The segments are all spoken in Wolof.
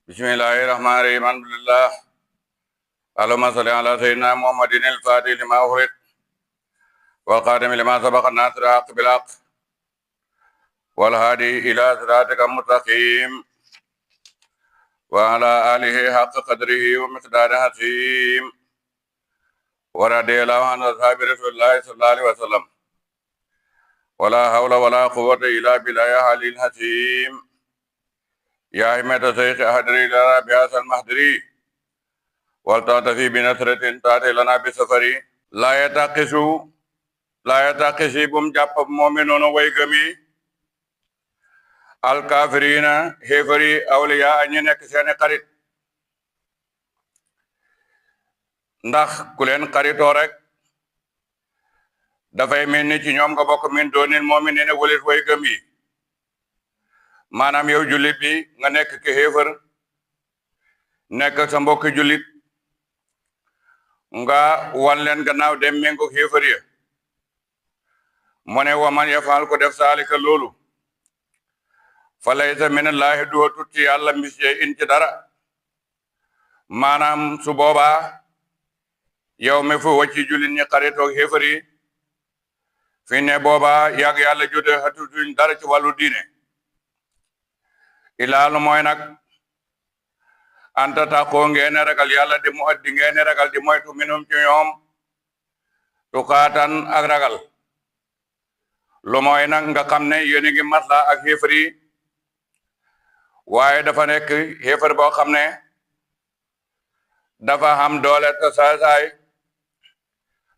Bismillahirrahmanirrahim. Alhamdulillah. Allahumma salli ala sayyidina Muhammadin al-Fatih lima ughliq wal qadim lima sabaqa an-nasir haqq bil haqq wal hadi ila siratikal mustaqim wa ala alihi haqqa qadrihi wa miqdarihi azim wa radiyallahu an ashabi Rasulillahi sallallahu alaihi wasallam wala hawla wala quwwata illa billahi al-aliyyil azim ya himata shaykh ahadri lana bi hasal mahdri walta'tafi bi nasratin ta'ti lana bi safari la yataqisi bum jàpp moomi noonu way gëmi alkafirina xéefari awliya ñu nekk seeni xarit ndax ku leen xaritoo rek dafay mel ni ci ñoom nga bokk min doonin moomi ne walit way gëm yi maanaam yow jullit bi nga nekk ki xéefar nekk sa mbokki jullit nga wan leen gannaaw dem méngo xéefar ya mu ne waman yafaal ko def saalika loolu fa laysa minallahi duwatut ci yàlla misye in ci dara maanaam su boobaa yow mi fu wacci jullit ñi xaritoog xéefar yi fi ne boobaa yàgg yàlla jote xatutuñ dara ci wàllu diine ilaalu mooy nag anta taxoo ngeen ragal yàlla di mu addi ngeen ragal di moytu minum ci ñoom tukaatan ak ragal lu mooy nag nga xam ne yéen a ngi masla ak xéefar yi waaye dafa nekk xéefar boo xam ne dafa am doole te saay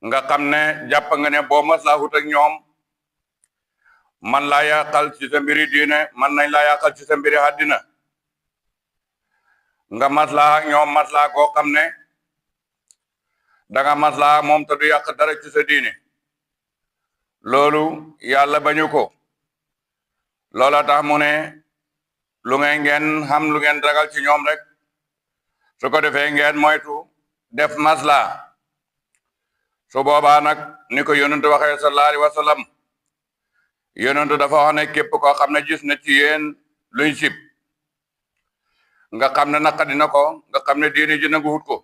nga xam ne jàpp nga ne boo masla hut ak ñoom man laa yàqal ci sa mbiri diine man nañ laa yàqal ci sa mbiri àddina nga masla ak ñoom masla goo xam ne danga masla moom te du yàq dara ci sa diine loolu yàlla bañu ko loola tax mu ne lu ngeen xam lu ngeen ragal ci ñoom rek su ko defee ngeen moytu def masla su boobaa nag ni ko yonent waxee sallallahu alayhi wa sallam yonent dafa wax ne képp koo xam ne gis na ci yéen luñ sib nga xam ne naqadi na ko nga xam ne diine ji nangu wut ko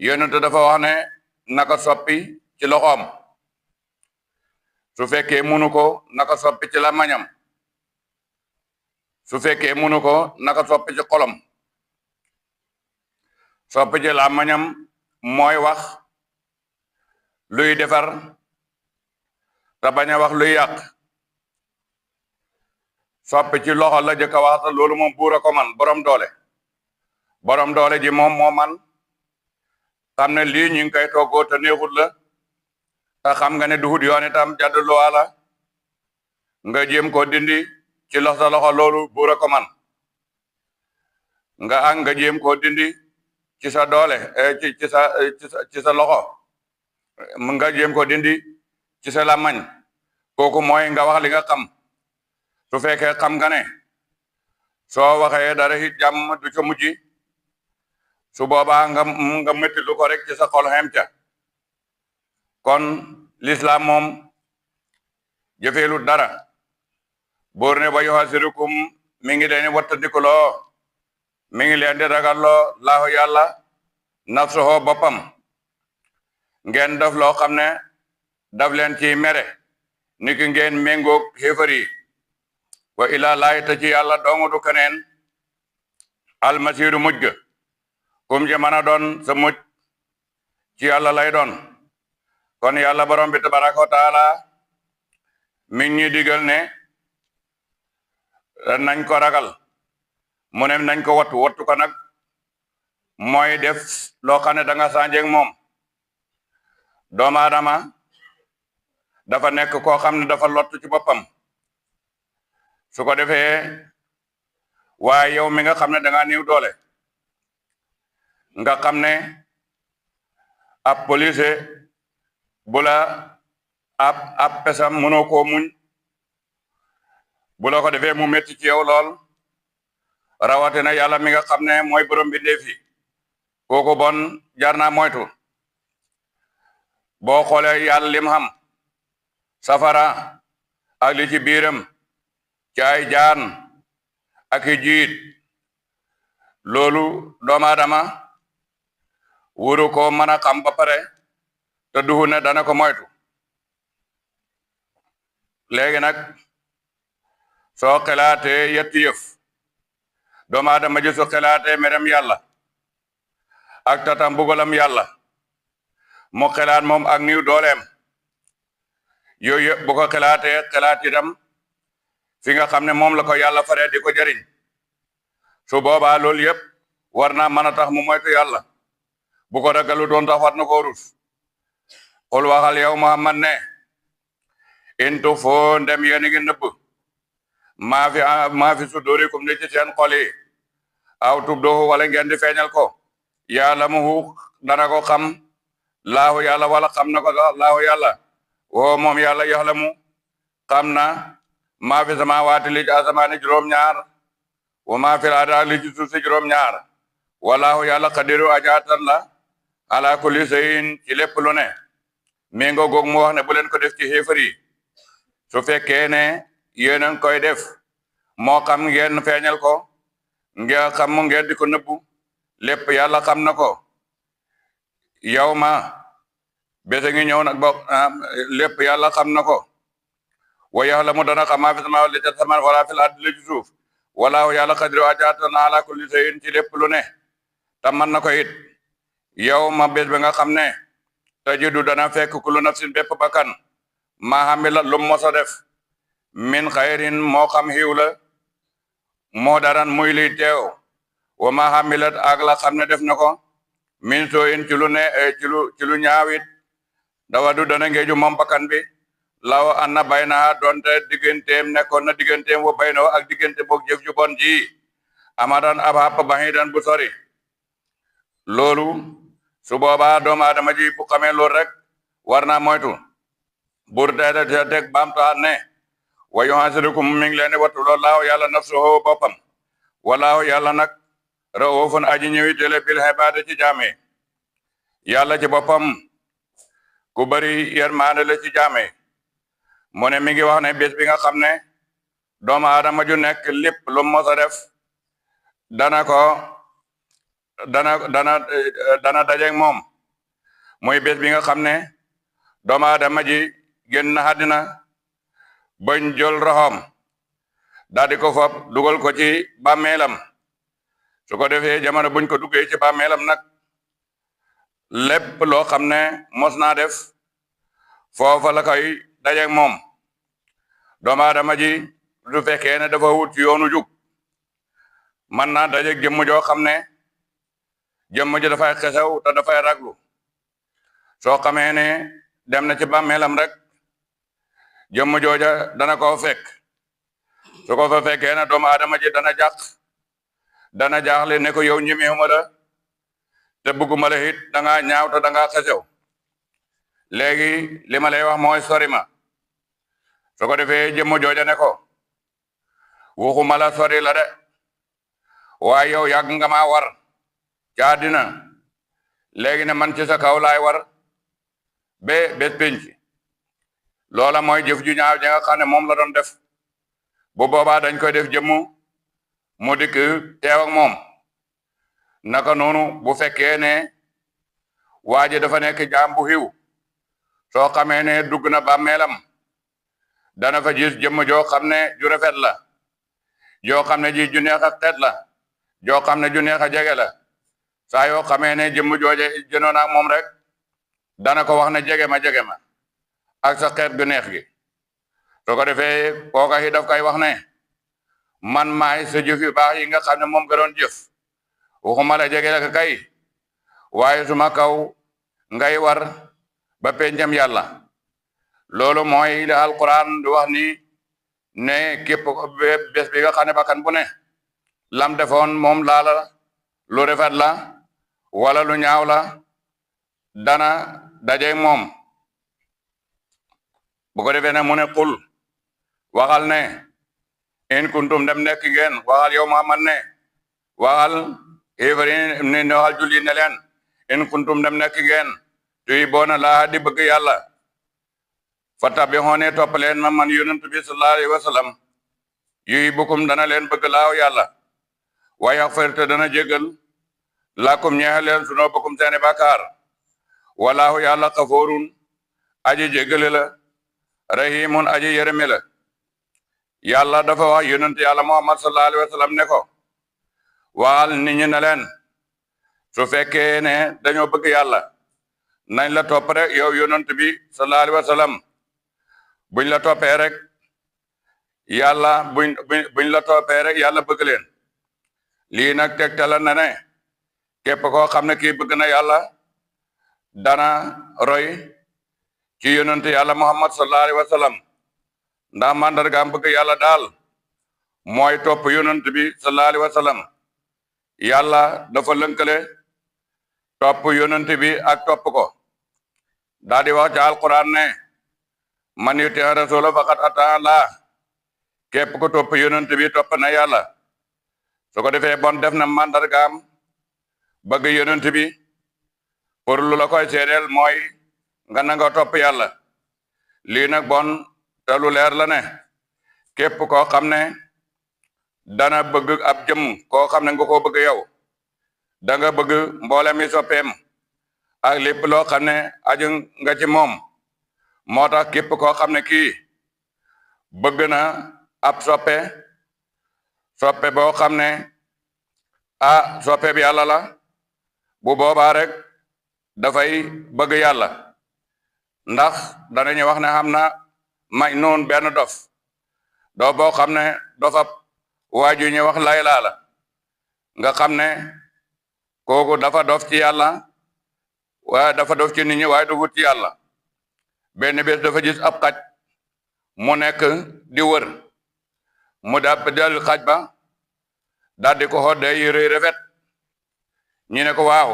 yonent dafa wax ne naka soppi ci loxoom su fekkee munu ko naka soppi ci làmmiñam su fekkee munu ko naka soppi ci xolam soppi ci làmmiñam mooy wax luy defar te bañ a wax luy yàq soppi ci loxo la jëkk a wax te loolu moom buur a ko man borom doole ji moom moo man xam ne lii ñu ngi koy toggoo te neexut la te xam nga ne duhut yoon itam jàdd luwaa nga jéem ko dindi ci lox sa loxo loolu buur a ko man nga jéem ko dindi ci sa doole ci sa loxo nga jéem ko dindi ci sa làmmañ kooku mooy nga wax li nga xam su fekkee xam nga ne soo waxee dara it jàmm du ca mujj su boobaa nga métti lu ko rek ci sa xol xem ca kon l'islam moom jëfeelu dara boor ne ba yuhasirukum mi ngi leen wattandikuloo mi ngi leen di ragalloo laahu yàlla nafsuhu boppam ngeen def loo xam ne daf leen ci mere niki ngeen méngoog xéefar yi wa ila laay ta ci yàlla doongu du keneen almasiru mujj ga kum ci mën a doon sa mujj ci yàlla lay doon kon yàlla borom bi tabaraka wa taala mi ngi ñuy digal ne nañ ko ragal mu ne nañ ko wattu ko nag mooy def loo xam ne da nga sànjeeg moom doomu aadama dafa nekk koo xam ne dafa lottu ci boppam su ko defee waaye yow mi nga xam ne da nga néew doole nga xam ne ab police bu la ab pesam mënoo koo muñ bu la ko defee mu metti ci yow lool rawatina yàlla mi nga xam ne mooy borom bi ndeefi kooku bon jar naa moytu boo xoolee yàlla lim xam safara ak li ci biiram ci ay jaan ak i jiit loolu doomu aadama wuru ko mën a xam ba pare te duhu ne dana ko moytu léegi nag soo xelaatee yetti yëf doomu aadama ji su xelaatee merem yàlla ak tatam bugalam yàlla mu xelaat moom ak niw dooleem yooyu yëpp bu ko xelaatee xelaat itam fi nga xam ne moom la ko yàlla faree di ko jariñ su boobaa loolu yëpp war naa mën a tax mu moytu yàlla bu ko ragalu doon tax war na ko rus xul waxal yow Muhammad ne intu foo ndem yéen a ngi nëbb maa fi sudurikum li ci seen xol yi aw tubduhu wala ngeen di feeñal ko ya'lamuhu dana ko xam laahu yàlla wala xam na ko laahu yàlla woo moom yàlla yaxlamu xam na maa fi samaawaati li ci asamaani juróom-ñaar wa maa fi ardi li ci suuf si juróom-ñaar walaahu yàlla qadiru ajaatan la ala kulli shay'in ci lépp lu ne mi nga goog mu wax ne bu leen ko def ci xéefar yi su fekkee ne yéen a ngi koy def moo xam ngeen feeñal ko ngeen xam mu ngeen di ko nëbbu lépp yàlla xam na ko yow ma bese ngi ñëw nag bokk lépp yàlla xam na ko wa yaxlamu dana xam maa fi samaawaati li ci samaan wala fil ardi li ci suuf walaahu yàlla qadiru ajaatan ala kulli shay'in ci lépp lu ne te mën na ko it yow ma bés ba nga xam ne tajidu dana fekk kullu nafsin bépp bakkan maa xamilat lu mosa def min xayrin moo xam xiw la moo daran muy li teew wa maa xamilat ak la xam ne def na ko min sooyin ci lu ne ci lu ñaawit dawa du dana ngeeju moom bakkan bi law anna bayna donte digganteem nekkoon na digganteem wa bayna ak diggante boog jëf ju bon ji amadan ab xàpp baxidan bu sori loolu su boobaa doomu aadama ji bu xamee loolu rek war naa moytu bur te teg baamtuwaat ne wa yuhasirukum mi ngi leen di wattu loolaahu yàlla nafsuhu boppam walaahu yàlla nag raufun aji ñëwi tele bil ibaada ci jaame yàlla ci boppam ku bari yërmaande la ci jaame mu ne mi ngi wax ne bés bi nga xam ne doomu aadama ju nekk lépp lu mos a def dana dajeeg moom muy bés bi nga xam ne doomu aadama ji génn na àddina bañ jël roxom daal di ko fop dugal ko ci bàmmeelam su ko defee jamono buñ ko duggee ci bàmmeelam nag lépp loo xam ne mos naa def foofa la koy dajeeg moom doomu aadama ji du fekkee ne dafa wut yoonu jug man naa dajeeg jëmm joo xam ne jëmm ji dafay xesew te dafay raglu soo xamee ne dem na ci bàmmeelam rek jëmm jooja dana ko fekk su ko fa fekkee ne doomu aadama ji dana jaaxle ne ko yow ñemewuma la te bëgguma la it da ngaa ñaaw te da ngaa xesew léegi li ma lay wax mooy sori ma su ko defee jëmm jooja ne ko waxuma la sori la de waaye yow yàgg nga maa war ci àddina léegi ne man ci sa kaw laay war ba bés penc loola mooy jëf ju ñaaw ji nga xam ne moom la doon def bu boobaa dañ koy def jëmm mu dikk teew ak moom naka noonu bu fekkee ne waa ji dafa nekk jaam bu xiw soo xamee ne dugg na bàmmeelam dana fa gis jëmm joo xam ne ju rafet la joo xam ne ji ju neex a xeet la joo xam ne ju neex a jege la saa yoo xamee ne jëmm jooje jënoon ak moom rek dana ko wax ne jege ma ak sa xeet gu neex gi soo ko defee kooka yi daf koy wax ne man maay sa jëf yu baax yi nga xam ne moom nga doon jëf waxuma la jege la kay waaye suma kaw ngay war ba pencam yàlla loolu mooy li alquran di wax ni ne képp bés bi nga xam ne bakkan bu ne lam defoon moom laala lu rafet la wala lu ñaaw la dana daje moom bu ko defee ne mu ne qul waxal ne in kuntum dem nekk ngeen waxal yow Muhammad ne waxal xéefari ne waxal julli ne leen in kuntum dem nekk ngeen tuy boona laa di bëgg yàlla fattabi'uuni topp leen man yonent bi sallallahu alayhi wa sallam yuhibbukum dana leen bëgg laaw yàlla wa yaxfir te dana jégal lakum ñeexal leen sunubakum seeni bàkkaar walaahu yàlla xafoorun aji jégale la rahimun aji yërëme la yàlla dafa wax yonent yàlla muhammad sallallahu alayhi wa sallam ne ko waxal nit ñi ne leen su fekkee ne dañoo bëgg yàlla nañ la topp rek yow yonent bi sallallahu alayhi wa sallam buñ la toppee rek yàlla buñ la toppee rek yàlla bëgg leen lii nag tegtala na ne képp koo xam ne kii bëgg na yàlla dana roy ci yonent yàlla muhammad sallallahu alayhi wa sallam ndax mandargaam bëgg yàlla daal mooy topp yonent bi sallallahu alayhi wa sallam yàlla dafa lënkale topp yonent bi ak topp ko daal di wax ci alquran ne man yuti rasula faqad ata Allah képp ko topp yonent bi topp na yàlla su ko defee bon def na mandargaam bëgg yonent bi pour lu la koy seedeel mooy nga nanga topp yàlla lii nag bon te lu leer la ne képp koo xam ne dana bëgg ab jëm koo xam ne nga ko bëgg yow da nga bëgg mboolem mi soppeem ak lépp loo xam ne aju nga ci moom moo tax képp koo xam ne kii bëgg na ab soppe boo xam ne soppe bi yàlla la bu boobaa rek dafay bëgg yàlla ndax danañu wax ne xam na Majnuun benn dof boo xam ne dofab waaju ñu wax Layla la nga xam ne kooku dafa dof ci yàlla waaye dafa dof ci nit ñi waaye dofut ci yàlla benn bés dafa gis ab xaj mu nekk di wër mu dal xaj ba daal di ko xoddee yére rafet ñu ne ko waaw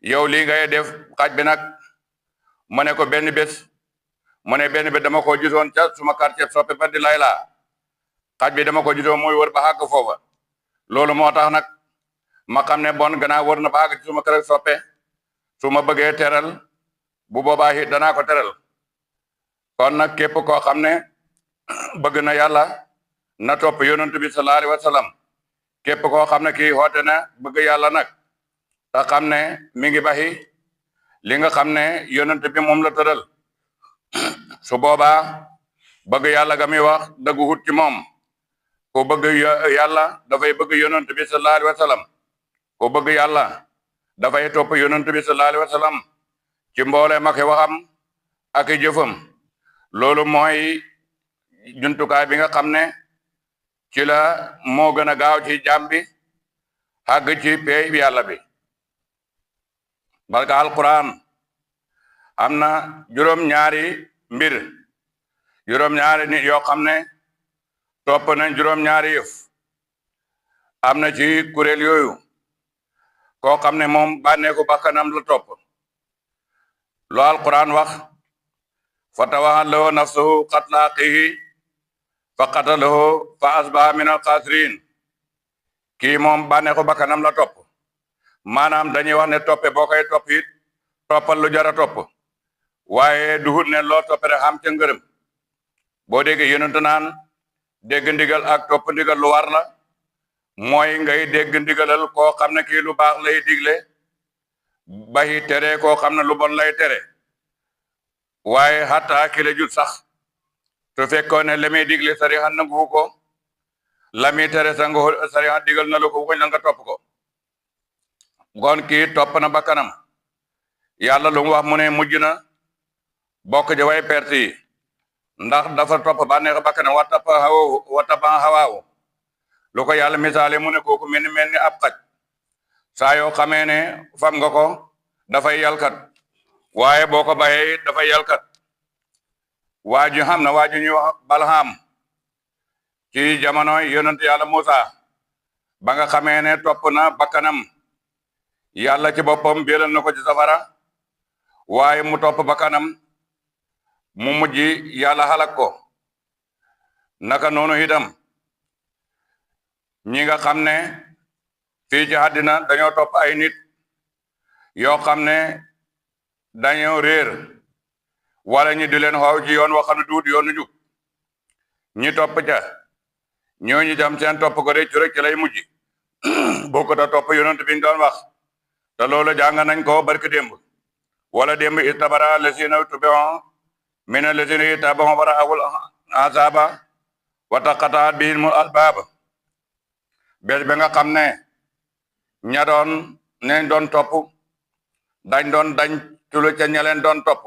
yow lii ngay def xaj bi nag mu ne ko benn bés dama ko gisoon ca suma quartier soppe ba di Layla xaj bi dama ko gisoon muy wër ba xàgg foofa loolu moo tax nag ma xam ne bon gannaaw wër na ba xàgg ci suma kër soppe su ma bëggee teral bu boobaa it danaa ko teral kon nag képp koo xam ne bëgg na yàlla na topp yonent bi sallallahu alayhi wa sallam képp koo xam ne kii xoote na bëgg yàlla nag te xam ne mi ngi baxi li nga xam ne yonent bi moom la tëral su boobaa bëgg yàlla ga muy wax dëggu hut ci moom ku bëgg yàlla dafay bëgg yonent bi sallallahu alayhi wa sallam ku bëgg yàlla dafay topp yonent bi sallallahu alayhi wa sallam ci mbooleem ak waxam ak jëfam loolu mooy jumtukaay bi nga xam ne ci la moo gën a gaaw ci jaam bi àgg ci pey bi yàlla bi barka alquran am na juróom-ñaari mbir juróom-ñaari nit yoo xam ne topp nañ juróom-ñaari yëf am na ci kuréel yooyu koo xam ne moom bànneeku bakkanam la topp lu alquran wax fa tawaxat lahu nafsuhu qatla axiihi fa qatalahu fa asbaha min alxaasirin kii moom bànneeku bakkanam la topp maanaam dañuy wax ne toppe boo koy topp it toppal lu jara topp waaye duhut ne loo toppe rek xam ca ngërëm boo déggee yonent naan dégg ndigal ak topp ndigal lu war la mooy ngay dégg ndigalal koo xam ne kii lu baax lay digle bayi tere koo xam ne lu bon lay tere waaye xataa ki la jut sax su fekkoon ne la muy digle sariya nangu ko la muy tere sa nga sariya digal na la ko ko nga topp ko kon kii topp na bakkanam yàlla lu mu wax mu ne mujj na bokk ja way perte yi ndax dafa topp bànneex bakkanam wa tapa hawaawu lu ko yàlla misaale mu ne kooku mel ni ab xaj saa yoo xamee ne fam nga ko dafay yalkat waaye boo ko bayee dafay yalkat waaju xam na waaju ñuy wax Balham ci jamonoy yonent yàlla Musa ba nga xamee ne topp na bakkanam yàlla ci boppam béelal na ko ci safara waaye mu topp bakkanam mu mujj yàlla xalak ko naka noonu itam ñi nga xam ne fii ci àddina dañoo topp ay nit yoo xam ne dañoo réer wala ñi di leen xaw ci yoon wax ne duut yoonu jub ñi topp ca ñooñu tam seen topp ko réccu rek ci lay mujj bokkut a topp yonent bi ñu doon wax te loolu jàng nañ ko barki démb wala démb istabara lazina tubi'u mina lazina ittaba'u wa ra'awul azaba wa taqatta'at bihimul asbab bés ba nga xam ne ña doon neñ doon topp dañ tulu ca ña leen doon topp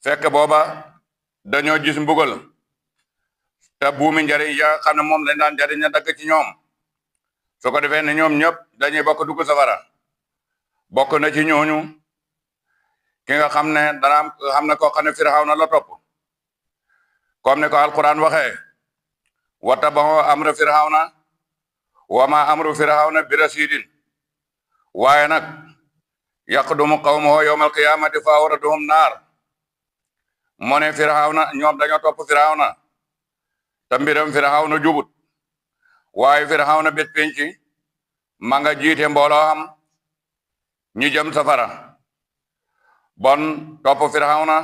fekk booba dañoo gis mbugal te buumi njariñ ya xam ne moom lañ daan jariñ na dagg ci ñoom su ko defee ne ñoom ñëpp dañuy bokk dugg safara bokk na ci ñooñu ki nga xam ne dana xam ne koo xam ne Firawna la topp comme ne ko alquran waxee wattabahu amra Firawna wa ma amru Firawna bi rasidin waaye nag yaqdumu qawmahu yawmal qiyamati fa awraduhum naar moo ne Firawna ñoom dañoo topp Firawna te mbiram Firawna jubut waaye Firawna bés penci ma nga jiite mbooloo xam ñu jëm safara bon topp Firawna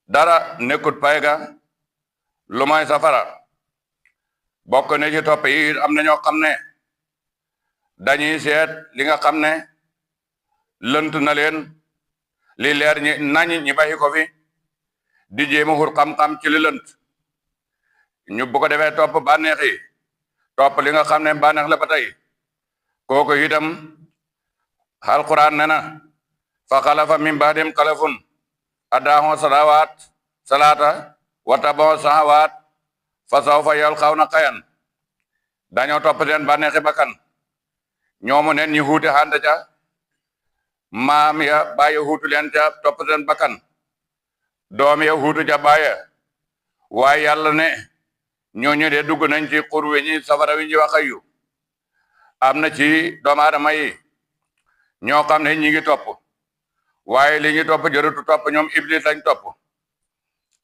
dara nekkut payga lu may safara bokk ne ci topp yi am na ñoo xam ne dañuy seet li nga xam ne lënt na leen li leer ñi bàyyi ko fi di jéem a xur xam-xam ci li lënt ñu bu ko defee topp bànneex yi topp li nga xam ne bànneex la ba tey kooku itam alquran ne na fa xalafa min ba'dihim xalafun adaa'u salaata wa taba'u shahawaat fa sawfa yalqawna xayan dañoo topp seen bànneexi bakkan ñoomu neen ñi xuute xante ca maam ya bàyyi xuutu leen ca topp seen bakkan doom ya xuutu ca bàyyi waaye yàlla ne ñooñu de dugg nañ ci xur wi ñi safara wi ñi wax ayu am na ci doomu aadama yi ñoo xam ne ñi ngi topp waaye li ñu topp jërutu topp ñoom iblis lañ topp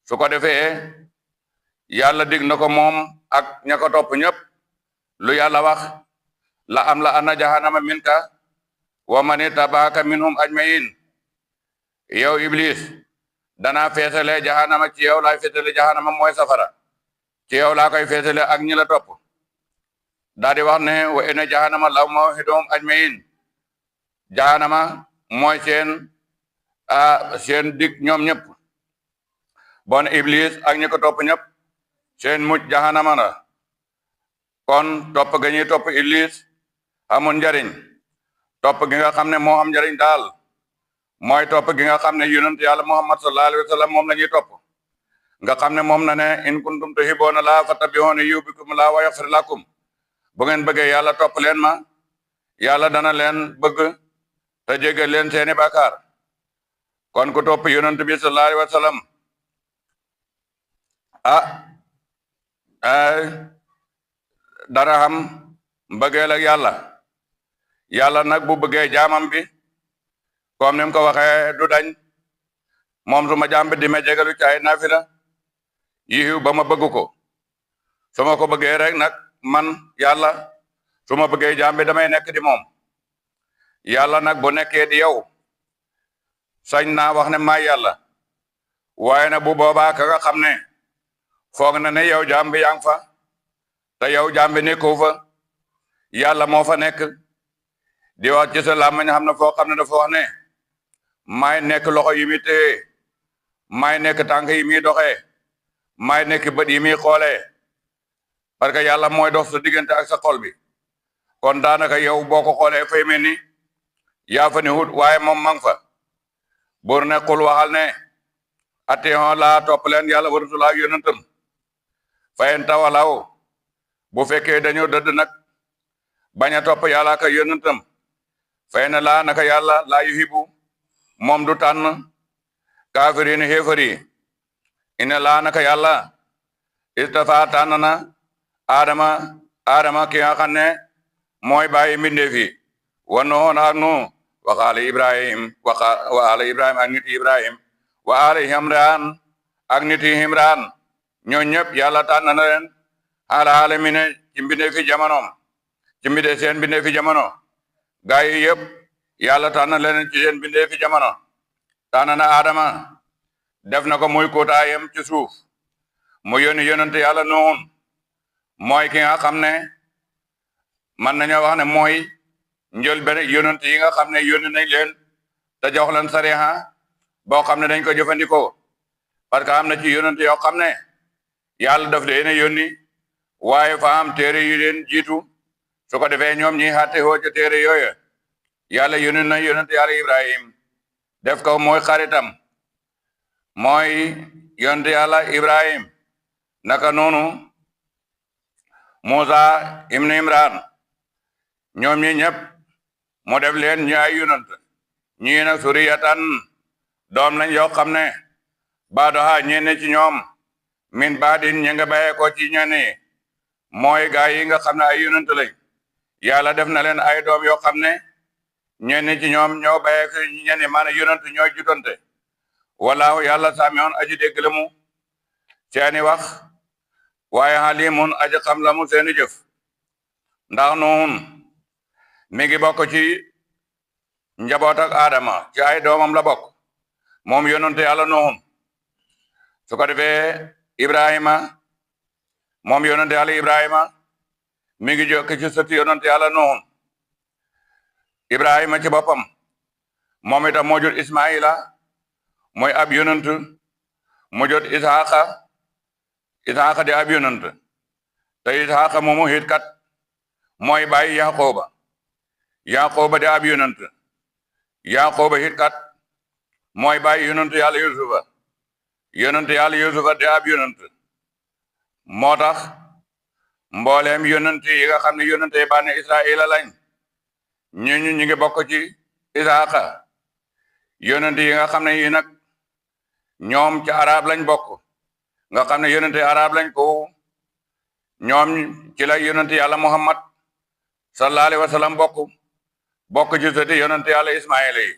su ko defee yàlla dig na ko moom ak ña ko topp ñëpp lu yàlla wax la am la ana jahannama minka wa man tabaaka minhum ajmain yow iblis danaa feesale jahannama ci yow laay feesale jahannama mooy safara ci yow laa koy feesale ak ñi la topp daa di wax ne wa inna jahannama law maw'iduhum ajmain jahannama mooy seen dig ñoom ñëpp bon iblis ak ñi ko topp ñëpp seen mujj jahannama la kon topp ga ñuy topp iblis amul njariñ topp gi nga xam ne moo am njariñ daal mooy topp gi nga xam ne yonent yàlla muhammad sallallahu alayhi wa sallam moom la ñuy topp nga xam ne moom na ne in kuntum tuhibbuuna laaha fattabi'uuni yuhbibkumu laahu wa yaghfir lakum bu ngeen bëggee yàlla topp leen ma yàlla dana leen bëgg te jéggal leen seeni bàkkaar kon ku topp yonent bi sallallahu alayhi wa sallam dara xam mbëggeel ak yàlla nag bu bëggee jaamam bi comme ni mu ko waxee du dañ moom su ma jaam bi di ma jégalu ci ay nafila yiw ba ma bëgg ko su ma ko bëggee rek nag man yàlla su ma bëggee jaam bi damay nekk di moom yàlla nag bu nekkee di yow sañ naa wax ne maay yàlla waaye nag bu boobaa ka nga xam ne foog na ne yow jaam bi yaa ngi fa te yow jaam bi nekkoo fa yàlla moo fa nekk di wax ci sa làmmiñ xam ne foo xam ne dafa wax ne maay nekk loxo yi muy téye maay nekk tànk yi muy doxee maay nekk bët yi muy xoolee parce que yàlla mooy dox sa diggante ak sa xol bi kon daanaka yow boo ko xoolee fay mel ni yaa fa ni wut waaye moom mang fa buur ne xul waxal ne atii'uu laa topp leen yàlla wa rasuula ak yonentam fa in tawalaw bu fekkee dañoo dëdd nag bañ a topp yàlla ak yonentam fay na laa naka yàlla laa yuhibbu moom du tànn kaafiriin xéefar yi ina laa naka yàlla istafa tànn na aadama ki nga xam ne mooy bàyyi mbindeef yi wa Nuuhun ak Nuuh wa aala Ibrahim ak nit Ibrahim wa aala Imraan ak nit Imraan ñoo ñëpp yàlla tànn na leen ala aalamiina ci mbindeef fi jamonoom ci seen mbindeef fi jamono gaa yi yëpp yàlla tànn leen ci seen mbindeef fi jamono tànn na Adama def na ko muy kóotaayam ci suuf mu yónni yonent yàlla Nuuhun mooy ki nga xam ne man nañoo wax ne mooy njël benn yonent yi nga xam ne yónni nañ leen te jox leen sariha boo xam ne dañ ko jëfandikoo parce que am na ci yonent yoo xam ne yàlla daf leen a yónni waaye fa am téere yu leen jiitu su ko defee ñoom ñi xatte hoo ca téere yooyu yàlla yónni na yonent yàlla Ibrahim def ko mooy xaritam mooy yonent yàlla Ibrahim naka noonu Musa ibn Imran ñoom ñi ñëpp mu def leen ñu ay yonent ñii nag suriyatan doom lañ yoo xam ne baadoha ñenn ci ñoom min baadin ñi nga bayee ko ci ñenn mooy gaa yi nga xam ne ay yonent lañ yàlla def na leen ay doom yoo xam ne ñenn ci ñoom ñoo bayee ko ñenn maanaam yonent ñooy jutante walaahu yàlla samiun aji dégg la mu seeni wax waaye halimun aji xam la mu seeni jëf ndax Nuhun mi ngi bokk ci njaboot ak Adama ci ay doomam la bokk moom yonente yàlla Nuhun su ko defee Ibrahima moom yonente yàlla Ibrahima mi ngi jokk ci sëti yonente yàlla Nuhun Ibrahima ci boppam moom itam moo jot Ismaila mooy ab yonent mu jot Isaaqa di ab yonent te Isaaqa moomu hit kat mooy bàyyi Yaqooba di ab yonent Yaqooba hit kat mooy bàyyi yonent yàlla Yusufa di ab yonent moo tax mbooleem yonent yi nga xam ne yonent yi bànni Israila lañ ñu ngi bokk ci Isaaqa yonent yi nga xam ne yi nag ñoom ci arab lañ bokk nga xam ne yonent arab lañ ko ñoom ci la yonent yàlla Muhammad sallallahu alayhi wa sallam bokk ci sëti yonent yàlla Ismaila yi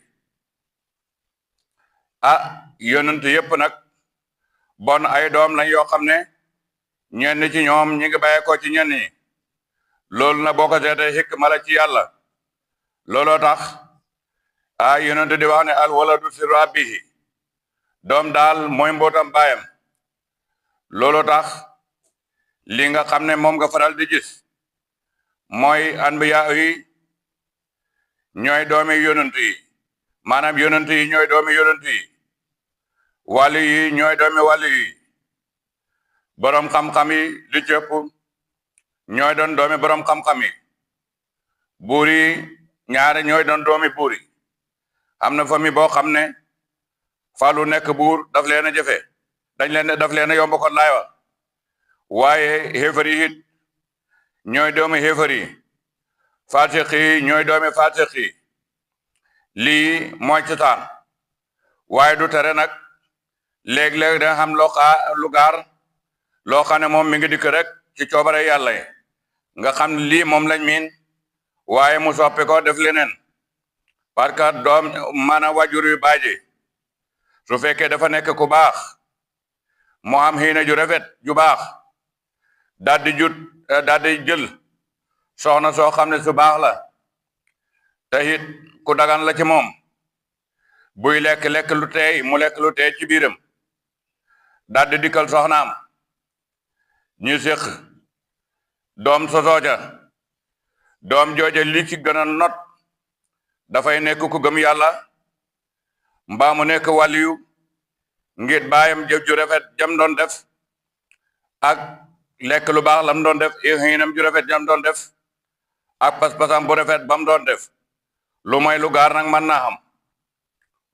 yonent yëpp nag bon ay doom lañ yoo xam ne ñenn ci ñoom ñi ngi bàyyee ko ci ñenn ñi loolu na boo ko seetee hikma la ci yàlla looloo tax yonent di wax ne al waladu sirru abihi doom daal mooy mbootam baayam looloo tax li nga xam ne moom nga faral di gis mooy anbiya yi ñooy doomi yonent yi maanaam yonent yi ñooy doomi yonent yi wàllu yi ñooy doomi wàllu yi borom xam-xam yi li cëpp ñooy doon doomi borom xam-xam yi buur yi ñaare ñooy doon doomi buur yi am na famille boo xam ne falu nekk buur daf leen a jafe daf leen a yomb kon laay wax waaye xéefar yi it ñooy doomi xéefar yi faasiq yi ñooy doomi faasiq yi lii mooy cosaan waaye du tere nag léeg-léeg da xam lu gaar loo xam ne moom mi ngi dikk rek ci coobare yàlla yi nga xam ne lii moom lañ miin waaye mu soppi ko def leneen parce que doom maanaam wajur yu baaji su fekkee dafa nekk ku baax mu am xiina ju rafet ju baax daal di jël soxna soo xam ne su baax la te it ku dagan la ci moom buy lekk lu teey mu lekk lu teey ci biiram daal di dikkal soxnaam ñu séq doom sosooja doom jooja li ci gën a not dafay nekk ku gëm yàlla mbaa mu nekk wàliyu ngir baayam jëf ju rafet jam doon def ak lekk lu baax lam doon def xiinam ju rafet jam doon def ak pas-pasam bu rafet bam doon def lu may lu gaar nag mën naa xam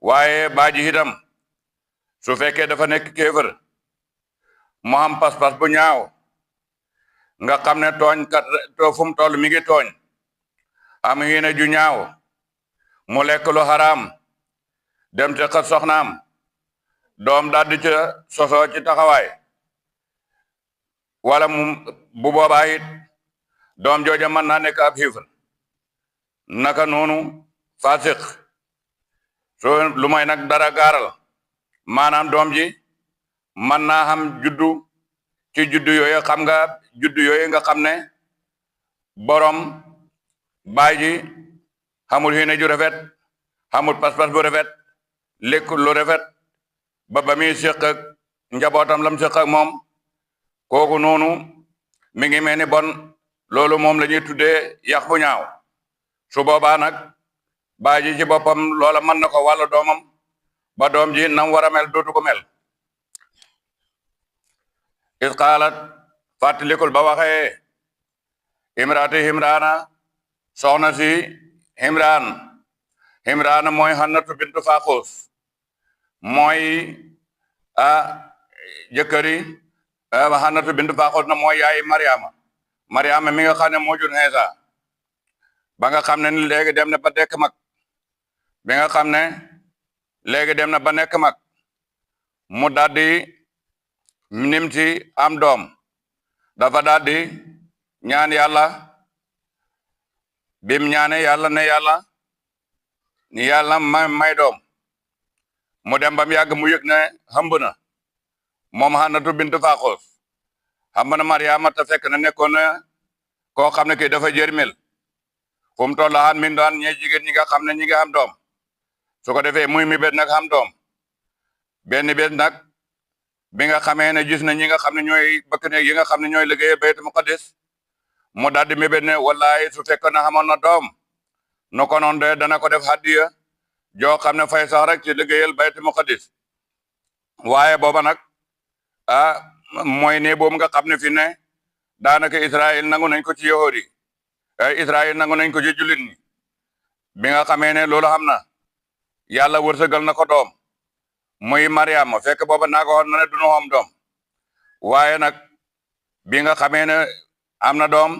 waaye baaji itam su fekkee dafa nekk kéefër mu am pas-pas bu ñaaw nga xam ne tooñ kat fu mu toll mi ngi tooñ am xiina ju ñaaw mu lekk lu xaraam dem te xat soxnaam doom daal di ca sosoo ci taxawaay wala mu bu boobaa it doom jooja mën naa nekk ab xiifar naka noonu fasiq soo lu may nag dara gaaral maanaam doom ji mën naa xam juddu ci juddu yooyu xam nga juddu yooyu nga xam ne borom baay ji xamul xiine ju rafet xamul pas-pas bu rafet lekk lu rafet ba muy séq ak njabootam lam séq ak moom kooku noonu mi ngi mel ni bon loolu moom la ñuy tuddee yax bu ñaaw su boobaa nag baay ji ci boppam loola mën na ko wàllu doomam ba doom ji nam war a mel dootu ko mel is qaalat fàttalikul ba waxee imraati Imraana soxna si Imraana mooy Hannatu bintu Faaxuus mooy jëkkëri Hannatu bintu Faaxuus na mooy yaayi Mariama mi nga xam ne moo jur Iisa ba nga xam ne ni léegi dem na ba nekk mag bi nga xam ne léegi dem na ba nekk mag mu daldi nim ci am doom dafa daldi ñaan yàlla bim ñaane yàlla ne yàlla may doom mu dem bam yàgg mu yëg ne xëmb na moom Hannatu bintu Faaxuus xëmb na Mariama te fekk na nekkoon na koo xam ne kii dafa jërmel fu mu toll xan min daan ñe jigéen ñi nga xam ne ñi nga am doom su ko defee muy mi bet nag am doom benn bés nag bi nga xamee ne gis na ñi nga xam ne ñooy bëkk ne yi nga xam ne ñooy liggéey Baytul Muqaddis mu daldi mi bet ne wallahi su fekk na xamoon na doom no ko noon de dana ko def hadiya joo xam ne fay sax rek ci liggéeyal Baytul Muqaddis waaye booba nag mooy ne boobu nga xam ne fi ne daanaka Israël nangu nañ ko ci yahudi Israël nangu nañ ko ci jullit ñi bi nga xamee ne loolu xam na yàlla wërsëgal na ko doom muy Mariama fekk booba naa ko waxoon na ne du ñu am doom waaye nag bi nga xamee ne am na doom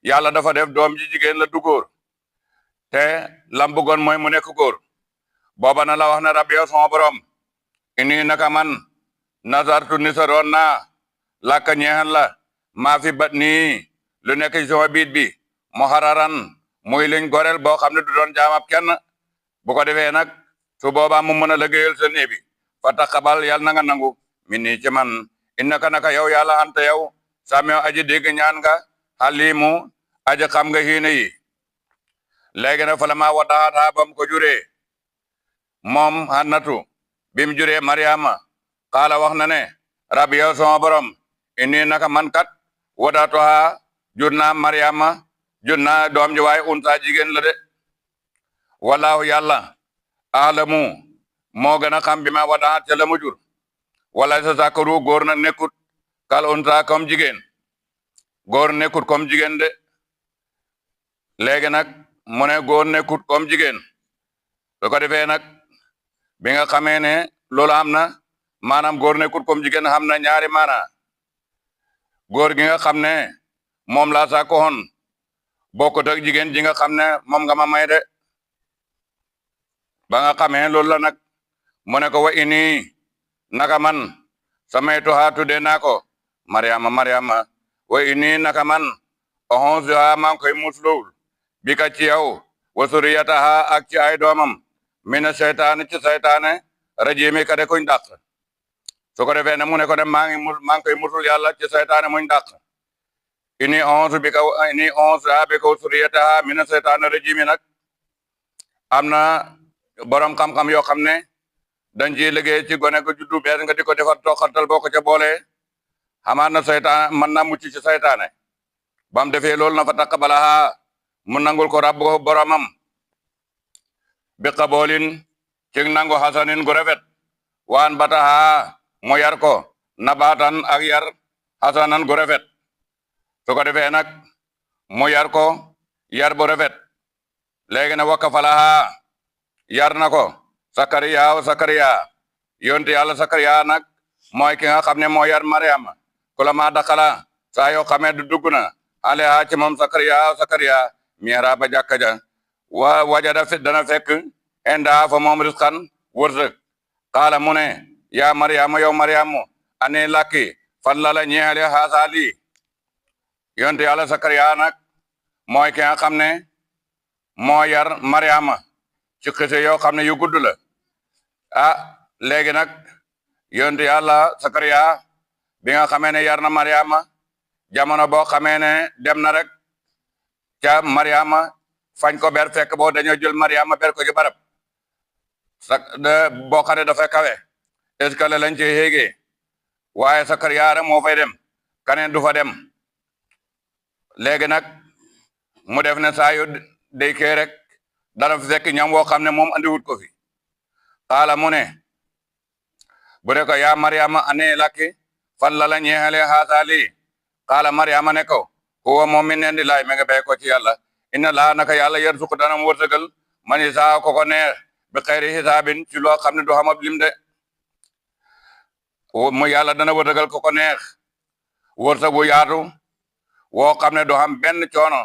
yàlla dafa def doom ji jigéen la du góor te lam bëggoon mooy mu nekk góor booba na la wax na rabbi yow sama borom ini naka man nazartu nisaroon naa làkka ñeexan la maa fi bat nii lu nekk ci sama biit bi muhararan muy liñ gorel boo xam ne du doon jaamab kenn bu ko defee nag su boobaa mu mën a liggéeyal sa néebi fa taqabal yàlla na nga nangu min nii ci man innaka naka yow yàlla anta yow samiu aji dégg ñaan nga xalimu aji xam nga xiine yi léegi nag fa la maa wadaxaata bam ko juree moom Hannatu bim juree Mariama xaala wax na ne rabbi yow sama borom inni naka man kat wadaatuha jur naa Mariama jur naa doom ji waaye unsa jigéen la de wallahu yàlla alamu moo gën a xam bi ma wadaat ca la mu jur wala sa sakaru góor nag nekkut kal unsa comme jigéen góor nekkut comme jigéen de léegi nag mu ne góor nekkut comme jigéen su ko defee nag bi nga xamee ne loolu am na maanaam góor nekkut comme jigéen xam na ñaari maana góor gi nga xam ne moom laa sàkko woon bokkut ak jigéen ji nga xam ne moom nga ma may de ba nga xamee loolu la nag mu ne ko wa ini naka man samaytuha tudde naa ko Mariama wa ini naka man ohonsuha maa ngi koy muslul bi ka ci yow wa suriyataha ak ci ay doomam mina seytaane ci seytaane rajimi ka de kuñ dàq su ko defee ne mu ne ko dem maa ngi koy musul yàlla ci seytaane muñ dàq ini ohonsuha bi ka wa suriyataha mina seytaane rajimi nag am na borom xam-xam yoo xam ne dañ ciy liggéey ci gone ko juddu bees nga di ko defar toxatal boo ko ca boolee xamaat na seytaane mën naa mucc ci seytaane bam defee loolu na fa taqabalaha mu nangul ko rabbu ko boromam bi qaboolin ci nangu hasanin gu rafet waan bataha mu yar ko nabatan ak yar hasanan gu rafet su ko defee nag mu yar ko yar bu rafet léegi na wakafalaha yar na ko Sakariya yonte yàlla Sakariya nag mooy ki nga xam ne moo yar Mariama kula ma dakala saa yoo xamee du dugg na aleha ci moom Sakariya mihraba jàkka ja wajada dana fekk inda fa moom risqan wërsëg qaala mu ne yaa Mariama yow Mariamu ane lakki fan la la ñeexale xaasa lii yonte yàlla Sakariya nag mooy ki nga xam ne moo yar Mariama ci xise yoo xam ne yu gudd la léegi nag yonte yàlla Sakariya bi nga xamee ne yar na Mariama jamono boo xamee ne dem na rek ca Mariama fañ ko ber fekk boo dañoo jël Mariama ber ko ci barab boo xam ne dafay kawe escalier lañ ci yéegee waaye Sakariya rek moo fay dem kaneen du fa dem léegi nag mu def ne saa yu déykee rek dana fi fekk ñam woo xam ne moom andiwut ko fi xaala mu ne bu de ko yaa Mariama ane lakki fan la ñeexale xaasa lii xaala Mariama ne ko huwa moom min indi laay ma nga bay ko ci yàlla inna laa naka yàlla yarzuqu dana mu wërsëgal man isaa ko ko neex bi xayri xisaabin ci loo xam ne du xamab lim de mu yàlla dana wërsëgal ko ko neex wërsëg bu yaatu woo xam ne du xam benn coono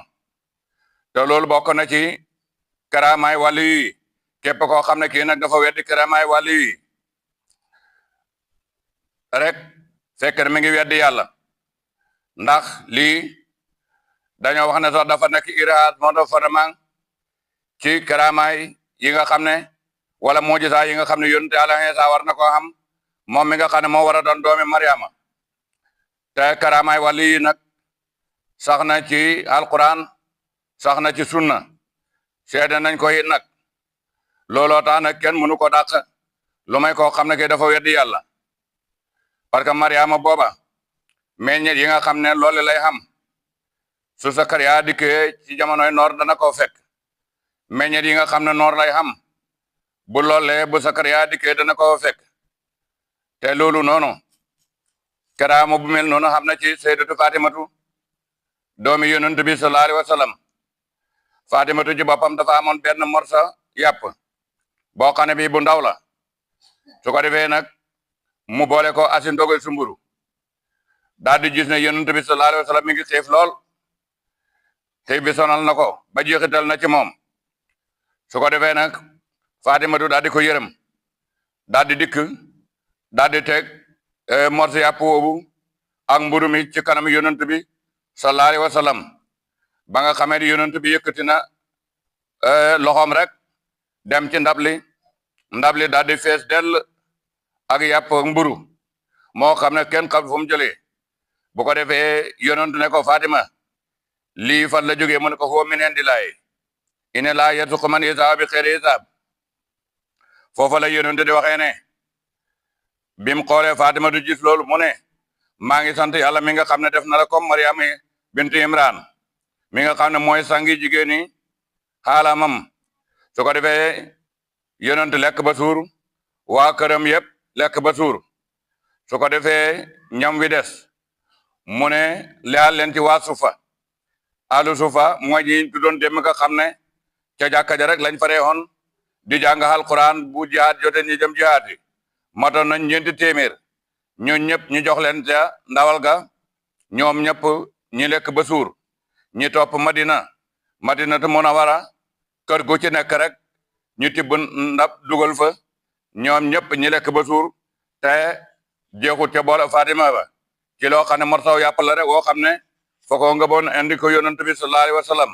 te loolu bokk na ci karaamaay wàllu yi képp koo xam ne kii nag dafa weddi karaamaay wàllu yi rek fekk mi ngi weddi yàlla ndax lii dañoo wax ne sax dafa nekk iraat moo dafa fanamaan ci karaamaay yi nga xam ne wala mujiza yi nga xam ne yonent Yàlla Iisaa war na koo xam moom mi nga xam ne moo war a doon doomi Mariama te karaamaay wàllu yi nag sax na ci alquran sax na ci sunna seede nañ ko it nag looloo tax nag kenn mënu ko dàq lu may koo xam ne ke dafa weddi yàlla parce que Mariama booba meññet yi nga xam ne loolu lay xam su Sakariya dikkee ci jamonoy noor dana ko fekk meññet yi nga xam ne noor lay xam bu loolee bu Sakariya dikkee dana ko fekk te loolu noonu karaama bu mel noonu xam na ci Sayyidatu Fatimatu doomi yonent bi sallallahu alayhi wa sallam Fatimatu ci boppam dafa amoon benn morsa yàpp boo xam ne bii bu ndaw la su ko defee nag mu boole ko asin dogal sumburu daal di gis ne yonent bi sallallahu alayhi wa sallam mi ngi xiif lool xiif bi sonal na ko ba jeexital na ci moom su ko defee nag Fatimatu daal di ko yërëm daal di dikk daal di teg morsa yàpp woowu ak mburu mi ci kanam yonent bi sallallahu alayhi wa sallam ba nga xamee ni yonent bi yëkkati na loxoom rek dem ci ndab li daal di fees dell ak yàpp mburu moo xam ne kenn xam fu mu jëlee bu ko defee yonent ne ko Fatima lii fan la jógee mu ne ko huwa min indillaahi inna laa yarzuqu man yashaa bi xayri hisaab foofa la yonent di waxee ne bi mu xoolee Fatima du gis loolu mu ne maa ngi sant yàlla mi nga xam ne def na la comme Mariama bint Imran mi nga xam ne mooy sangi jigéen ñi xaalamam su ko defee yonent lekk ba suur waa këram yëpp lekk ba suur su ko defee ñam wi des mu ne leyal leen ci waa sufa alu sufa mooy ñi tuddoon dem nga xam ne ca jàkka ja rek lañ faree woon di jàng alquran bu jihaad jote ñi jëm jihaad yi matoon nañ ñeenti téeméer ñoo ñëpp ñu jox leen ca ndawal ga ñoom ñëpp ñi lekk ba suur ñi topp Madinatu Munawwara kër gu ci nekk rek ñu tibb ndab dugal fa ñoom ñëpp ñi lekk ba suur te jeexut ca boole Fatima ba ci loo xam ne morsaw yàpp la rek woo xam ne foko nga boon indi ko yonent bi sallallahu alayhi wa sallam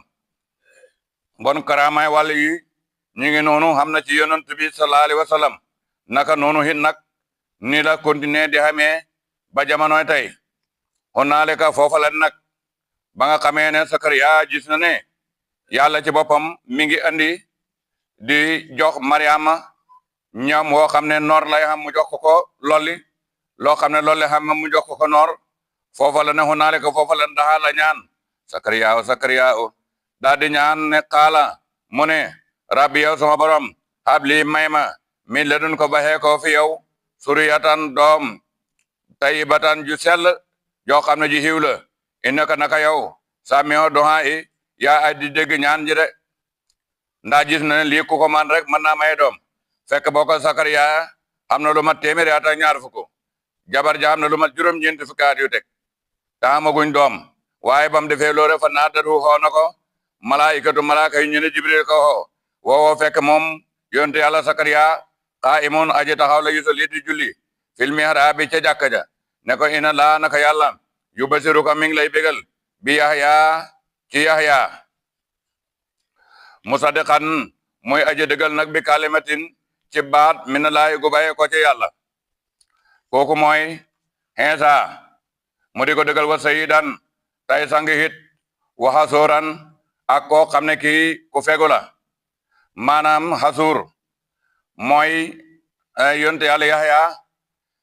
bon karaamaay wàll yi ñu ngi noonu xam na ci yonent bi sallallahu alayhi wa sallam naka noonu hin nag ni la continuer di xamee ba jamonoy tey xonaale ka foofa la nag ba nga xamee ne Sakariya gis na ne yàlla ci boppam mi ngi andi di jox Mariama ñam woo xam ne noor lay xam mu jox ko lolli loo xam ne loolu xam mu jox ko noor foofa la ne xonaale ka foofa la ndaxa la ñaan Sakariya daal di ñaan ne xaala mu ne rabbi yow sama borom habli mayma mi ledun ko baxee ko fi yow suriyatan doom tayyibatan ju sell joo xam ne ji xiw la innaka naka yow sami'u du'a yi yaa ay di dégg ñaan ji de ndaa gis na ne lii ku ko man rek mën naa may doom fekk boo ko Sakariya am na lu mat téeméeri at ak ñaar fukk jabar ja am na lu mat juróom-ñeenti fukki at yu teg te amaguñ doom waaye bam defee loore fa naa dadu xoo na ko malaaka yi ñu ne Jibril ko xoo woowoo fekk moom yonte yàlla Sakariya qaa'imun aji taxaw la yusalli di julli fil mihraabi ca jàkka ja ne ko ina laa naka yàlla yubasiruka mi ngi lay bégal bi Yahya ci Yahya musaddiqan muy aji dëggal nag bi kalimatin ci baat mina laay gu baye ko ci yàlla kooku mooy Iisa mu di ko dëggal wa sayyidan tay sangi hit wa hasuuran ak koo xam ne kii ku fegu la maanaam hasuur mooy yonte yàlla Yahya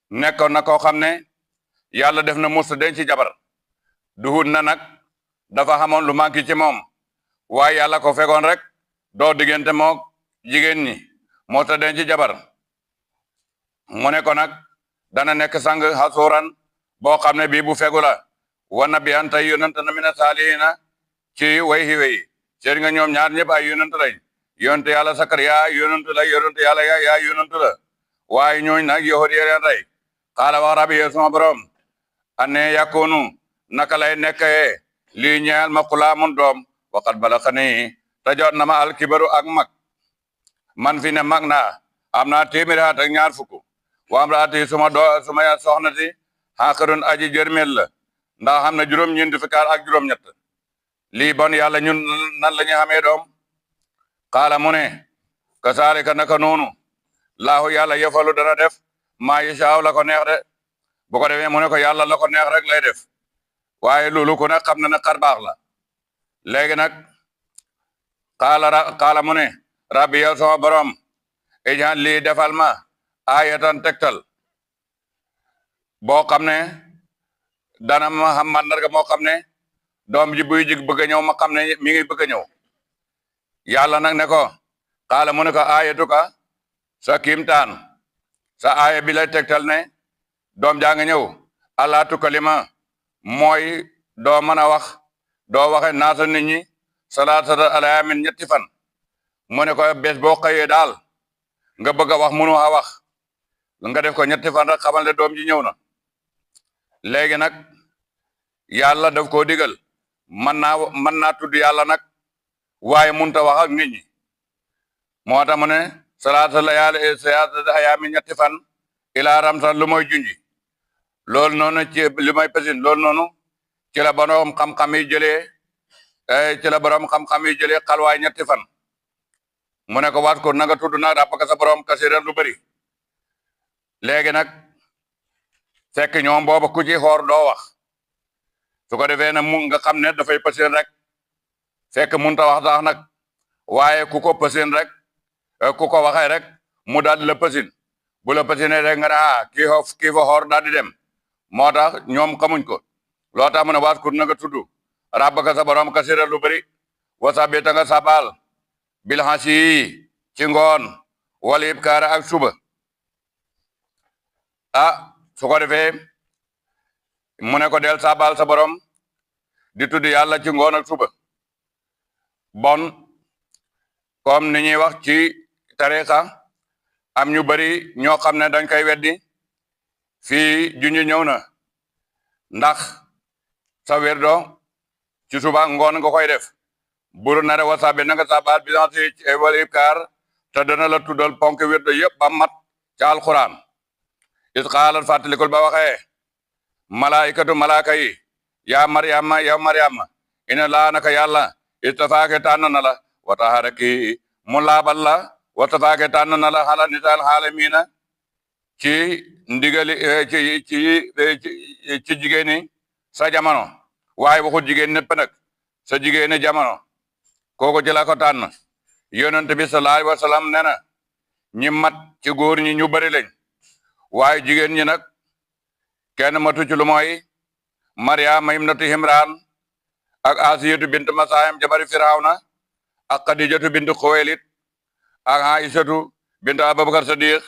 nekkoon na koo xam ne yàlla def na musta denc jabar duhut na nag dafa xamoon lu manqué ci moom waaye yàlla ko fegoon rek doo diggante mook jigéen ñi moo tax den ci jabar mu ne ko nag dana nekk sang xasuuran boo xam ne bii bu fegu la wa nabiyan tey yonent na mina saalihina ci way xiwe yi seet nga ñoom ñaar ñëpp ay yonent lañ yonent yàlla Sakariya yonent la yonent yàlla yaa yonent la waaye ñooñ nag yahud yeen rey xaala wax rabbi yow sama borom anne yakunu naka lay nekkee lii ñeel ma xulaamun doom waqat balaxani te jot na ma alkibaru ak mag man fi ne mag naa am naa téeméeri at ak ñaar fukk wa amraati suma soxna si xaqarun aji jërmel la ndax xam na juróom-ñeent fukki at ak juróom-ñett lii bon yàlla ñun nan la ñu xamee doom xaala mu ne kasaalika naka noonu laahu yàlla yëfalu dana def maa yashaa la ko neex de bu ko defee mu ne ko yàlla la ko neex rek lay def waaye loolu ku ne xam na ne xar baax la léegi nag xaala mu ne rabbi yow sama borom ijaan lii defal ma ayatan tegtal boo xam ne dana ma xam mandarga moo xam ne doom ji buy jig bëgg a ñëw ma xam ne mi ngi bëgg a ñëw yàlla nag ne ko xaala mu ne ko ayatuka sa kiimtaan sa aaya bi lay tegtal ne doom jaa nga ñëw allah tukalima mooy doo mën a wax doo waxe naasa nit ñi salaasata ayaamin ñetti fan mu ne ko bés boo xëyee daal nga bëgg a wax munu a wax nga def ko ñetti fan rek xamal ne doom ji ñëw na léegi nag yàlla daf koo digal mën naa tudd yàlla nag waaye munta wax ak nit ñi moo tax mu ne salaasata ayaamin ñetti fan ilaa ramsan lu mooy junji loolu noonu ci li may pesin loolu noonu ci la borom xam-xam yi jëlee xalwaay ñetti fan mu ne ko waat ko na nga tudd nag ràppaka sa borom kasiran lu bëri léegi nag fekk ñoom booba ku ci xoor doo wax su ko defee nag mu nga xam ne dafay pesin rek fekk munta wax sax nag waaye ku ko pesin rek ku ko waxee rek mu daal di la pesin bu la pesinee rek nga ne kii fa xoor daal di dem moo tax ñoom xamuñ ko loo tax mu ne waat kur na nga tudd rabbaka sa borom kasira lu bëri wasabi ta nga sabal bil hasi ci ngoon wala ibkaara ak suba su ko defee mu ne ko del sabal sa borom di tudd yàlla ci ngoon ak suba bon comme ni ñuy wax ci tariqa am ñu bari ñoo xam ne dañ koy weddi fii junju ñëw na ndax sa wirdo ci suba ngoon nga koy def buru nare wasabi na nga sabal bilanci wala ibkaar te dana la tuddal ponk wirdo yëpp ba mat ci alquran is xaalal fàttalikul ba waxee malaikatu malaaka yi yaa Maryama yow Maryama ina laa naka yàlla istafaake tànn na la wa taharaki mu laabal la wa tafaake tànn na la xala nital xaalamiina ci ndigali ci jigéeni sa jamono waaye waxu jigéen ñëpp nag sa jigéeni jamono kooku ci la ko tànn yonent bi sallallahu alayhi wa sallam nee na ñi mat ci góor ñi ñu bari lañ waaye jigéen ñi nag kenn matu ci lu mooy Maryama ibnatu Imraan ak Asiyatu bintu Masaayim jabari Firawna ak Xadijatu bintu Xuwaylid ak Aïsatu bintu Abubakar Sadiq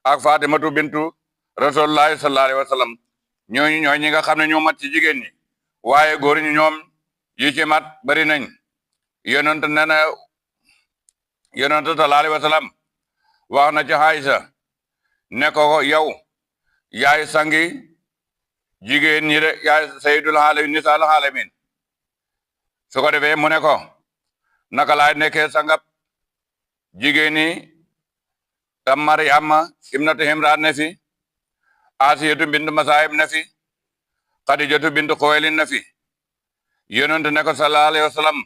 ak Fatimatu bintu Rasulullahi sallallahu alayhi wa sallam ñooñu ñooy ñi nga xam ne ñoo mat ci jigéen ñi waaye góor ñi ñoom yi ci mat bari nañ yonent nee na yonent sallallahu alayhi wa sallam wax na ci Aïsa ne ko yow yaay sangi jigéen ñi de yaay sayyidul alamin nisaal alamin su ko defee mu ne ko naka laay nekkee sangab jigéen ñi tam Maryama ibnatu Imraan ne fi Asiyatu bintu Masaayib ne fi Xadijatu bintu Xuwaylid ne fi yonent ne ko sallallahu alayhi wa sallam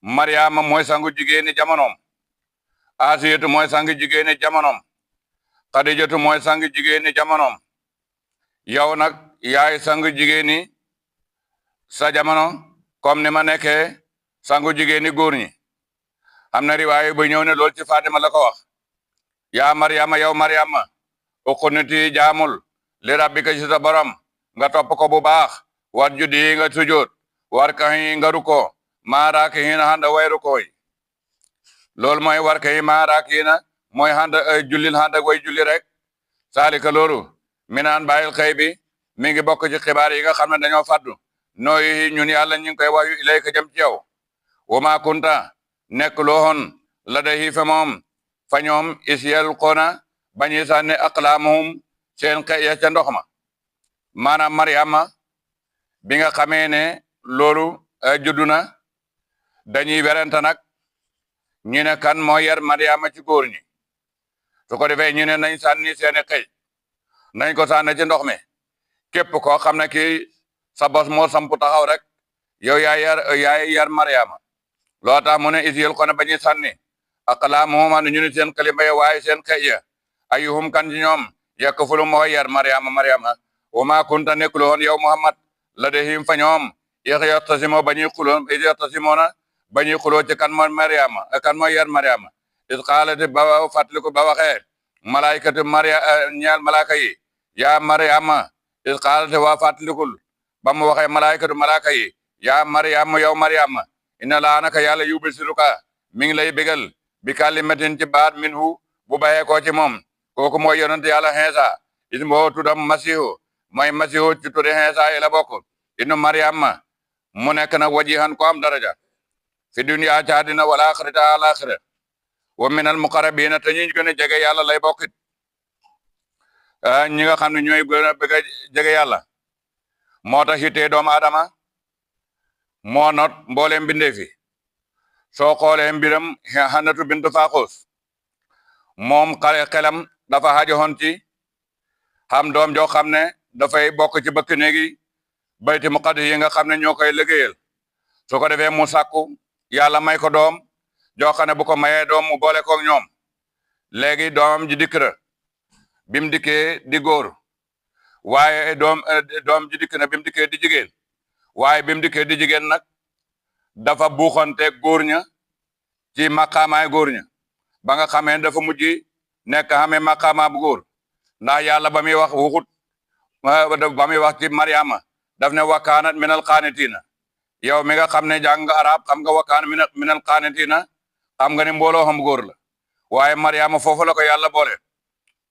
Maryama mooy sangu jigéen ñi jamonoom Asiyatu mooy sangu jigéen ñi jamonoom Xadijatu mooy sang jigéen ñi jamonoom yow nag yaay sang jigéen ñi sa jamono comme ni ma nekkee sangu jigéen ñi góor ñi am na riwaaya bu ñëw ne lool ci Fatima la ko wax yaa Maryama yow Maryama uqnuti jaamul li rabbika ci sa borom nga topp ko bu baax wat judi nga sujjóot warkahi ngaru ko maraki hina handa wayru koy loolu mooy warkahi maraki hina mooy handa jullil handa way julli rek saalika loolu minaan bàyyil xëy bi mi ngi bokk ci xibaar yi nga xam ne dañoo fàddu nooy ñun yàlla ñu ngi koy wayu ilayka jëm ci yow wa ma kunta nekk looxoon la day fa moom fa ñoom isyal qoona bañi sànni aqlaamuhum seen xëy ya ca ndox ma maanaam Mariama bi nga xamee ne loolu juddu na dañuy werante nag ñu ne kan moo yar Mariama ci góor ñi su ko defee ñu ne nañ sànni seeni xëy nañ ko sànni ci ndox mi képp koo xam ne kii sa bos moo sampu taxaw rek yow yaay yar Mariama loo tax mu ne isyal qoona bañi sànni aqlaamuhum anu ñu ne seen xalima ya waaye seen xëy ya ayuhum kan ci ñoom yakfulu moo yar Mariama wa ma kunta nekkul woon yow Muhammad la dehim fa ñoom yaxtasimo bañuy xuloo ci kan mooy Mariama kan mooy yar Mariama is xaalati ba fàttaliku ba waxee malaykatu ñaal malaaka yi yaa Mariama is xaalati waa fàttalikul ba mu waxee malaykatu malaaka yi yaa Mariama yow Mariama inna laa naka yàlla yubsiruka mi ngi lay bégal bi kalimatin ci baat minhu bu bayee ko ci moom kooku mooy yonent yàlla Iisa ismuhu tuddam masihu mooy masihu ci tudde Iisa yi la bokk inu Mariama mu nekk nag wajihan ko am daraja fi dunya ci àddina wal aaxirati àlaaxira wa minal muqarrabiina te ñi gën a jege yàlla lay bokkit ñi nga xam ne ñooy gën a bëgg a jege yàlla moo tax yittee doomu aadama moo not mbooleem bindee fi soo xoolee mbiram Hannatu bintu Faaxuus moom xelam dafa xajoon ci xam doom joo xam ne dafay bokk ci bëkk néegi bayti muqaddas yi nga xam ne ñoo koy liggéeyal su ko defee mu sàkku yàlla may ko doom joo xam ne bu ko mayee doom mu boole koog ñoom léegi doomam ji dikk na bi mu dikkee di góor waaye doom ji dikk na bi mu dikkee di jigéen waaye bi mu dikkee di jigéen nag dafa buuxante góor ña ci maqaamaay góor ña ba nga xamee dafa mujj nekk xamee maqaama bu góor ndax yàlla ba muy wax waxut ba muy wax ci Mariama daf ne wakaanat minal qaanitina yow mi nga xam ne jàng nga arab xam nga wakaanat minal qaanitina xam nga ne mbooloo xam góor la waaye Mariama foofu la ko yàlla boole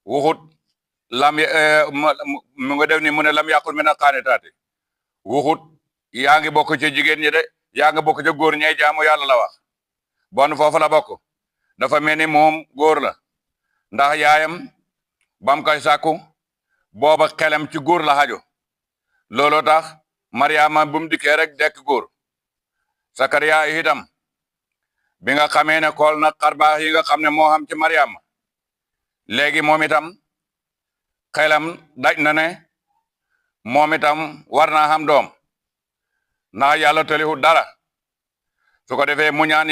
waxut mu nga def ni mu ne lam yàqul minal qaanitaati waxut yaa ngi bokk ci jigéen ñi de yaa ngi bokk ci góor ñay jaamu yàlla la wax bon foofu la bokk dafa mel ni moom góor la ndax yaayam bam koy sàkku booba xelam ci góor la xajo looloo tax Mariama bu mu dikkee rek dekk góor Sakariya itam bi nga xamee ne xool na xarbaax yi nga xam ne moo xam ci Mariama léegi moom itam xelam daj na ne moom itam war naa xam doom ndax yàlla tëliwut dara su ko defee mu ñaan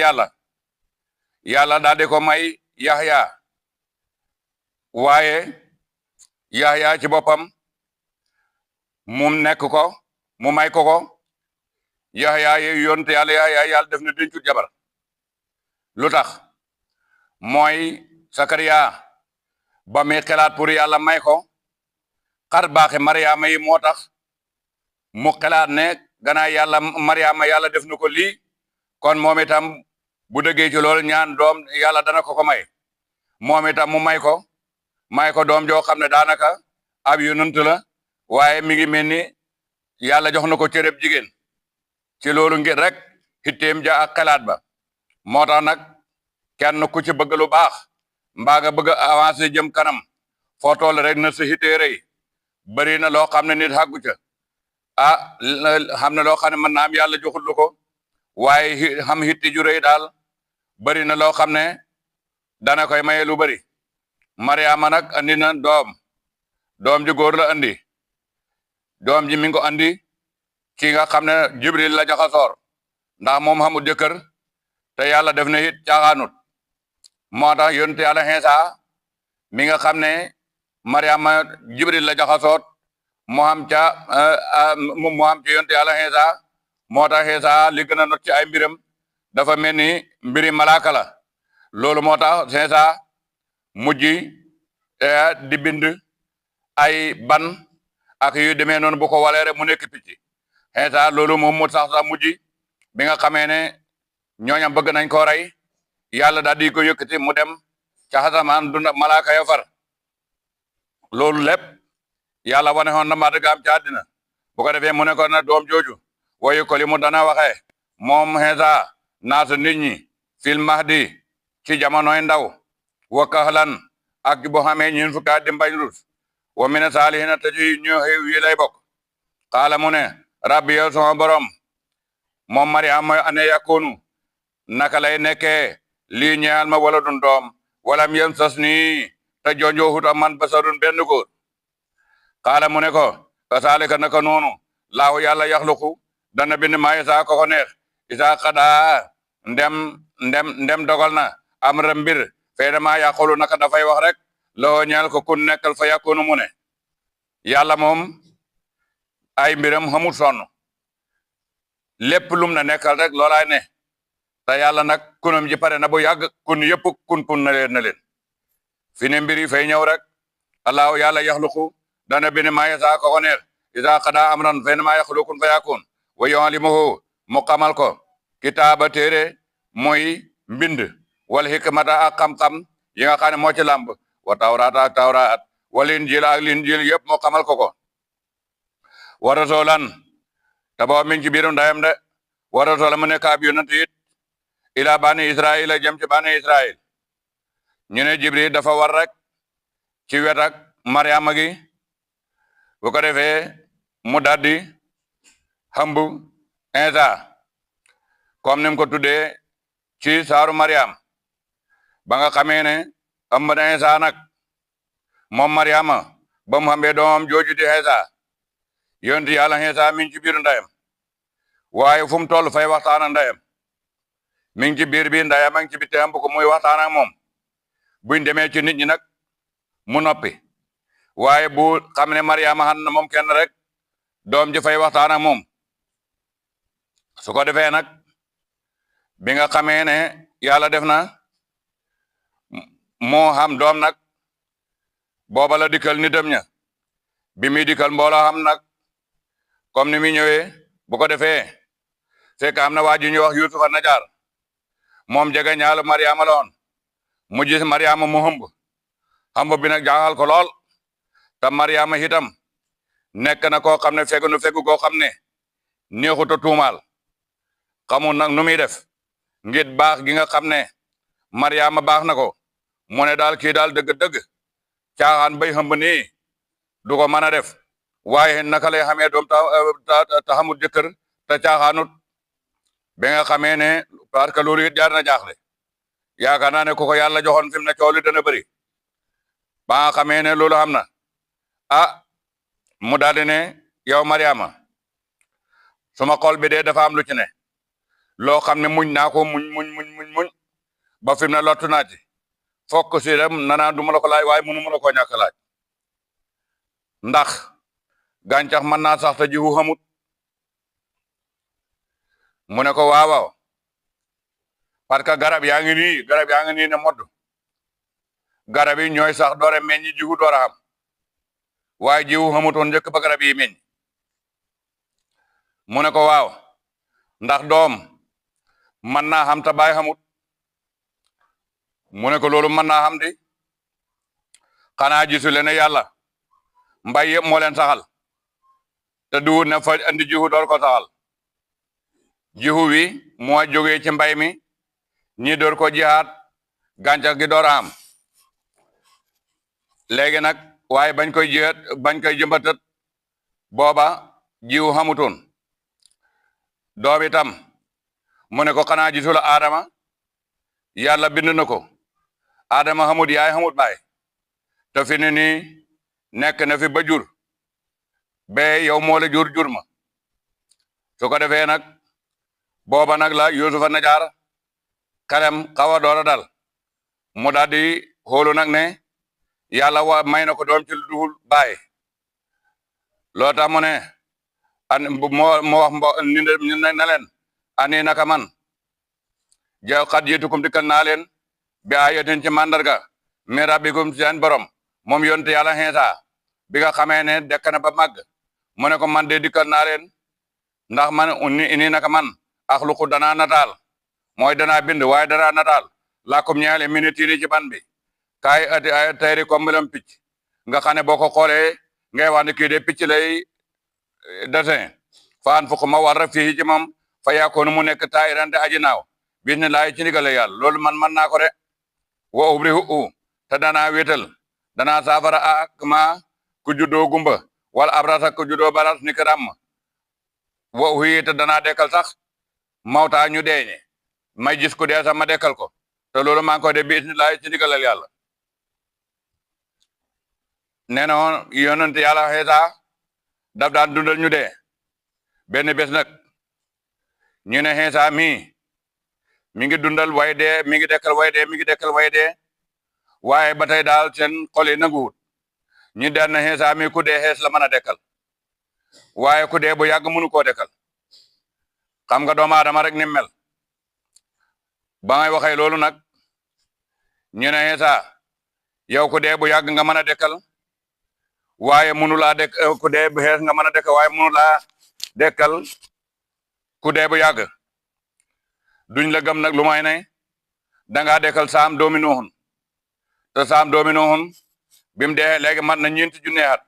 yàlla daal di ko may Yaxya waaye Yaxya ci boppam mu nekk ko mu may ko Yaxya yonte yàlla def na dencut jabar lu tax mooy Sakariya ba muy xelaat pour yàlla may ko xar baaxi Mariama yi moo tax mu xelaat ne gannaaw yàlla Mariama yàlla def na ko lii kon moom itam bu dëggee ci loolu ñaan doom yàlla dana ko may moom itam mu may ko doom joo xam ne daanaka ab yonent la waaye mi ngi mel ni yàlla jox na ko cërëb jigéen ci loolu ngir rek xitteem ja ak xelaat ba moo tax nag kenn ku ci bëgg lu baax mbaa nga bëgg a avancer jëm kanam foo toll rek na sa hittee rëy bëri na loo xam ne nit xàggu ca xam na loo xam ne mën naa am yàlla joxul lu ko waaye xam hitti ju rëy daal bëri na loo xam ne dana koy maye lu bëri Mariama nag andi na doom ji góor la andi doom ji mi ngi ko andi ki nga xam ne Jibril la jaxasoor ndax moom xamul jëkkër te yàlla def na it caaxaanut moo tax yonent yàlla Iisa mi nga xam ne Mariama Jibril la jaxasoot mu xam ci yonent yàlla Iisa moo tax Iisa li gën a not ci ay mbiram dafa mel ni mbiri malaaka la loolu moo tax Iisa mujj di bind ay ban ak yu demee noonu bu ko walee rek mu nekk picc Iisa loolu moom mu sax mujj bi nga xamee ne ñooñam bëgg nañ ko rey yàlla daal di ko yëkkati mu dem ca asamaan dund malaaka ya far loolu lépp yàlla wane woon na màdgaam ci àddina bu ko defee mu ne ko na doom jooju woyu ko li mu dana waxee moom Iisa naasu nit ñi fil mahdi ci jamonoy ndaw wa kahlan ak boo xamee ñin fukki at di mbañ rus wa mina saalihina te ci ñu xew yi lay bokk xaala mu ne rabbi yow sama borom moom Mariam mooy ane yakunu naka lay nekkee lii ñeel ma wala dun doom walam yem sas nii te jonjooxut am man basarun benn góor xaala mu ne ko kasaalika naka noonu laahu yàlla yaxluqu dana bind maa isaa ko neex isaa xadaa ndem dogal na am ra mbir fee dama yàqulu naka dafay wax rek loo ñeel ko kun nekkal fa yakunu mu ne yàlla moom ay mbiram xamul sonn lépp lum na nekkal rek loolaay ne te yàlla nag kunam ji pare na bu yàgg kun yëpp kun na leen fi ne mbir yi fay ñëw rek allahu yàlla yaxluqu dana bind maa yasaa ko neex isa xadaa amran fay maa yaxluqu kun fa yakun wa yuallimuhu mu xamal ko kitaaba téere mooy mbind wal hikmata ak xam-xam yi nga xam ne moo ci làmb wa tawraat ak tawraat wal injil ak linjil yëpp mu xamal ko wa rasulan te boo min ci biiru ndayam de wa rasulan mu nekk ab yonent it ila bani israil a jëm ci bani israil ñu ne jibril dafa war rek ci wet ak mariama gi bu ko defee mu daldi xambu Iisa comme ni mu ko tuddee ci saaru mariam ba nga xamee ne ëmb na Iisa nag moom mariama ba mu xambee doomam jooju di Iisa yonent yàlla Iisa mi ngi ci biir ndayam waaye fu mu toll fay waxtaan ak ndayam mi ngi ci biir bi ndayam a ngi ci bitti am ko muy waxtaan ak moom buñ demee ci nit ñi nag mu noppi waaye bu xam ne Mariama xam na moom kenn rek doom ji fay waxtaan ak moom su ko defee nag bi nga xamee ne yàlla def na moo xam doom nag booba la dikkal nitam ña bi muy dikkal mbooloo xam nag comme ni muy ñëwee bu ko defee fekk am na waa ji ñuy wax Yuusufa Najaar moom jege ñaalu Mariama la woon mu gis Mariama mu xëmb bi nag jaaxal ko lool te Mariama itam nekk na koo xam ne fegu koo xam ne neexut a tuumaal xamul nag nu muy def ngir baax gi nga xam ne Mariama baax na ko mu ne daal kii daal dëgg-dëgg caaxaan bay xëmb nii du ko mën a def waaye naka lay xamee doom ta xamut jëkkër te caaxaanut ba nga xamee ne parce que loolu it jaar na jaaxle yaakaar naa ne ku ko yàlla joxoon fi mu ne coow li dana bëri ba nga xamee ne loolu xam na ah mu daal di ne yow Mariama suma xol bi de dafa am lu ci ne loo xam ne muñ naa ko muñ ba fi mu ne lottu naa ci fokk si dem nanaa du ma la ko laaj waaye mënu ma la koo ñàkk laaj ndax gàncax mën naa sax te jiwu xamut mu ne ko waaw parce que garab yaa ngi nii ne modd garab yi ñooy sax doore meññi jiwu door a xam waaye jiwu xamutoon njëkk ba garab yi meññ mu ne ko waaw ndax doom mën naa xam te baay xamut mu ne ko loolu mën naa xam di xanaa gisu leen ne yàlla mbay yëpp moo leen saxal te duwut ne fa andi jiwu door ko saxal jiwu wi moo jógee ci mbay mi ñi door ko jihaat gàncax gi door a am léegi nag waaye bañ koy jëmbatat booba jiwu xamutoon doom itam mu ne ko xanaa gisul Adama yàlla bind na ko Adama xamut yaay xamut baay te fi ne nii nekk na fi ba jur ba yow moo la jur ma su ko defee nag booba nag la Yuusufa Najaar xelam xaw a door a dal mu daal di xoolu nag ne yàlla may na ko doom ci lu dul baay loo tax mu ne moo wax na leen ani naka man ja xat jiitukum dikkal naa leen bi ayatin ci mandarga min rabbikum ci seen borom moom yonte yàlla Iisa bi nga xamee ne dekk na ba màgg mu ne ko man de dikkal naa leen ndax man ini naka man axluqu danaa nataal mooy danaa bind waaye danaa nataal laakum ñaale minitini ci ban bi kaay ati ay tayri kombilam picc nga xam ne boo ko xoolee ngay wax ne kii de picc lay dessin faan fukk ma war a fii ci moom fa yaakoonu mu nekk taayirante aji naaw bismillahi ci ndigale yàlla loolu man naa ko de wa ubrihu te danaa wéetal danaa saafara ak ma ku juddoo gumba wala abrasa ku juddoo baras ni karam wa uhi te danaa dekkal sax mawtaa ñu deeñe may gis ku dee sax ma dekkal ko te loolu maa ngi koy de bismillahi ci ndigalal yàlla nee na yonent yàlla Iisa daf daan dundal ñu dee benn bés nag ñu ne Iisa mi ngi dundal way dee mi ngi dekkal way dee mi ngi dekkal way dee waaye ba tey daal seen xol yi nanguwut ñu daan na Iisa mi ku dee xees la mën a dekkal waaye ku dee bu yàgg mënu koo dekkal xam nga doomu aadama rek ni mel ba ngay waxee loolu nag ñu ne Iisa yow ku dee bu yàgg nga mën a dekkal waaye mënu laa dekk ku dee bu xees nga mën a dekkal waaye mënu laa dekkal ku dee bu yàgg duñ la gëm nag lu may ne dangaa dekkal saam doomi Nuuhun te saam doomi Nuuhun bi mu dee léegi mat na 4 junne at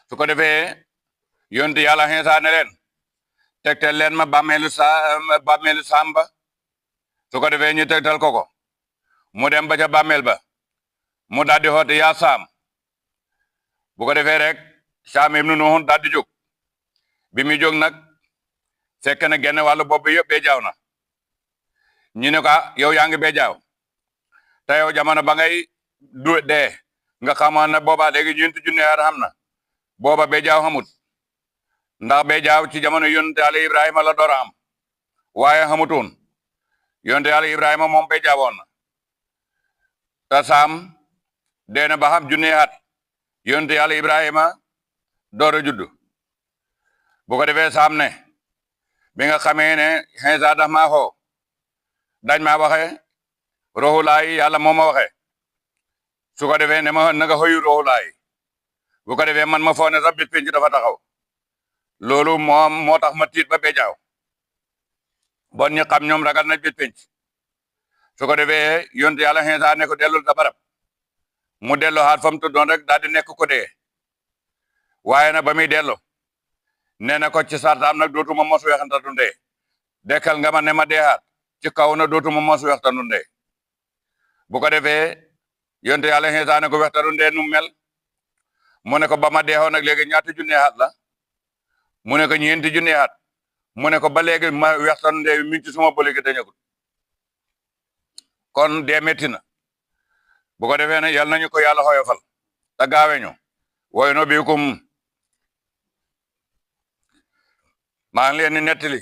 su ko defee yonti yàlla Iisa ne leen tegtal leen ma bàmmeelu Samba su ko defee ñu tegtal ko mu dem ba ca bàmmeel ba mu daldi xoote yaa Saam bu ko defee rek Saam ibnu Nuuhun daldi jóg bi muy jóg nag fekk na genn wàllu bopp bi yëpp bee jaaw na ñu ne ko yow yaa ngi bee jaaw te yow jamono ba ngay dee nga xamoon ne booba léegi 4 junne at xam na booba bee jaaw xamut ndax bee jaaw ci jamono yonent Yàlla Ibrahima la door a am waaye xamutoon yonent Yàlla Ibrahima moom bee jaawoon na te Saam dee na ba xam junne at yonent Yàlla Ibrahima door a judd bu ko defee Saam ne bi nga xamee ne Iisa daf maa xoo dañ maa waxe roxulaay yàlla moo ma waxe su ko defee ne ma na nga xëyu roxulaay bu ko defee man ma foog ne sax bis penc dafa taxaw loolu moom moo tax ma tiit ba bejaaw bon ñi xam ñoom ragal nañ bis penc su ko defee yonte yàlla Iisa ne ko dellul sa barab mu delloo xaat fa mu tuddoon rek daal di nekk ko dee waaye nag ba muy delloo nee na ko ci sartaam nag dootuma mos weexantatu ndee dekkal nga ma ne ma deexaat ci kaw na dootuma mos weextanu ndee bu ko defee yonte yàlla Iisa ne ko weextanu ndee nu mel mu ne ko ba ma deexoon nag léegi ñaata junne at la mu ne ko 4 junne at mu ne ko ba léegi ma weextanu ndee mi ngi ci suma bële gi dañagul kon dee metti na bu ko defee ne yal nañu ko yàlla xoyofal te gaawe ñu woy no biikum maa ngi leen di nettali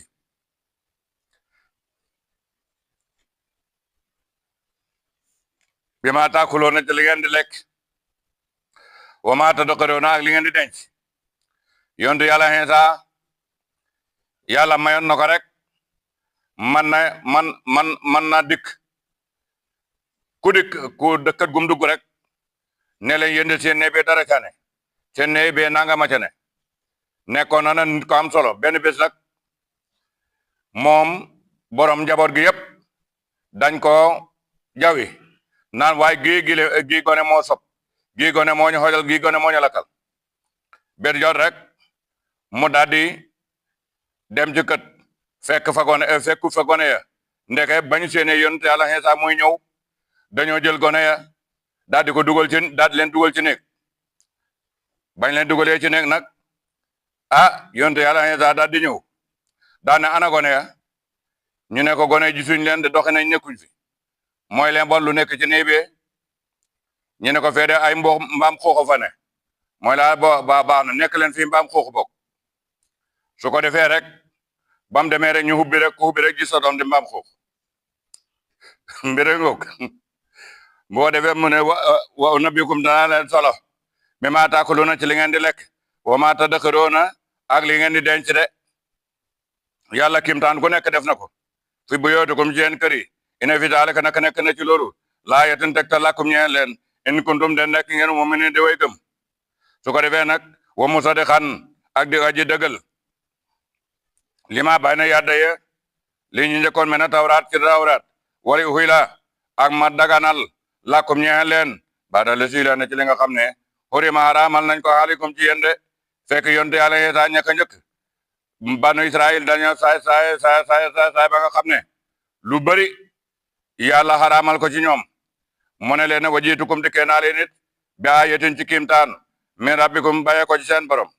bi ma taakuloo na ci li ngeen di lekk wa ma tadakkaroo na ak li ngeen di denc yontu yàlla Iisa yàlla mayoon na ko rek man na dikk ku dëkkat gum dugg rek ne leen yënd seen ne be dara cane seen ne be nanga ma cane nekkoon na nit ko am solo benn bés nag moom borom njaboot gi yëpp dañ ko jawi naan waaye gii gone moo sob gii gone moo ñu xojal gii gone moo ñu lakkal bet jot rek mu daldi dem ci kët fekku fa gone ya ndeke bañu seene yonent yàlla Iisa muy ñëw dañoo jël gone ya daldi ko daldi leen dugal ci néeg bañ leen dugalee ci néeg nag yonent yàlla Iisa daldi ñëw daane ana gone ya ñu ne ko gone gisuñ leen de doxe nañ nekkuñ fi mooy leen bon lu nekk ci néeg bi ñu ne ko fee de ay mbaam xuuxu fa ne mooy laa baax na nekk leen fii mbaam xuuxu bokk su ko defee rek bam demee rek ñu hubbi rek gis sa doom di mbaam xuux mbire ngoog boo defee mu ne wa nabbikum danaa leen solo mi maa taakuluna ci li ngeen di lekk wa maa tadakkaroona ak li ngeen di denc de yàlla kimtaan ku nekk def na ko fi buyootikum ci yeen kër yi ina fi daalika naka nekk na ci loolu laa yetin tegtal lakum ñeen leen in kuntum de nekk ngeen mu'minin de way gëm su ko defee nag wa musaddiqan ak di aji dëggal lima bayna yadaya li ñu njëkkoon mena tawraat ci tawraat wali uhila ak ma daganal lakum ñeel leen baada la si la ne ci li nga xam ne xurima haramal nañ ko aleykum ci yéen de fekk yonte yàlla Iisaa ñàkk a njëkk banu Israël dañoo saay ba nga xam ne lu bari yàlla haramal ko ci ñoom mu ne leen wajiitukum dikkee naa leen it bi ayatin ci kiimtaan min rabbikum baye ko ci seen borom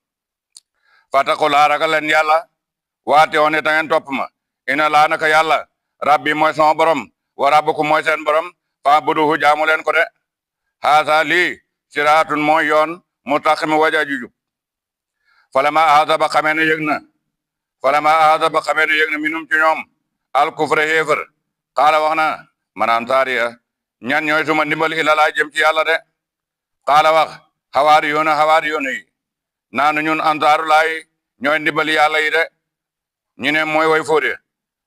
fattaqulaa ragal leen yàlla waate woon ta ngeen topp ma ina laa naka yàlla rabbi mooy sama borom wa rabbukum mooy seen borom fa'buduhu jaamu leen ko de haasa lii siraatun mooy yoon mustaqim waja jujub falama ahasa ba xamee ne yëg na minum ci ñoom al kufre xéefër xaala wax na man ansaariya ñan ñooy suma ndimbal ila laa jëm ci yàlla de xaala wax xawaari yoona yi naanu ñun ansaaru laay ñooy ndimbali yàlla yi de ñu ne mooy way fóode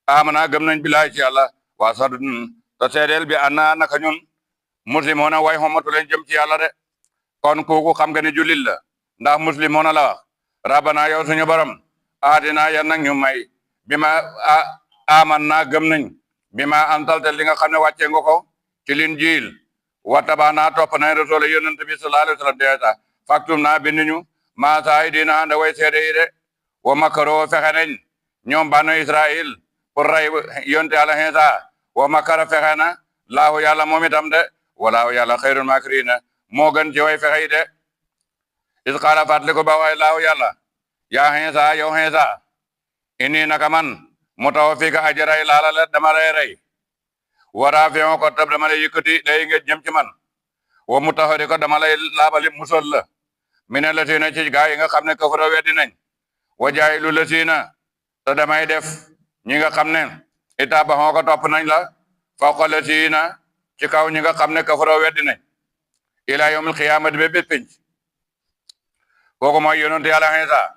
amana gëm nañ bilaay ci yàlla waa sadun te seedeel bi ana naka ñun muslimoona way xomatu leen jëm ci yàlla de kon kooku xam nga ne jullit la ndax muslimoona la wax rabbana yow suñu borom aadina yan nag ñu may bi ma aman naa gëm nañ bi ma antalte li nga xam ne wàcce nga ko ci Linjiil wa tabaana topp nañ rasul yonent bi sallallahu alayhi wa sallam deeta faktum naa bind ñu maa saay dina anda way seede yi de wa makaro fexe nañ ñoom banu Israël pour rey yonte yàlla Iisaa wa makara fexe na laahu yàlla moom itam de walaahu yàlla xayrul maakiriina moo gën ci way fexe yi de is qaala fàttaliku ba waay laahu yàlla yaa Iisaa yow Iisaa inni naka man mutawaffika aji rey laala la dama lay rey wa raafi'uka ko tab dama lay yëkkati day nga jëm ci man wa mutahhirika dama lay laabali musal la mina lasiina ci gaa yi nga xam ne kafaru weddi nañ wa jaayilu lasiina te damay def ñi nga xam ne ittabaxoo ko topp nañ la fawqa lasiina ci kaw ñi nga xam ne kafaru weddi nañ ila yawmil qiyaamati ba bés pénc kooku mooy yonent yàlla Iisaa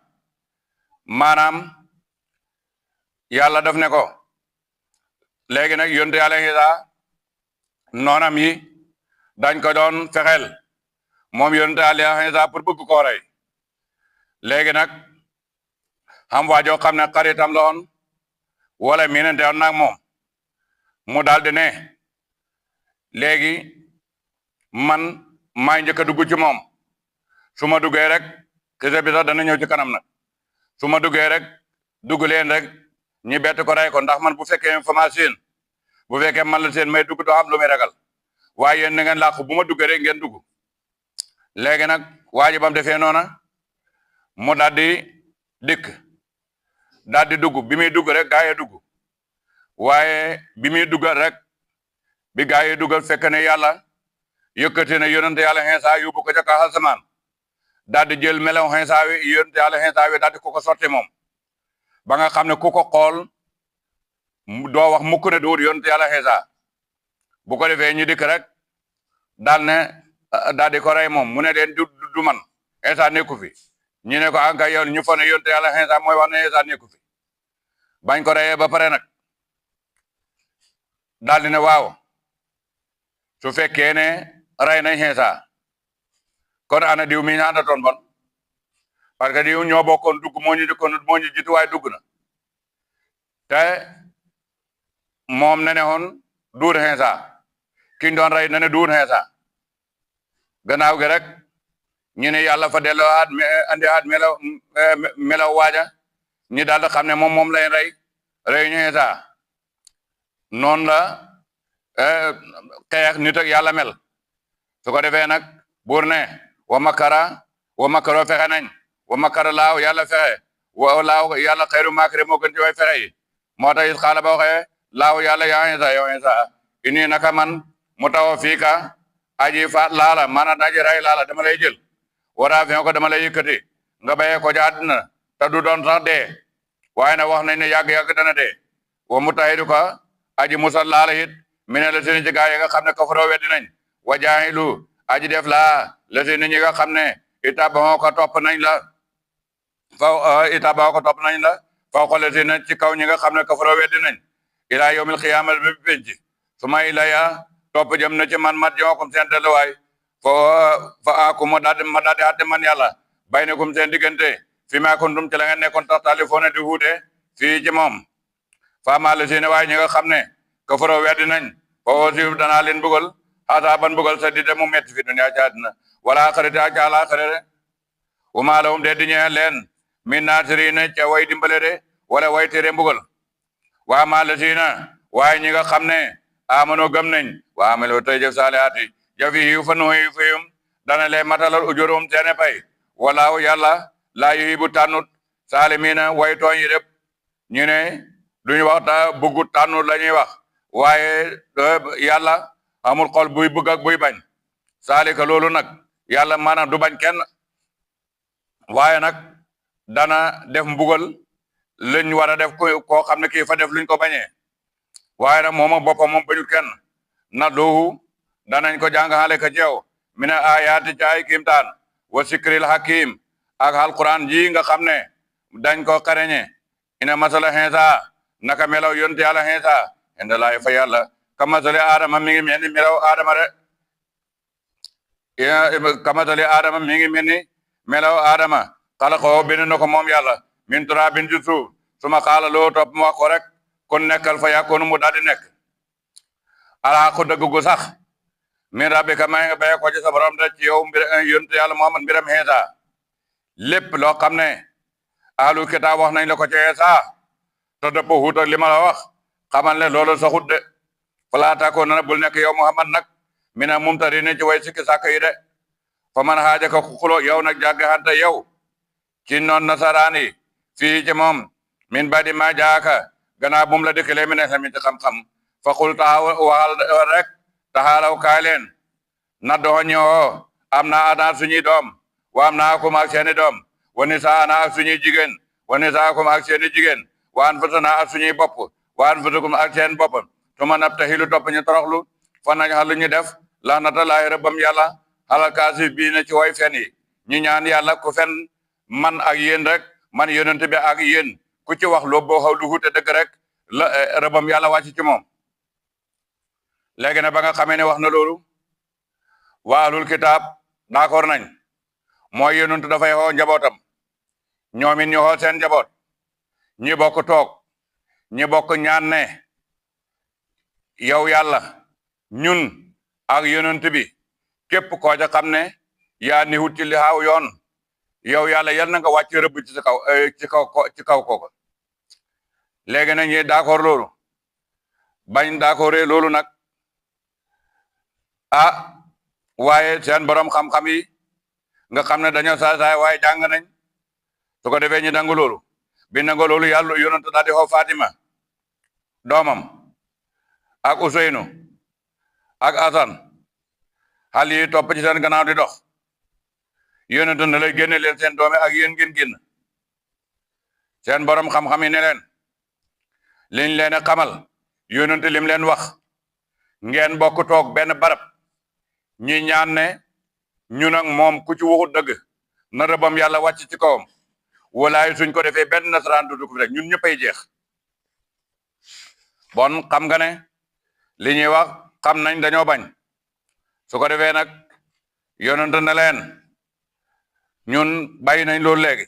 maanaam yàlla daf ne ko léegi nag yonent yàlla Iisaa noonam yi dañ ko doon fexeel moom yonent yàlla Iisaa pour bëgg koo rey léegi nag xam waajoo xam ne xaritam la woon wala miinante woon nag moom mu daal di ne léegi man maay njëkk a dugg ci moom su ma duggee rek xisa bi sax dana ñëw ci kanam nag su ma duggee rek dugg leen rek ñi bett ko rey ko ndax man bu fekkee information bu fekkee man la seen may dugg doo am lu muy ragal waaye yéen na ngeen làqu bu ma duggee rek ngeen dugg léegi nag waa ji bam defee noona mu daal di dikk daal di dugg bi muy dugg rek gaa yi dugg waaye bi muy duggal rek bi gaa yi duggal fekk ne yàlla yëkkati na yonent yàlla Iisaa yóbbu ko ca kaw asamaan daal di jël melaw Iisaa wi yonent yàlla Iisaa wi daal di ko sotti moom ba nga xam ne ku ko xool doo wax mukk ne duur yonent yàlla Iisaa bu ko defee ñu dikk rek daal di ko rey moom mu ne leen du man Iisaa nekku fi ñu ne ko anka yow ñu fa ne yonent yàlla Iisaa mooy wax ne Iisaa nekku fi bañ ko reyee ba pare nag daal di ne waaw su fekkee ne rey nañ Iisaa kon ana diw mi ñaata toon bon parce que diw ñoo bokkoon dugg moo ñu jiitu waaye dugg na te moom ne woon duur Iisaa ki ñu doon rey ne duur Iisaa gannaaw gi rek ñu ne yàlla fa delloo andi aat melaw waaja ñi daal di xam ne moom lay rey ñu Iisaa noonu la xeex nit ak yàlla mel su ko defee nag buur ne wa makaro fexe nañ wa makara laaw yàlla fexe wa laaw yàlla xayru maakiri moo gën ci way fexe yi moo tax it xaala ba waxee laaw yàlla yaa Iisaa yow Iisaa ini naka man mutawaffika aji faat laala maanaam aji ray laala dama lay jël wara fi ko dama lay yëkkati nga bayee ko ci àddina te du doon sax dee waaye nag wax nañ ne yàgg-yàgg dana dee wa mutahiduka aji musal laala it mine la seen ci gaa yi nga xam ne kafaroo weddi nañ wa jaahilu aji def laa la seen ñi nga xam ne itaboo ko topp nañ la faw ko la seen ci kaw ñi nga xam ne kafaroo weddi nañ ila yawmil qiyaamati bi penc su ma ilaya topp jëm na ci man mat yoo kom seen delluwaay fa aku ma daal di àtte man yàlla baynakum seen diggante fi ma kuntum ci la ngeen nekkoon tax talifoone di wuute fii ci moom fa ma la seen waaye ñi nga xam ne kafaro weddi nañ fa aussi danaa leen bëggal asaban bëggal sa di de mu metti fi dunya ci àddina wala axirati ak àllaaxira wa ma lahum de di ñeel leen min naasiriina ca way dimbale de wala way tere mbugal wa ma la seen waaye ñi nga xam ne amano gëm nañ wa amelo tay jëf saalihaati jafi yu fa nuyu fiyum dana leen matalal ujurum seene pay walaaw yàlla laa yuhibu tànnut saalimiina way tooñ yi lépp ñu ne duñu wax ta bëggut tànnut la ñuy wax waaye yàlla amul xol buy bëgg ak buy bañ saalika loolu nag yàlla maanaam du bañ kenn waaye nag dana def mbugal luñ war a def koo xam ne kii fa def luñ ko bañee waaye nag moom ak boppam moom bañut kenn na doohu danañ ko jàngale ka jeew mina ayaati ci ay kimtaan wa sikril hakim ak alquran ji nga xam ne dañ ko xareñe ina masala Iisa naka melaw yonte yàlla Iisa inda laay fa yàlla ka masali Adama mi ngi mel ni melaw Adama de ka masali Adama mi ngi mel ni melaw Adama xalaqoo bind na ko moom yàlla min turaabin ci suuf suma xaala loo topp mu wax ko rek kon nekkal fa yàkkoonu mu daldi nekk ala ko dëgg gu sax min rabbika may nga baye ko ci sa borom da ci yow mbir yonte yàlla Muhammad mbiram Iisa lépp loo xam ne ahlu kitaab wax nañ la ko ci Iisa te dëpp xuut ak li ma la wax xamal ne loolu saxut de falaa takoon na bul nekk yow Muhammad nag mina mumtariina ci way sikki sàkk yi de fa man xaaja ka xulo yow nag jàggante yow ci noon nasaraani fii ci moom min badi ma jaaka gannaaw bum la dëkkalee mi ne tamit ci xam-xam fa xul waxal rek taxaalaw kaay leen na doxo ñëwoo am naa ana suñuy doom wa am naa akum ak seeni doom wa nisaana ak suñuy jigéen wa nisaakum ak seeni jigéen wa anfusana ak suñuy bopp wa anfusakum ak seen bopp tuma nabtahilu topp ñu toroxlu fa nañ xalu ñu def laxnata laay rëbbam yàlla xalal kaasi bii na ci way fen yi ñu ñaan yàlla ku fen man ak yéen rek man yonent bi ak yéen ku ci wax loo boo xaw lu xuute dëgg rek la rëbbam yàlla wàcc ci moom léegi nag ba nga xamee ne wax na loolu waa ahlul kitaab d'accord nañ mooy yonent dafay xoo njabootam ñoom it ñu xoo seen njaboot ñi bokk toog ñi bokk ñaan ne yow yàlla ñun ak yonent bi képp koo ca xam ne yaa niwut ci li xaaw yoon yow yàlla yal na nga wàcc rëbb ci kaw ci kaw kooku léegi nag ñi d'accord loolu bañ d'accord loolu nag waaye seen borom xam-xam yi nga xam ne dañoo saay waaye jàng nañ su ko defee ñu nangu loolu bi nangu loolu yàlla yonent daal di xoo Fatima doomam ak Useynu ak Asan xale yi topp ci seen gannaaw di dox yonent na lay génne leen seen doome ak yéen ngeen génn seen borom xam-xam yi ne leen liñ leen a xamal yonent lim leen wax ngeen bokk toog benn barab ñi ñaan ne ñu nag moom ku ci waxut dëgg na rëbbam yàlla wàcc ci kawam walaay suñ ko defee benn nasaraan du ko fi rek ñun ñëppay jeex bon xam nga ne li ñuy wax xam nañ dañoo bañ su ko defee nag yonent na leen ñun bàyyi nañ loolu léegi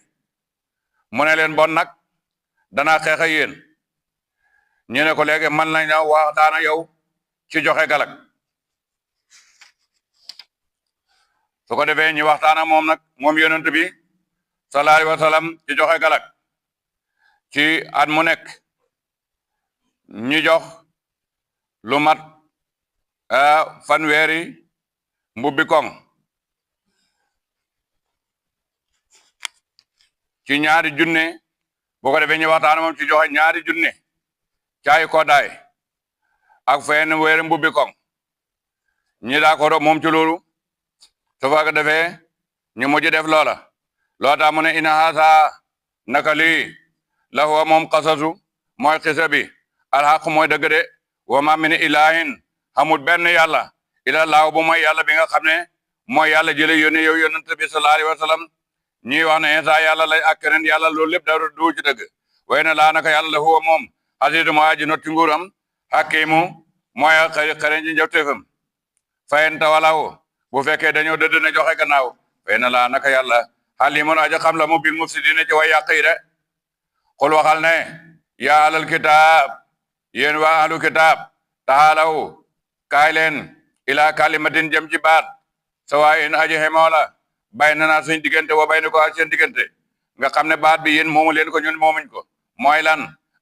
mu ne leen bon nag danaa xeex ak yéen ñu ne ko léegi man nañ na waxtaan ak yow ci joxe galak su ko defee ñu waxtaan ak moom nag moom yonent bi sallallahu alayhi wa sallam ci joxe galak ci at mu nekk ñu jox lu mat fanweeri mbubbi koŋ ci ñaari junne bu ko defee ñu waxtaan moom ci joxe ñaari junne caay koddaay ak fenn weeri mbubbi koŋ ñi d'accord moom ci loolu su fa ko defee ñu mujj def loola loo tax mu ne ina haasa naka lii la huwa moom qasasu mooy xisa bi alxaq mooy dëgg de wa ma min ilahin amul benn yàlla ila laaw bu mooy yàlla bi nga xam ne mooy yàlla jële yónni yow yonent bi sallallahu alayhi wa sallam ñi wax ne Iisa yàlla lay ak keneen yàlla loolu lépp dara du ci dëgg way na laa naka yàlla la huwa moom asiisu mooy aji not ci nguuram hakimu mooy xereñ ci njëfteefam fayen tawalaw bu fekkee dañoo dëdd na joxe gannaaw fay na laa naka yàlla xalimun aja xam la mu bil mufsidina ci way yàq yi de xul waxal ne yaa alal kitaab yéen waa ahlu kitaab taxaalaw kaay leen ila kalimatin jëm ci baat sawaayin aji xemoo la bay na naa suñ diggante wa bay na ko ak seen diggante nga xam ne baat bi yéen moomu leen ko ñun moomuñ ko mooy lan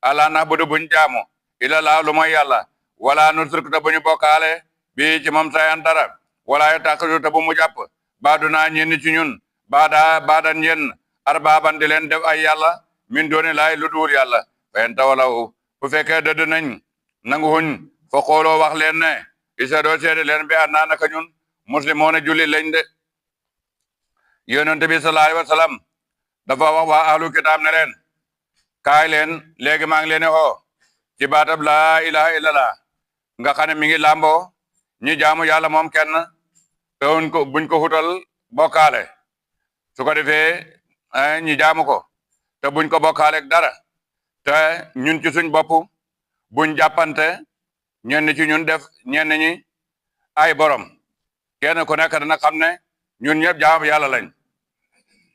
ala na budu buñ jaamu ila laa lu mooy yàlla wala nusrik ta buñu bokkaale bi ci moom sayan dara wala yo tàqatu ta bu mu jàpp baadu naa ñenn ci ñun baadan ñenn arbaaban di leen def ay yàlla min dooni laay lu duur yàlla fen tawalaw bu fekkee dëdd nañ nangu huñ fa xooloo wax leen ne isa doo seede leen bi an naa naka ñun muslimoon julli lañ de yonent bi sallallahu alayhi wa sallam dafa wax waa ahlu kitaab ne leen kaay leen léegi maa ngi leen xoo ci baatab laa ilaha illallah nga xam ne mi ngi làmboo ñi jaamu yàlla moom kenn te buñ ko xutal bokkaale su ko defee ñi jaamu ko te buñ ko bokkaale dara te ñun ci suñ bopp buñ jàppante ñenn ci ñun def ñenn ñi ay borom kenn ku nekk dana xam ne ñun ñëpp jaamu yàlla lañ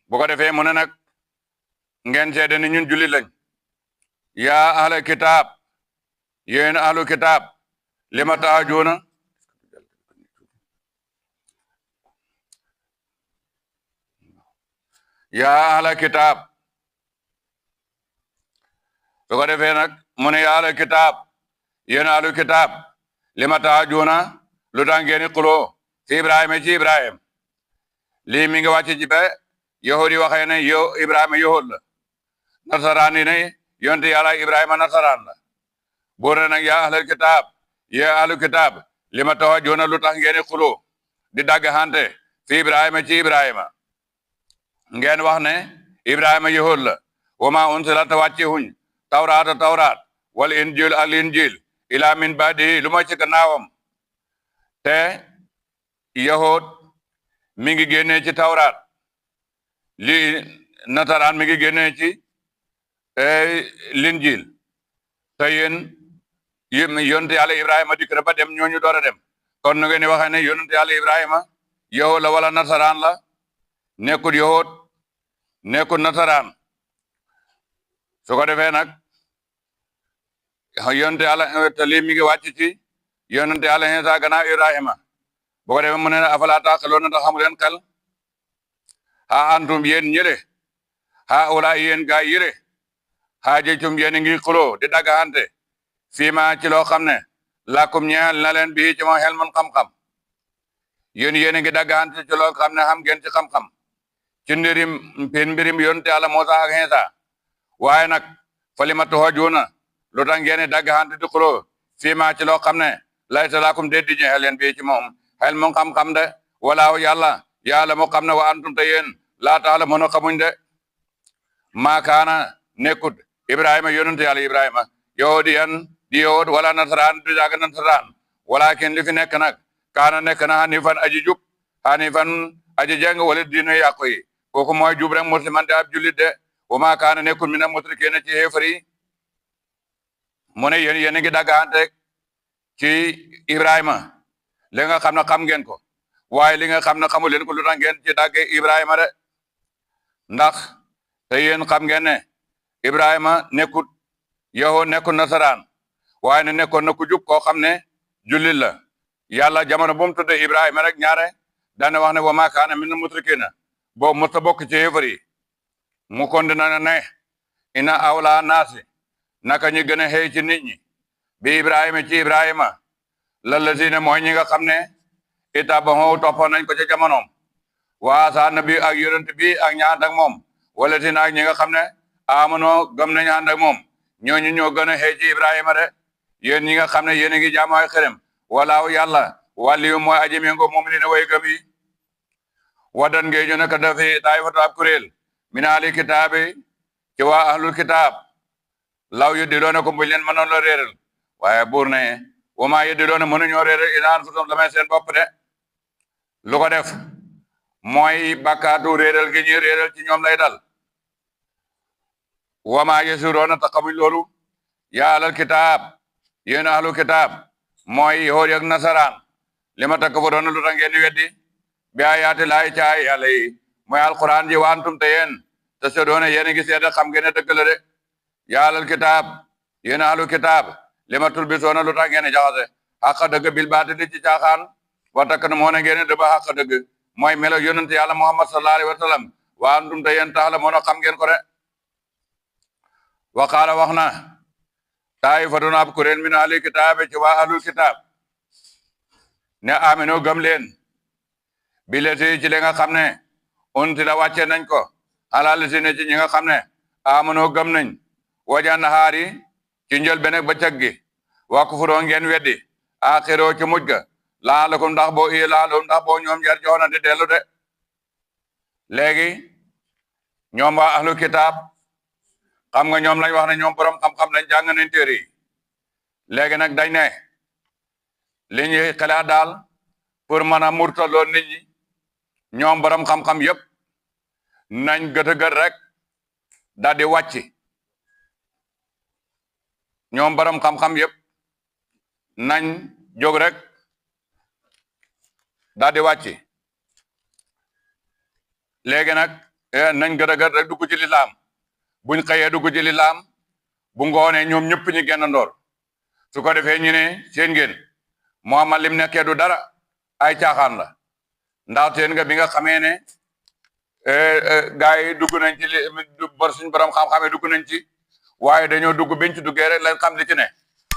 bu ko defee mu ne nag ngeen seede ni ñun jullit lañ yaa ahla kitaab yéen ahlu kitaab lima taajuuna yaa ahla kitaab su ko defee nag mu ne yaa ahla kitaab yéen ahlu kitaab lima taajuuna lu tax ngeen xuloo ci Ibrahima ci Ibrahima lii mi ngi wàcc ci ba yahudi waxee ne yow Ibrahima yahud la nasaraan yi ne yonte yàlla Ibrahima nasaraan la buur ne nag yaa ahlal kitaab yaa ahlu kitaab lima taajuuna lu tax ngeen xuloo di dagg hante fi Ibrahima ci Ibrahima ngeen wax ne Ibrahima yahud la wa ma unzila ta wàcce huñ tawraat wal injil al injil ila min baadi lu ma ci gannaawam te yahud mi ngi génnee ci tawraat li nasaraan mi ngi génnee ci linjil te yéen yonte yàlla Ibrahima dikk na ba dem ñooñu door a dem kon nu ngeen di waxee ne yonte yàlla Ibrahima yahud la wala nasaraan la nekkul yahud nekkul nasaraan su ko defee nag yonte yàlla te lii mi ngi wàcc ci yonente yàlla Iisaa gannaaw Ibrahima bu ko defee mu ne afalaa taaqiluuna ndax xamu leen xel haa antum yéen ñële haa ulaa yéen gaa yële haa jëcum yéen ngi xuloo di daggante fiima ci loo xam ne lakum ñeel na leen bii ci moom xel mun xam-xam yéen ngi daggante ci loo xam ne xam ngeen ci xam-xam ci mbirim yonente yàlla Muusaa ak Iisaa waaye nag fa lima tuhajjuuna lu tax ngeen daggante di xuloo fiima ci loo xam ne laysa lakum de di ñeel leen bii ci moom xel mun xam-xam de walaahu yàlla mu xam ne wa antum te yéen laa ta'lamuuna xamuñ de maakaana nekkut Ibrahima yonente yàlla Ibrahima yahudiyan di yahud wala nasaraan du jaaga nasaraan walakin li fi nekk nag kaana nekk na hanifan aji jub hanifan aji jeng wala diine yàqu yi kooku mooy jub rek musliman de ab jullit de wa maa kaana nekkut mina musrikiina ci xéefar yi mu ne yéen a ngi daggante ci Ibrahima li nga xam ne xam ngeen ko waaye li nga xam ne xamu leen ko lu tax ngeen ci dagge Ibrahima de ndax te yéen xam ngeen ne Ibrahima nekkut yahud nekkut nasaraan waaye ne nekkoon na ku jub koo xam ne jullit la yàlla jamono bu mu tudde Ibrahima rek ñaare daane wax ne wa maa kaana mina musrikiina boobu mos a bokk ci yéefar yi mu condamné ne ina awla naasi naka ñi gën a xëy ci nit ñi bi Ibrahima ci Ibrahima lallazina mooy ñi nga xam ne ittabahu toppoon nañ ko ca jamonoom waa sa nabi ak yonent bi ak ña ànd ak moom wala si ak ñi nga xam ne amanoo gëm nañu ànd ak moom ñooñu ñoo gën a xëy ci Ibrahima de yéen ñi nga xam ne yéen a ngi jaamu ay xërëm walaaw yàlla wàlliyu mooy aji méngoo moom li ne way gëm yi wadan ngee ñu naka dafi taifatu ab kuréel min ahli kitaabi ci waa ahlul kitaab law yu di doona ko buñ leen mënoon la réeral waaye buur ne wama yu di doona mënuñoo réeral inaan futum la may seen bopp de lu ko def mooy bakkaatu réeral gi ñuy réeral ci ñoom lay dal wama yasuroona ta xamuñ loolu yaa ahlal kitaab yéen ahlul kitaab mooy yahuud ak nasaraan li ma takk fa doona lu tax ngeen di weddi bi ayaati laay ca ay yàlla yi mooy alquran ji wantum te yéen te sedoona yéen a ngi seede xam ngeen ne dëgg la de yaalal kitaab yéen alu kitaab lima tulbisoona lu tax ngeen jaxase xaqa dëgg bil baatili ci caaxaan wa takk moo ne ngeen dëba xaqa dëgg mooy melo yonent yàlla muhammad sallallahu alayhi wa sallam wa antum te yéen tax la moo xam ngeen ko de wa qaala wax na taayifatun ab kuréel min ahli kitaabe ci waa ahlul kitaab ne amino gëm leen bi leti ci li nga xam ne unti la wàcce nañ ko ala lesi ne ci ñi nga xam ne amino gëm nañ waja nahaari ci njël benek ba cëg gi wa kufuroo ngeen weddi axiroo ci mujj ga laalakum ndax boo i laalum ndax boo ñoom jar joxona di dellu de léegi ñoom waa ahlul kitaab xam nga ñoom lañ wax ne ñoom borom xam-xam lañ jàng nañ téere yi léegi nag dañ ne li ñuy xalaat daal pour mën a murtaloo nit ñi ñoom borom xam-xam yëpp nañ gët rek daal di wàcc ñoom borom xam-xam yëpp nañ jóg rek daal di wàcc léegi nag nañ gët rek dugg ci lislaam buñ xëyee dugg ci lislaam bu ngoonee ñoom ñëpp ñu génn ndoor su ko defee ñu ne seen ngeen Muhammad lim nekkee du dara ay caaxaan la ndax seen nga bi nga xamee ne gars yi dugg nañ ci suñ borom xam-xamee dugg nañ ci waaye dañoo dugg biñ ci duggee rek lañ xam li ci ne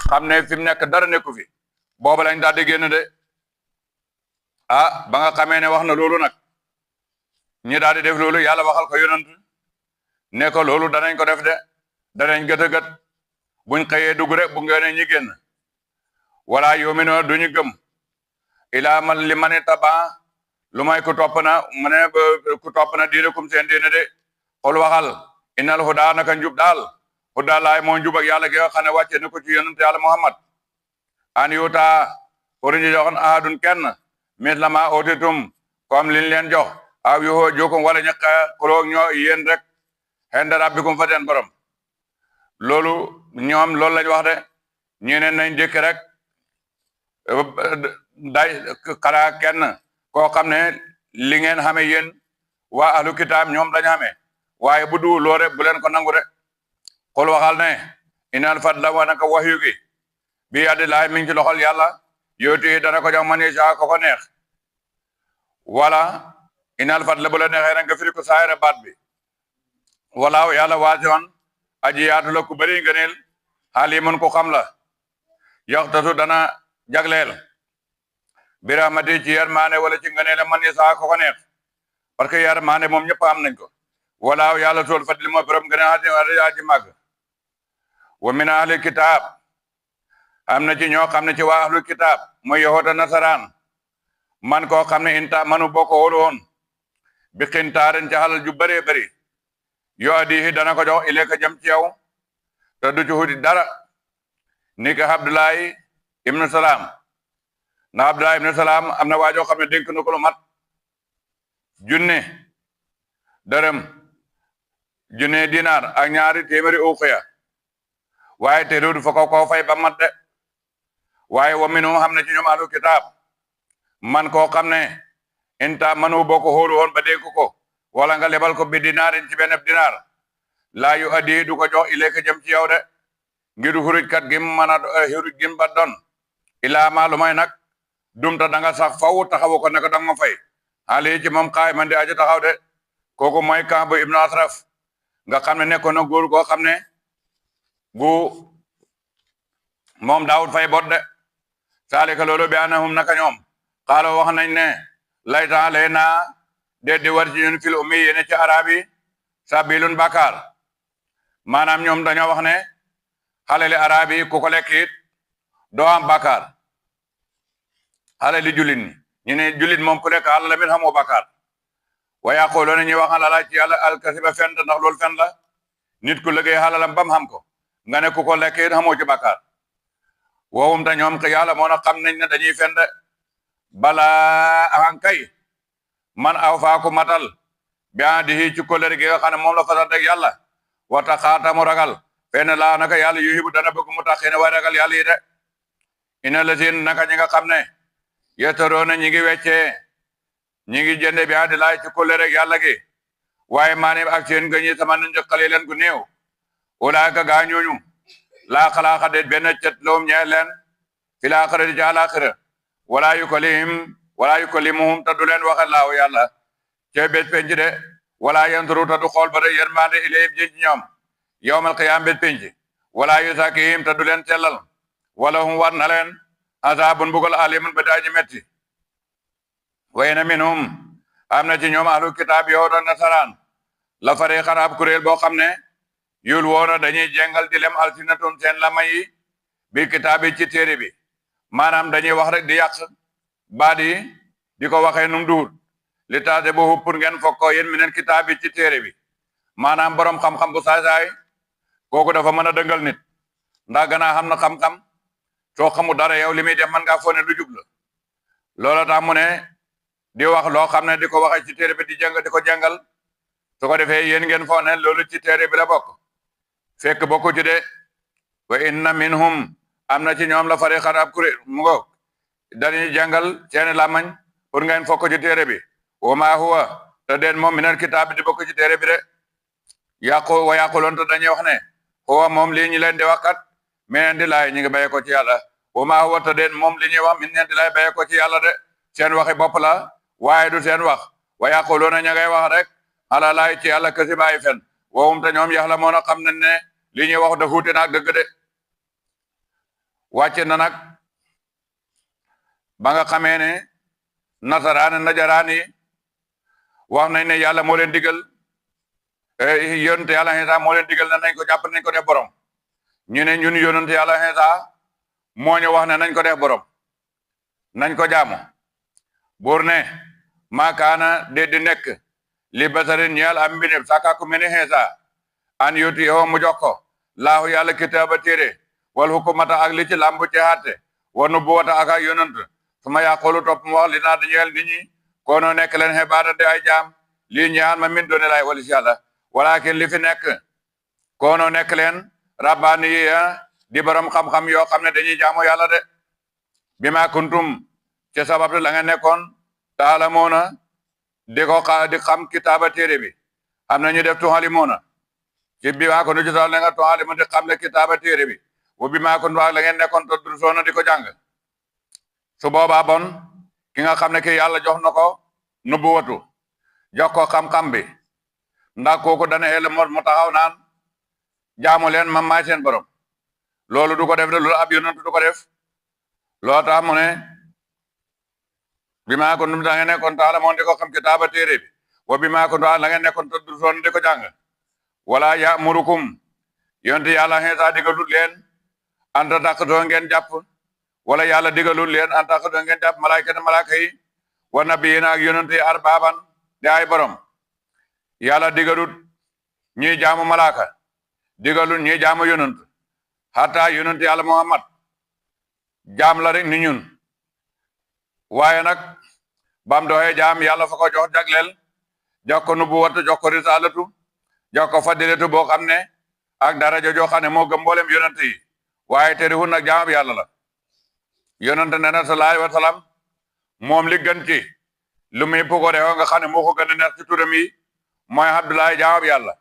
xam ne fi mu nekk dara nekku fi booba lañ daal di génn de ah ba nga xamee ne wax na loolu nag ñi daal di def loolu yàlla waxal ko yonent ne ko loolu danañ ko def de danañ gët buñ xëyee dugg rek bu ngeen ñi génn wala yu'minu duñu gëm ilaa man li mani taba lu may ku topp na mu ne ku topp na diine kum seen diine de xol waxal innal huda naka njub daal huda laay moo njub ak yàlla gi nga xam ne wàcce ne ko ci yonent yàlla Muhammad an yuta pour ñu joxoon ahadun kenn misla ma utitum comme liñ leen jox aw yoo jokum wala ñaq kuroog ñoo yéen rek xenda rabbikum fa teen borom loolu ñoom loolu lañ wax de ñeneen nañ jëkk rek day xalaa kenn koo xam ne li ngeen xame yéen waa ahlu kitaab ñoom lañ xame waaye bu du loo rek bu leen ko nangu rek xul waxal ne inal fadla wa naka waxyu gi bi yadillahi mi ngi ci loxol yàlla yooti dana ko jox man yasha ko neex wala inal fadla bu la neexee rek nga firi ko saayira baat bi walaaw yàlla waasiwan aji yaatu la ku bëri ngëneel xaalimun ko xam la yaxtatu dana jagleel bi rahmati ci yërmaane wala ci ngëneel man yasha ko neex parce que yërmaane moom ñëpp am nañ ko walaaw yàlla tool fadli moo borom ngëneel aji màgg wa min ahli kitaab am na ci ñoo xam ne ci waa ahlu kitaab mooy yahuud nasaraan man koo xam ne inta manu boo ko wóolu woon bi xintaarin ci xalal ju bëree bëri yoo adihi dana ko jox ileeka jëm ci yow te du ci xuti dara ni ka Abdullahi ibnu Salaam na Abdullahi ibnu Salaam am na waajoo xam ne dénk na ko lu mat junne dërëm junne dinaar ak ñaari téeméeri uqiya waaye te du fa ko fay ba mat de waaye wa minhum xam ne ci ñoom ahlu kitaab man koo xam ne inta manu boo ko xóolu woon ba dégg ko wala nga lebal ko bi dinaarin ci benn dinaar laa yu addi du ko jox ileeka jëm ci yow de ngir xuruj kat gim mën a xuruj gim ba doon ilaa maa lu may nag dumta da nga sax faw taxawu ko ne ko danga ma fay ali ci moom xaay man di aja taxaw de kooku mooy Kaab ibnu Asraf nga xam ne nekkoon na góor goo xam ne gu moom daawut fay bot de saalika loolu bi anahum naka ñoom xaalo wax nañ ne layta lay naa de di war ci ñun fil ummi yéene ci arab yi sabilun bakar maanaam ñoom dañoo wax ne xalali arab yi ku ko lekk it doo am bakar xalali julit ñi ñu ne julit moom ku lekk xalala mit xamoo bakar wa yaquluna ñuy wax lala ci yàlla alkasiba fen ndax loolu fen la nit ku liggéey xalalam bam xam ko nga ne ku ko lekk it xamoo ci bakar woowum ta ñoom ke yàlla moo na xam nañ ne dañuy fen de bala ahankay man aw faaku matal bi adihi ci kolere gi nga xam ne moom la fasal rek yàlla wata xaatamu ragal fenn laa naka yàlla yuhibu dana bëgg mu taxine way ragal yàlla yi de ina lasin naka ñi nga xam ne yetaroona ñi ngi weccee ñi ngi jënde bi adi laay ci kulle rek yàlla gi waaye maanaam ak seen gëñi sama nañ jëkkale leen gu néew ulaaka gaa ñooñu laa xalaaxa de benn cet loom ñeel leen fi laaxira di ci àlaaxira wala yukallimuhum ta du leen waxe laaw yàlla ce bés penc de wala yanturu ta du xool ba de yërmande ilayhim ji ci ñoom yawmal qiyaam bés penc wala yusakkihim ta du leen sellal wala hum war na leen azaabun bugal alimun ba daaji metti wayna minhum am na ci ñoom ahlu kitaab yow da nasaraan la fariqan ab kuréel boo xam ne yul woona dañuy jengal di lem alsinatum seen lamay yi bi kitaab yi ci téere bi maanaam dañuy wax rek di yàq baat yi di ko waxee num duur li taate boobu pour ngeen fokkoo yéen mi neen kitaab yi ci téere bi maanaam borom xam-xam bu saay-saay kooku dafa mën a dëngal nit ndax ganaa xam na xam-xam soo xamu dara yow li muy def mën ngaa foo ne lu jub la loola tax mu ne di wax loo xam ne di ko waxee ci téere bi di jàng di ko jàngal su ko defee yéen ngeen foo ne loolu ci téere bi la bokk fekk bokku ci de wa inna minhum am na ci ñoom la fariqan ab kuréel mu ngo dañuy jàngal seeni làmmañ pour ngeen fokk ci téere bi wa ma huwa te den moom minal kitaab bi di bokk ci téere bi de yaquloon te dañuy wax ne huwa moom lii ñu leen di wax kat min di laay ñu ngi béye ko ci yàlla wa ma huwa te den moom li ñuy wax min di laay béye ko ci yàlla de seen waxi bopp la waaye du seen wax wa yaquloona ña ngay wax rek ala laay ci yàlla kasi bàyyi fen wowum te ñoom yaxla moon a xam nañ ne li ñuy wax da xuute naag dëgg de wàcce na nag ba nga xamee ne nasaraan najaraan yi wax nañ ne yàlla moo leen digal yonent yàlla Iisaa moo leen digal ne nañ ko jàpp nañ ko def borom ñu ne ñun yonent yàlla Iisaa moo ñu wax ne nañ ko def borom nañ ko jaamu buur ne maakaana de di nekk li basarin ñeel am mbinib sàkkaaku meni Iisaa an yuti yoo mu jox ko laahu yàlla kitaaba téere wal hukumata ak li ci lambu ci àtte wa nubuwata ak yonent suma yaqulu topp mu wax li naa dañeel nit ñi kono nekk leen xibaada de ay jaam lii ñaan ma min doone lay wali si yàlla walakin li fi nekk kono nekk leen rabbaani yi di borom xam-xam yoo xam ne dañuy jaamu yàlla de bi ma kuntum ci sabab la nga nekkoon taalamoona di xam kitaaba téere bi am na ñu def tuxalimoona ci bi maa ko nu ci sabab la nga tuxalimo di xam le kitaaba téere bi wa bi maa kuntum la ngeen nekkoon to dursoona di ko jàng su boobaa bon ki nga xam ne ki yàlla jox na ko nubuwatu jox ko xam-xam bi ndax kooku dana el mu taxaw naan jaamu leen ma maay seen borom loolu du ko def de loolu ab yonent du ko def loo tax mu ne bi maa kuntum da ngeen nekkoon taala moon di ko xam kitaaba téere bi wa bi maa kuntum la ngeen nekkoon to dursoona di ko jàng wala ya'murukum yonent yàlla Iisaa digalul leen anta taxatoo ngeen jàpp wala yàlla digalul leen an taxatoo ngeen jàpp malaaka yi wa nabiyina ak yonent yi arbaaban di ay borom yàlla digalut ñuy jaamu malaaka digalut ñuy jaamu yonent hatta yonent yàlla Muhammad jaam la rek ni ñun waaye nag bam doxee jaam yàlla fa ko jox jagleel jox ko nubuwatu jox ko risalatu jox ko fadilatu boo xam ne ak daraja joo xam ne moo gëm mboolem yonent yi waaye terewul nag jaam yàlla la yonent ne na sallallahu alayhi wa sallam moom li gën ci lu muy pugo de nga xam ne moo ko gën a neex ci turam yi mooy Abdoulaye jaam yàlla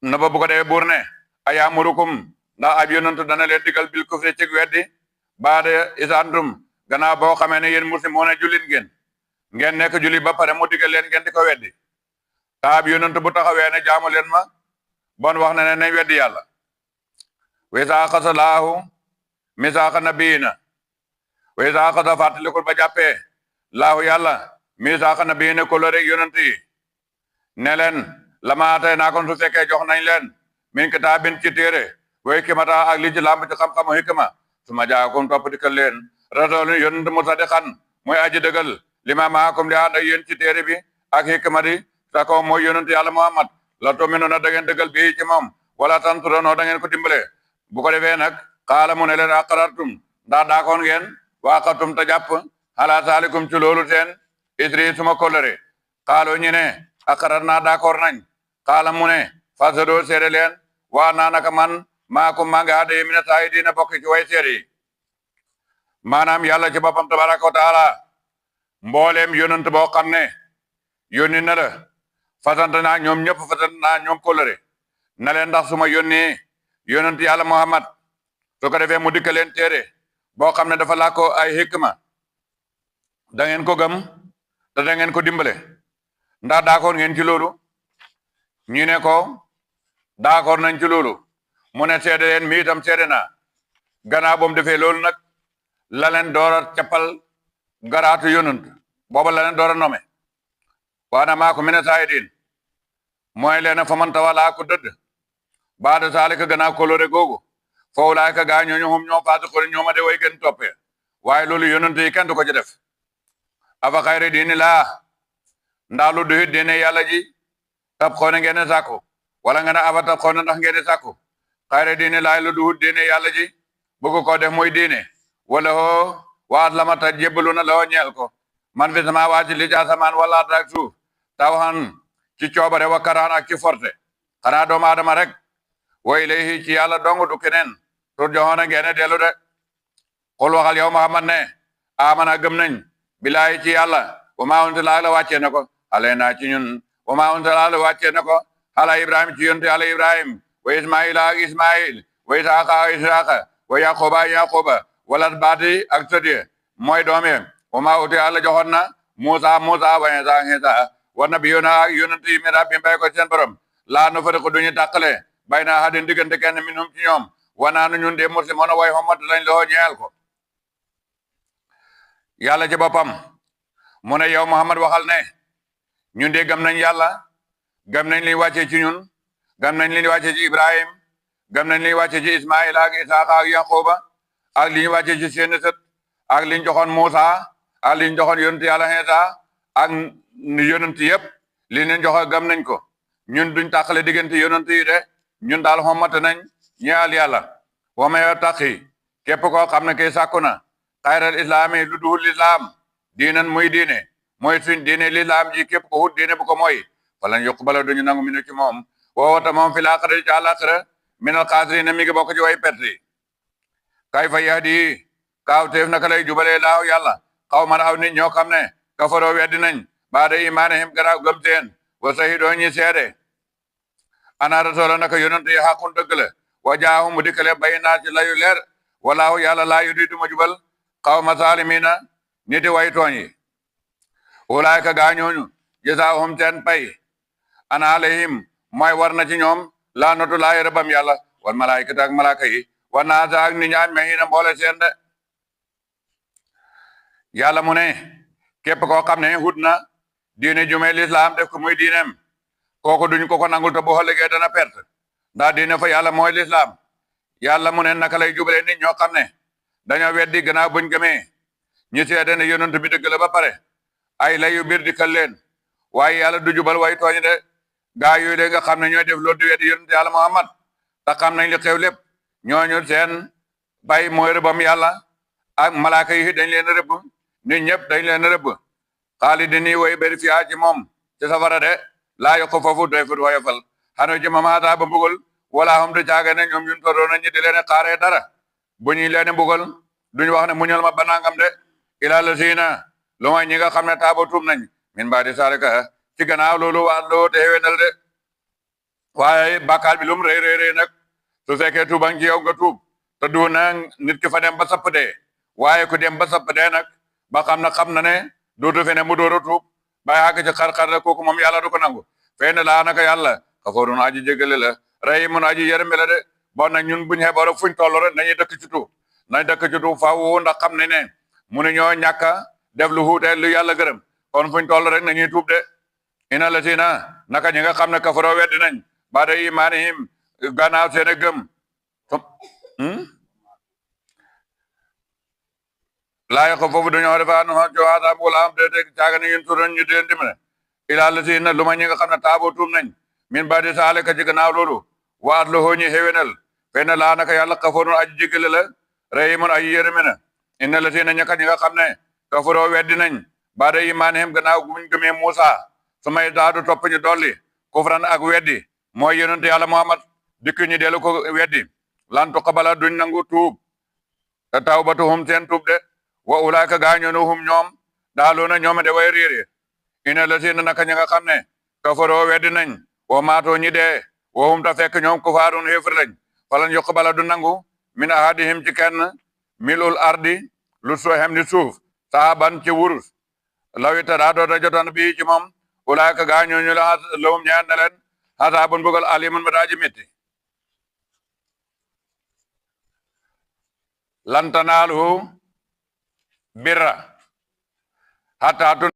na ba bu ko defee buur ne ayaamurukum ndax ab yonent dana leen digal bil kufri ci weddi baada isantum gannaaw boo xamee ne yéen muslimoon jullit ngeen nekk jullit ba pare mu digal leen ngeen di ko weddi ta ab yonent bu taxawee ne jaamu leen ma bon wax na ne nañ weddi yàlla wa izaa axada laahu misaaqa nabiyyiina wa izaa axada fàttalikul ba jàppee laahu yàlla misaaqa nabiyyiina ko la rek yonent yi ne leen lama aataynaakum su fekkee jox nañ leen min kitaabin ci téere wa hikmata ak li ci lamb ci xam-xamu hikma suma jaakum topp dikkal leen rasulun yonent musaddiqan mooy aji dëggal lima maakum li ànd ak yéen ci téere bi ak hikma di sa ko mooy yonent yàlla Muhammad la tu'minuuna da ngeen dëggal bi ci moom wala tansuruunahu da ngeen ko dimbale bu ko defee nag xaala mu ne leen aqrartum ndax daakoon ngeen wa aqadtum ta jàpp ala saalikum ci loolu seen isri suma kolere xaalo ñu ne aqrar naa d'accord nañ xaala mu ne fasadoo seede leen waa naa naka man maakum maa ngi àdde mina saahidiina bokk ci way seede yi maanaam yàlla ci boppam tabaraka wa taala mbooleem yonent boo xam ne yónni na la fasante naa ñoom ñëpp fasante naa ñoom kóllëre na leen ndax su ma yónnee yonent yàlla Muhammad su ko defee mu dikka leen téere boo xam ne dafa laa ko ay hikma da ngeen ko gëm te da ngeen ko dimbale ndax d'accord ngeen ci loolu ñu ne ko d'accord nañ ci loolu mu ne seede leen mi itam seede naa gannaaw ba mu defee loolu nag la leen door a cappal garaatu yonent booba la leen door a nome waana maa ko mine saayidin mooy leen fa man tawalaa ko dëdd baada saalika gannaaw kolore googu foofu laay ka gaa ñooñu xum ñoo faatu ko ñooma de way gën toppee waaye loolu yonent yi kenn du ko ci def afa xayri diini laa ndax lu duhit diine yàlla ji tab xoone ngeen sàkku wala nga ne aba tab xoone ndax ngeen sàkku xayri diini laay lu duhut diine yàlla ji bëgg ko def muy diine wala hoo waat la ma ta jébbalu na loo ñeel ko man fi sama waati li ci asamaan wala ak suuf tawaxan ci coobare wa karaan ak ci forte xanaa doomu aadama rek wa ilayhi ci yàlla dong du keneen tur joxoona ngeen dellu de xul waxal yow Muhammad ne amana gëm nañ billahi ci yàlla wa maa unzila la wàccee na ko alayna ci ñun wa maa unzila la wàccee na ko ala ibrahim ci yonte ala ibrahim wa ismaila ak ismail wa isaaqa ak isaaqa wa yaquba ak yaquba wala baati ak sëdie mooy doome wa maa uti yàlla joxoon na Musa wa Isa wa nabiyuna ak yonent yi mi rabbi mbay ko seen borom laa nu fariqu duñu tàqale bay na hadin diggante kenn minhum ci ñoom wanaanu ñun de muslimoon way xommat lañ loo ñeel ko yàlla ci boppam mu ne yow Muhammad waxal ne ñun de gëm nañ yàlla gëm nañ li wàcce ci ñun gëm nañ li wàcce ci Ibrahim gëm nañ li wàcce ci Ismail ak Isaaqa ak Yaquba ak li ñu wàcce ci seen sët ak li ñu joxoon Musa ak li ñu joxoon yonent yàlla Isa ak yonent yëpp li ñu joxe gëm nañ ko ñun duñ tàqale diggante yonent yi de ñun daal xommate nañ ñeel yàlla wa ma taqi képp koo xam ne kay sàkku na xayral islaami lu duhul lislaam diinan muy diine mooy suñ diine lislaam ji képp ko hut diine bu ko mooy falan yuqbala duñu nangu minu ci moom woowata moom fi laaxira ci àllaaxira minal xaasiriina mi ngi bokk ci way perte kayfa yahdi kaawteef naka lay jubalee laaw yàlla xaw man aw nit ñoo xam ne kafaroo weddi nañ baada imaanihim garaaw gëm seen wa sahidoo ñi seede ana rasoola naka yonent yi xaqun dëgg la wa jaahu mu dikkale bayinaat ci layu leer walaahu yàlla laa yuriidu ma jubal xaw ma saalimiina niti way tooñ yi ulaayka gaañooñu jasaahum seen pay ana alayhim mooy war na ci ñoom laanatu laay rabam yàlla wal malaayikata ak malaaka yi wa naasa ak ni ñaan mexiina mboole seen de yàlla mu ne képp koo xam ne hut na diine jume lislaam def ko muy diineem kooku duñ ko nangul te bu ëllëgee dana perte ndax diine fa yàlla mooy lislaam yàlla mu ne naka lay jubale nit ñoo xam ne dañoo weddi gannaaw buñ gëmee ñi seede ne yonent bi dëgg la ba pare ay layu biir di kal leen waaye yàlla du jubal way tooñ de gaa yooyu de nga xam ne ñooy def loolu di weddi yonent yàlla Muhammad te xam nañ li xew lépp ñooñu seen bay mooy rëbbam yàlla ak malaaka yi dañ leen rëbb nit ñëpp dañ leen rëbb xaalidini way bëri fiyaa ci moom ci safara de laa yokk foofu doy fut woyofal xanu ci mamaata ba mbugal wala xam du caaga ne ñoom ñun toroona ñi di leen xaaree dara bu ñuy leen mbugal duñ wax ne muñal ma banangam de ila la siina lu may ñi nga xam ne taaba tuub nañ min baadi sarika ci gannaaw loolu waat loo te wenal de waaye bàkkaar bi lum rëy rëy rëy nag su fekkee tuuban ci yow nga tuub te du na nit ki fa dem ba sapp dee waaye ku dem ba sapp dee nag ba xam na ne dootu fe ne mu door a tuub bàyyi xàgg ci xar-xar la kooku moom yàlla du ko nangu fee ne laa naka yàlla xafoorun aji jégale la rey mun aji yërëme la de bon nag ñun buñ xeeboora fuñ toll rek nañuy dëkk ci tuub nañ dëkk ci tuub faaw ndax xam ne ne munu ñoo ñàkk a def lu xuutee lu yàlla gërëm kon fuñ toll rek nañuy tuub de ina la si na naka ñi nga xam ne kafaroo weddi nañ ba da imaanihim gannaaw seen a gëm laa ko foofu dañoo defa no jowaata bu la am de te caaga ne ñun turan ñu den dimne ila la si na lu ma ñi nga xam ne taabo tuub nañ min ba di saale ka ci gannaaw loolu waat la hoo ñi xewenal fenn laa naka yàlla kafaroon aji jégale la rey mun aji yërëme na inna la si na ñaka ñi nga xam ne kafaroo weddi nañ ba da imaanihim gannaaw buñ gëmee Muusa su may daadu topp ñu dolli kufran ak weddi mooy yonent yàlla Muhammad dikk ñu dellu ko weddi lan tuqbala duñ nangu tuub tawbatuhum seen tuub de wa ulaaka gaañoonu hum ñoom daaluuna ñoom de way réere ina la seen naka ña nga xam ne kafaroo weddi nañ wa maatoo ñi dee wa hum ta fekk ñoom kufaarun xéefar lañ falan yuqbala du nangu min ahadihim ci kenn milul ardi lu sooxem ni suuf saaban ci wurus lawita daa doota jotoon bii ci moom ulaaka gaañooñu la lawum ñaan na leen asaabun bugal alimun ba daaji métti lan tanaalu birra hatta tun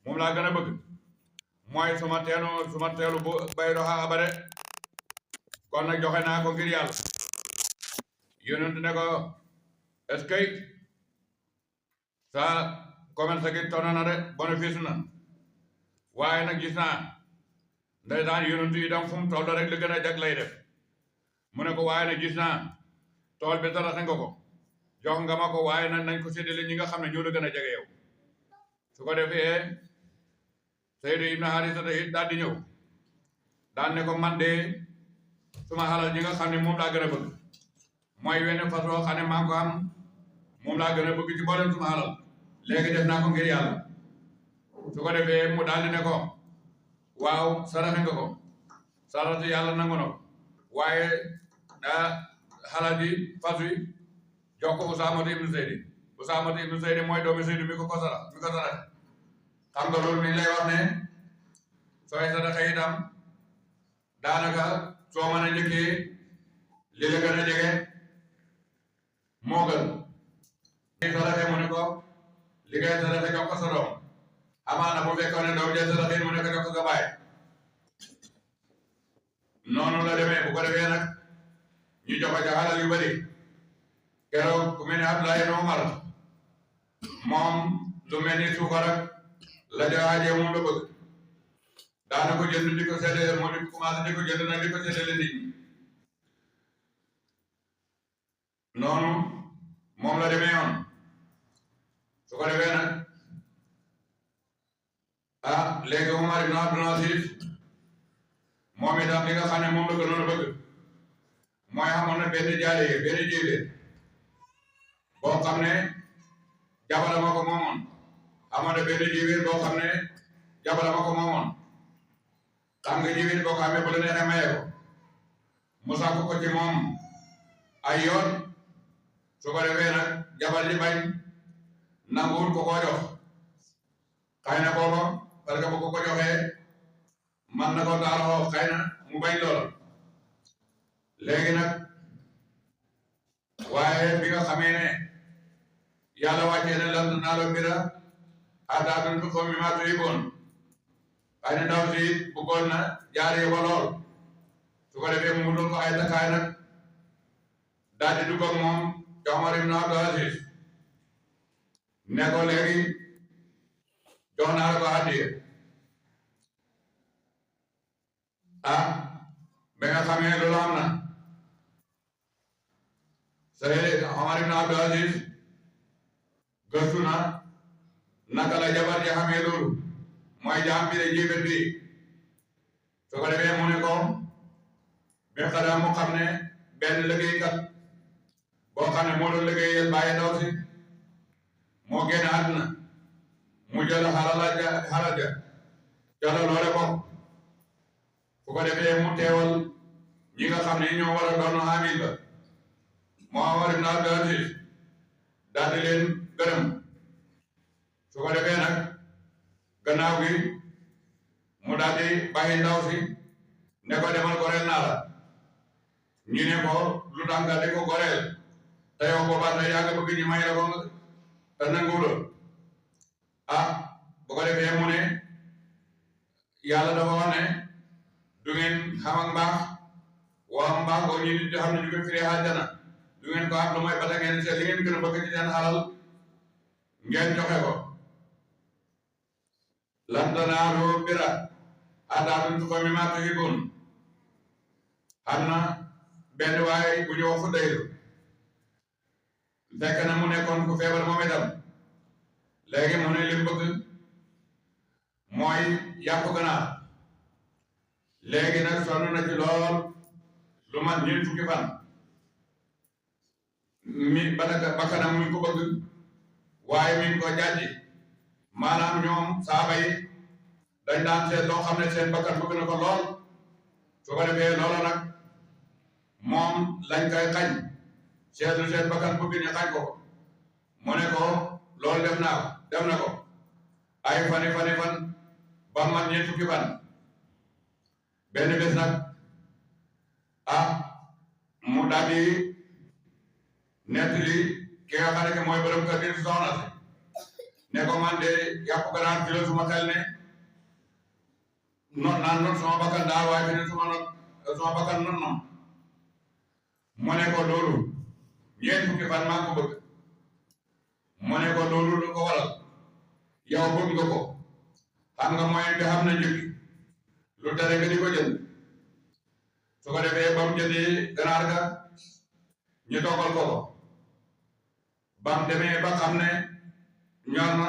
moom laa gën a bëgg mooy suma teelu bu bay doxa abare kon nag joxe naa ko ngir yàlla yonent ne ko est-ce que sa commerce gi tono na de bénéfice na waaye nag gis naa ndeysaan yonent yi dam fu mu toll rek li gën a jag lay def mu ne ko waaye nag gis naa tool bi taraxe nga ko jox nga ma ko waaye nag nañ ko séddale ñi nga xam ne ñoo la gën a jege yow su ko defee Sayyidu ibn Haarisa it daal di ñëw daan ne ko man de suma xalal ñi nga xam ne moom laa gën a bëgg mooy wenn fas woo xam ne maa ko am moom laa gën a bëgg ci mboolem suma xalal léegi def naa ko ngir yàlla su ko defee mu daal di ne ko waaw saraxe nga ko sarati yàlla nangu na ko waaye xalal ji fas wi jox ko Usaamatu ibnu Zaydi mooy doomi Zaydu mi ko saraxe xam nga loolu mi lay wax ne sooy sadaxa itam daanaka soo mën a njëkkee li la gën a jege moo gën li sadaxe mu ne ko li ngay sadaxe jox ko sa doom amaana bu fekkoon ne doom jee sadaxe mu ne ko jox ko sa baay noonu la demee bu ko defee nag ñu jox ko xalal yu bari keroog ku mel ne Abdoulaye ibn Umar moom lu mel ni suukar ak la jawaajee moom la bëgg daana ko jënd di ko séddale moom it commencé di ko jënd nag di ko séddale nit ñi noonu moom la demee yoon su ko defee nag léegi Umar ibn Abdul Aziz moom itam li nga xam ne moom la gënoon a bëgg mooy xamoon na benn jéebéer boo xam ne jabala ma ko moomoon amoon na benn jéebéer boo xam ne jabala ma ko moomoon xam nga jéebéer boo ko amee bu la neexee maye ko mu sàkk ko ci moom ay yoon su ko defee nag jabal ji bañ nanguwul ko koo jox xëy na booba parce que bu ko joxee man na ko taaloo xëy na mu bañ loola léegi nag waaye bi nga xamee ne yàlla wàccee ne lan tanaalul birra hattaa tunfiqu mimmaa tuhibbuun xëy na ndaw si bëggoon na jaaree ba lool su ko defee mu wutal ko ay takkaay nag daal di dugg ak moom ci Umar ibn Abdul Aziz ne ko léegi jox naa la ko hadiya ba nga xamee loolu am na Sayyid Umar ibn Abdul Aziz gëstu na naka la jabar ja xamee loolu mooy jaam bi de jéebér bi su ko defee mu ne ko bi xadaa mu xam ne benn liggéeykat boo xam ne moo doon liggéeyal bàyyi ndaw si moo génn àdduna mu jël xalal ja jëla loole ko fu ko defee mu teewal ñi nga xam ne ñoo war a doon xaamil ba Muhammad ibn Abdul Aziz daal di leen gërëm su ko defee nag gannaaw gi mu daal di bàyyi ndaw si ne ko demal goreel naa la ñu ne ko lu tax nga di ko goreel te yow boobaa tey yaa ngi bëgg ñu may la ko te nanguwuloo bu ko defee mu ne yàlla dafa wax ne du ngeen xam ak mbaax wax mbaax ko ñu nit di xam ne ñu ko firee àjjana du ngeen ko am lu mooy bata ngeen seet li ngeen gën a bëgg ci seen xalal ngeen joxe ko lan tanaalu birra hattaa tunfiqu mimmaa tuhibbuun xam na benn waay bu ñu wax Fudayl fekk na mu nekkoon ku feebar moom itam léegi mu ne li mu bëgg mooy yàpp ganaar léegi nag sonn na ci lool lu mat ñeent fukki fan mi bakkanam mu ngi ko bëgg waaye mi ngi ko jàjji maanaam ñoom saaba yi dañ daan seet loo xam ne seen bakkan bëgg na ko lool su ko defee loola nag moom lañ koy xañ seetlu seen bakkan bëgg ñu xañ ko mu ne ko loolu def na ko ay fan ba man ñeent fukki fan benn bés nag mu daal di nettali ki nga xam ne mooy borom kër gi soxna si ne ko man de yàpp ganaar ci la suma xel ne noon suma bakkan daal waaye fi ne suma bakkan noon mu ne ko loolu ñeent fukki fan maa ko bëgg mu ne ko loolu lu ko waral yow bëgg nga ko xam nga moyen bi xam na njëg lu tere nga di ko jënd su ko defee ba mu jëndee ganaar ga ñu toggal ko ba mu demee ba xam ne ñor na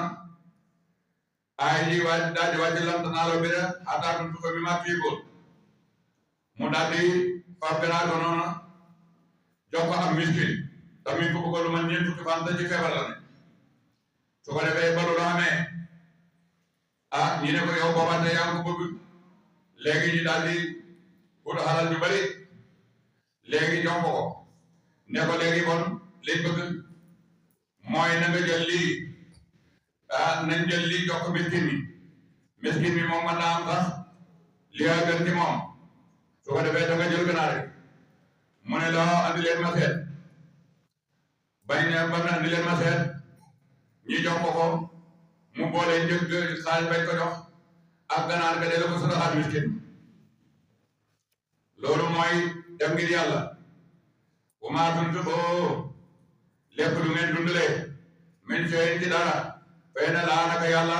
ay ji waaj daal di wàcc lan tanaalu birra hattaa tunfiqu mimmaa tuhibbuun mu daal di fab ganaar ko noonu jox ko am miskin tamit ko bëgg lu man ñeent fukki fan te ci feebar la ne su ko defee ba loolu amee ñu ne ko yow booba te yaa ngi ko bëgg léegi ñu daal di wut xalal ñu bari léegi jox ko ne ko léegi bon liñ bëgg mooy na nga jël lii nañ jël lii jox ko miskin mi moom mën naa am sax li nga gën ci moom su ko defee da nga jël ganaar mu ne la andi leen ma seet bañ ne ba andi leen ma seet ñi jox ko mu boole njëg xaalis bañ ko jox ak ganaar ga delloo ko sadaxaat miskin loolu mooy dem ngir yàlla wa maa tunfiqu lépp lu ngeen dundalee min shay'in ci dara fa inna Allaaha naka yàlla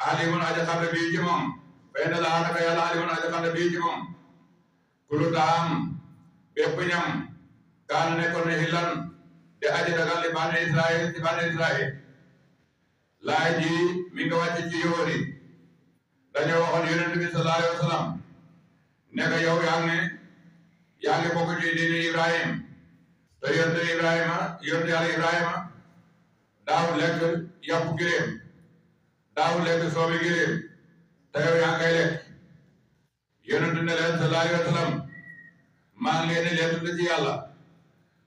alimun aji xam ne bii ci moom fa inna Allaaha naka yàlla alimun aji xam ne bii ci moom kullu taam bépp ñam kaana nekkoon ne hillan de aji dagal li bani Israil ci bani Israil laay ji mi nga wàcc ci yóori dañoo waxoon yonent bi sallallahu alayhi wa sallam ne ko yow yaa ngi bokk ci diine Ibrahim te yonent yàlla Ibrahima daaw lekk yàpp giléem daaw lekk soomi giléem te yow yaa ngay lekk yonent ne leen sallallahu alayhi wa sallam maa ngi leen di leen ci yàlla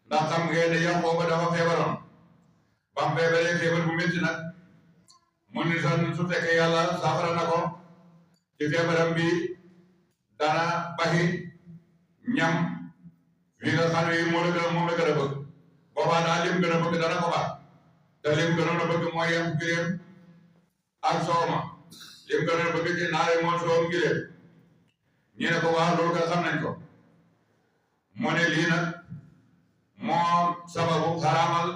ndax xam ngeen ne Yaquuba dafa feebaroon ba mu feebaree feebar bu métti nag mu ni su fekkee yàlla saafara na ko ci feebaram bi dana baxi ñam wi nga xam ne moom la gën a bëgg boobaa daal lim gën a bëgg dana ko baax te lim gënoon a bëgg mooy yem giléem ak sooma lim gënoon a bëgg ci naare mooy soom giléem ñu ne ko waaw loolu nga xam nañ ko mu ne lii nag moo sababu xaraamal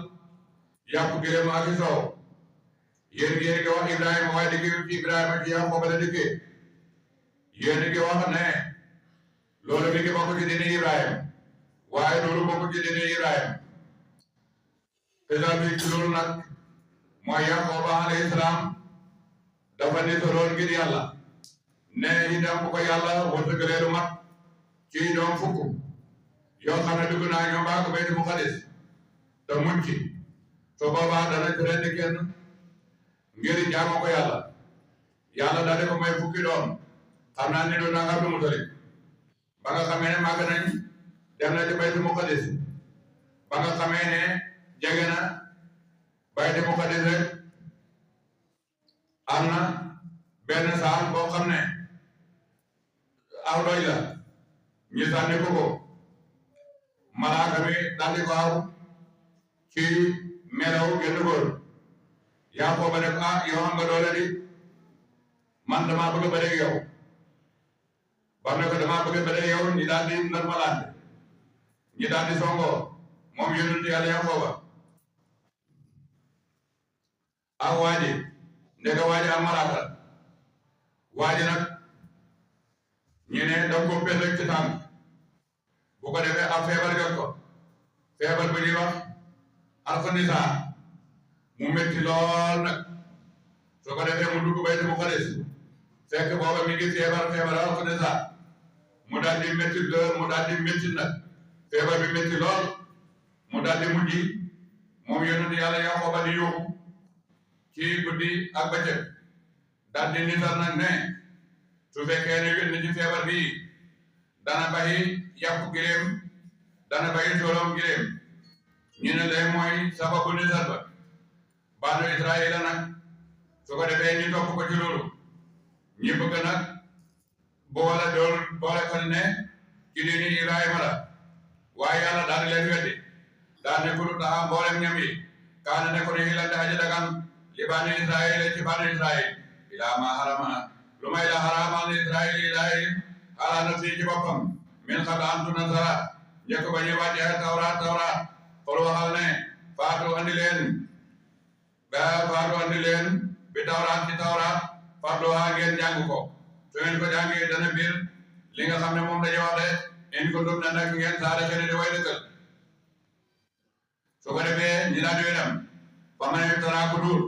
yàpp giléem ak i soow yéen ngi wax Ibrahima waaye digg ci Ibrahima ci Yaquuba la dikkee yéen ngi wax ne loolu mi ngi bokk ci diine Ibrahima waaye loolu bokk ci diine Ibrahima te daal bi ci loolu nag mooy Yaquuba alayhi salaam dafa nisoroon ngir yàlla ne itam bu ko yàlla wërsëgalee lu mat ci doom fukk yoo xam ne dugg naa ñoom baa ko Baytul Maqdis te mucc so boobaa dana ci rendi kenn ngir jaamoo ko yàlla yàlla daal di ko may fukki doom xam naa ni doon naa Abdul Mutalib ba nga xamee ne màgg nañ dem na ci Baytul Maqdis ba nga xamee ne jege na Baytul Maqdis rek am na benn saal boo xam ne aw doy la ñu sànni ko malaaka mi daal di ko aw ci melaw genn góor Yaakoba ne ko yow am nga doole di man damaa bëgg a bëre yow ba ne ko damaa bëgg a bëre yow ñi daal di normalante ñi daal di songoo moom yonent yàlla Yaakoba ak waaji ndeka waaji am malaaka waaji nag ñu ne daf ko pel rek ci tànk bu ko defee am feebar jot ko feebar bi ñuy wax alxanisa mu métti lool nag soo ko defee mu dugg Baytul Maqdis fekk booba mi ngi feebar alxanisa mu daal di métti mu daal di métti nag feebar bi métti lool mu daal di mujj moom yonent yàlla Yaakoba di yóbbu ci guddi ak bëccëg daal di nisar nag ne su fekkee ne wét na ci feebar bi dana bàyyi yàpp giléem dana bàyyi toolom giléem ñu ne lee mooy sababu nisar ba banu Israël nag su ko defee ñu topp ko ci loolu ñi bëgg nag boole ko ne ci diini Ibrahima la waaye yàlla daal di leen weddi daal ne ku lu tax mboolem ñam yi kaana ne ko ne xilante aji dagan li banu Israël ci banu Israël ilaa ma harama lu may la haramal ni Israël ilaahi ala nafsi ci boppam min qabla an tunzala njëkk ba ñu wàccee tawraat xol waxal ne faatu andi leen bi tawraat ci tawraat farluwaa ngeen jàng ko su ngeen ko jàngee dana biir li nga xam ne moom dañuy wax de in kuntum na nag ngeen saada xene di way dëkkal su ko defee ñi daal di dem fa ma ne taraa ku duur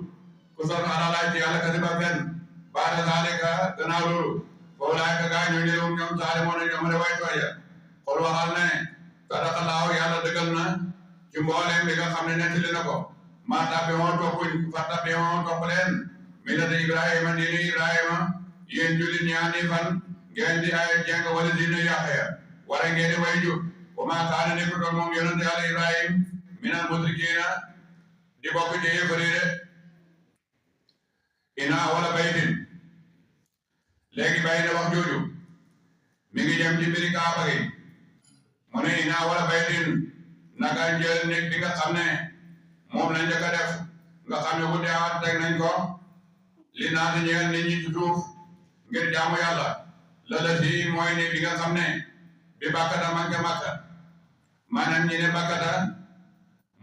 ku sol alalaay ci yàlla kasi ba fen baada zaalika gannaaw loolu foofu laay ka gaa ñu ñëw ñoom saale moo ne ñoom de way tooya xol waxal ne sadaqallaahu yàlla dëggal na ci mbooleem li nga xam ne nettali na ko maa tabbi woon topp leen millata Ibrahima diini Ibrahima yéen jullit ñaani fan ngeen di ay jeng wala diine Yaxya wala ngeen di way jub wa maa kaana nekkutoon moom yonent yàlla Ibrahim minal musrikiina di bokk ci yéefari de ina wala baytin léegi bàyyi na wax jooju mi ngi jëm ci mbiri Kaaba gi mu ne ina wala baytin naka njël nekk bi nga xam ne moom lañ njëkk a def nga xam ne bu deewaat teg nañ ko li naati ñeel nit ñi ci suuf ngir jaamu yàlla lala si mooy ne bi nga xam ne bi bàkkata manqué makka maanaam ñi ne bàkkata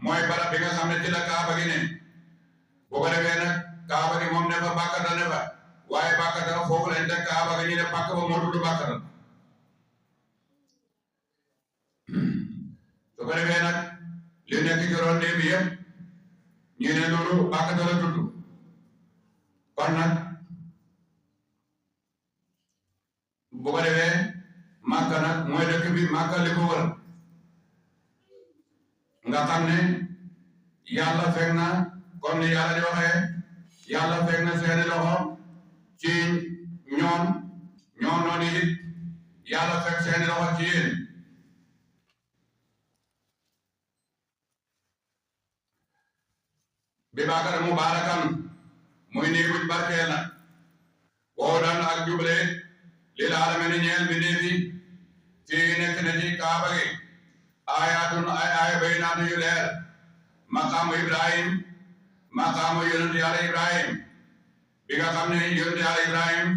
mooy barab bi nga xam ne ci la Kaaba gi ne bu ko defee nag Kaaba gi moom ne fa bàkkata ne fa waaye bàkkata foofu lañ teg Kaaba gi ñu ne pàkk ba moo tudd bàkkata su ko defee nag li nekk ci ron bi yëpp ñu ne loolu bàkkata la tudd kon nag bu ko defee Makka nag mooy dëkk bi Makka li ko wër nga xam ne yàlla fekk na comme ni yàlla di waxee yàlla fekk na seeni loxo ci ñoom noonu it yàlla fekk seeni loxo ci yéen bi Makka mubarakan muy nii buñ barkeel na woo daan ak juble lil aalamiina ñeel bi deefi fii nekk na ci Kaaba gi ayaatun ay aaya bayinaatu yu leer maqaamu Ibrahim maqaamu yonent yàlla Ibrahim bi nga xam ne yonent yàlla Ibrahim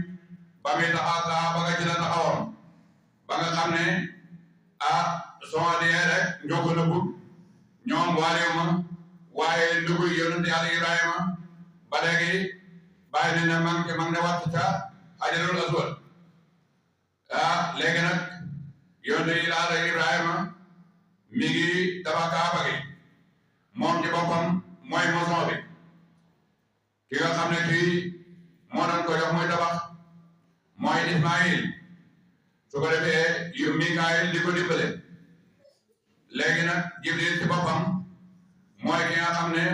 ba muy taxaw Kaaba ga ci la taxawoon ba nga xam ne soo dee rek ñoo ko nëbbu ñoom waaleew ma waaye ndugu yonent yàlla Ibrahima ba léegi bàyyi nañ ne mag ne wàcc ca Hajarul Aswad léegi nag yonent yàlla Ibrahima mi ngi tabax Kaaba gi moom ci boppam mooy maçon bi ki nga xam ne kii moo doon ko jox muy tabax mooy Ismaïl su ko defee Mikaayil di ko dimbale léegi nag Jibril ci boppam mooy ki nga xam ne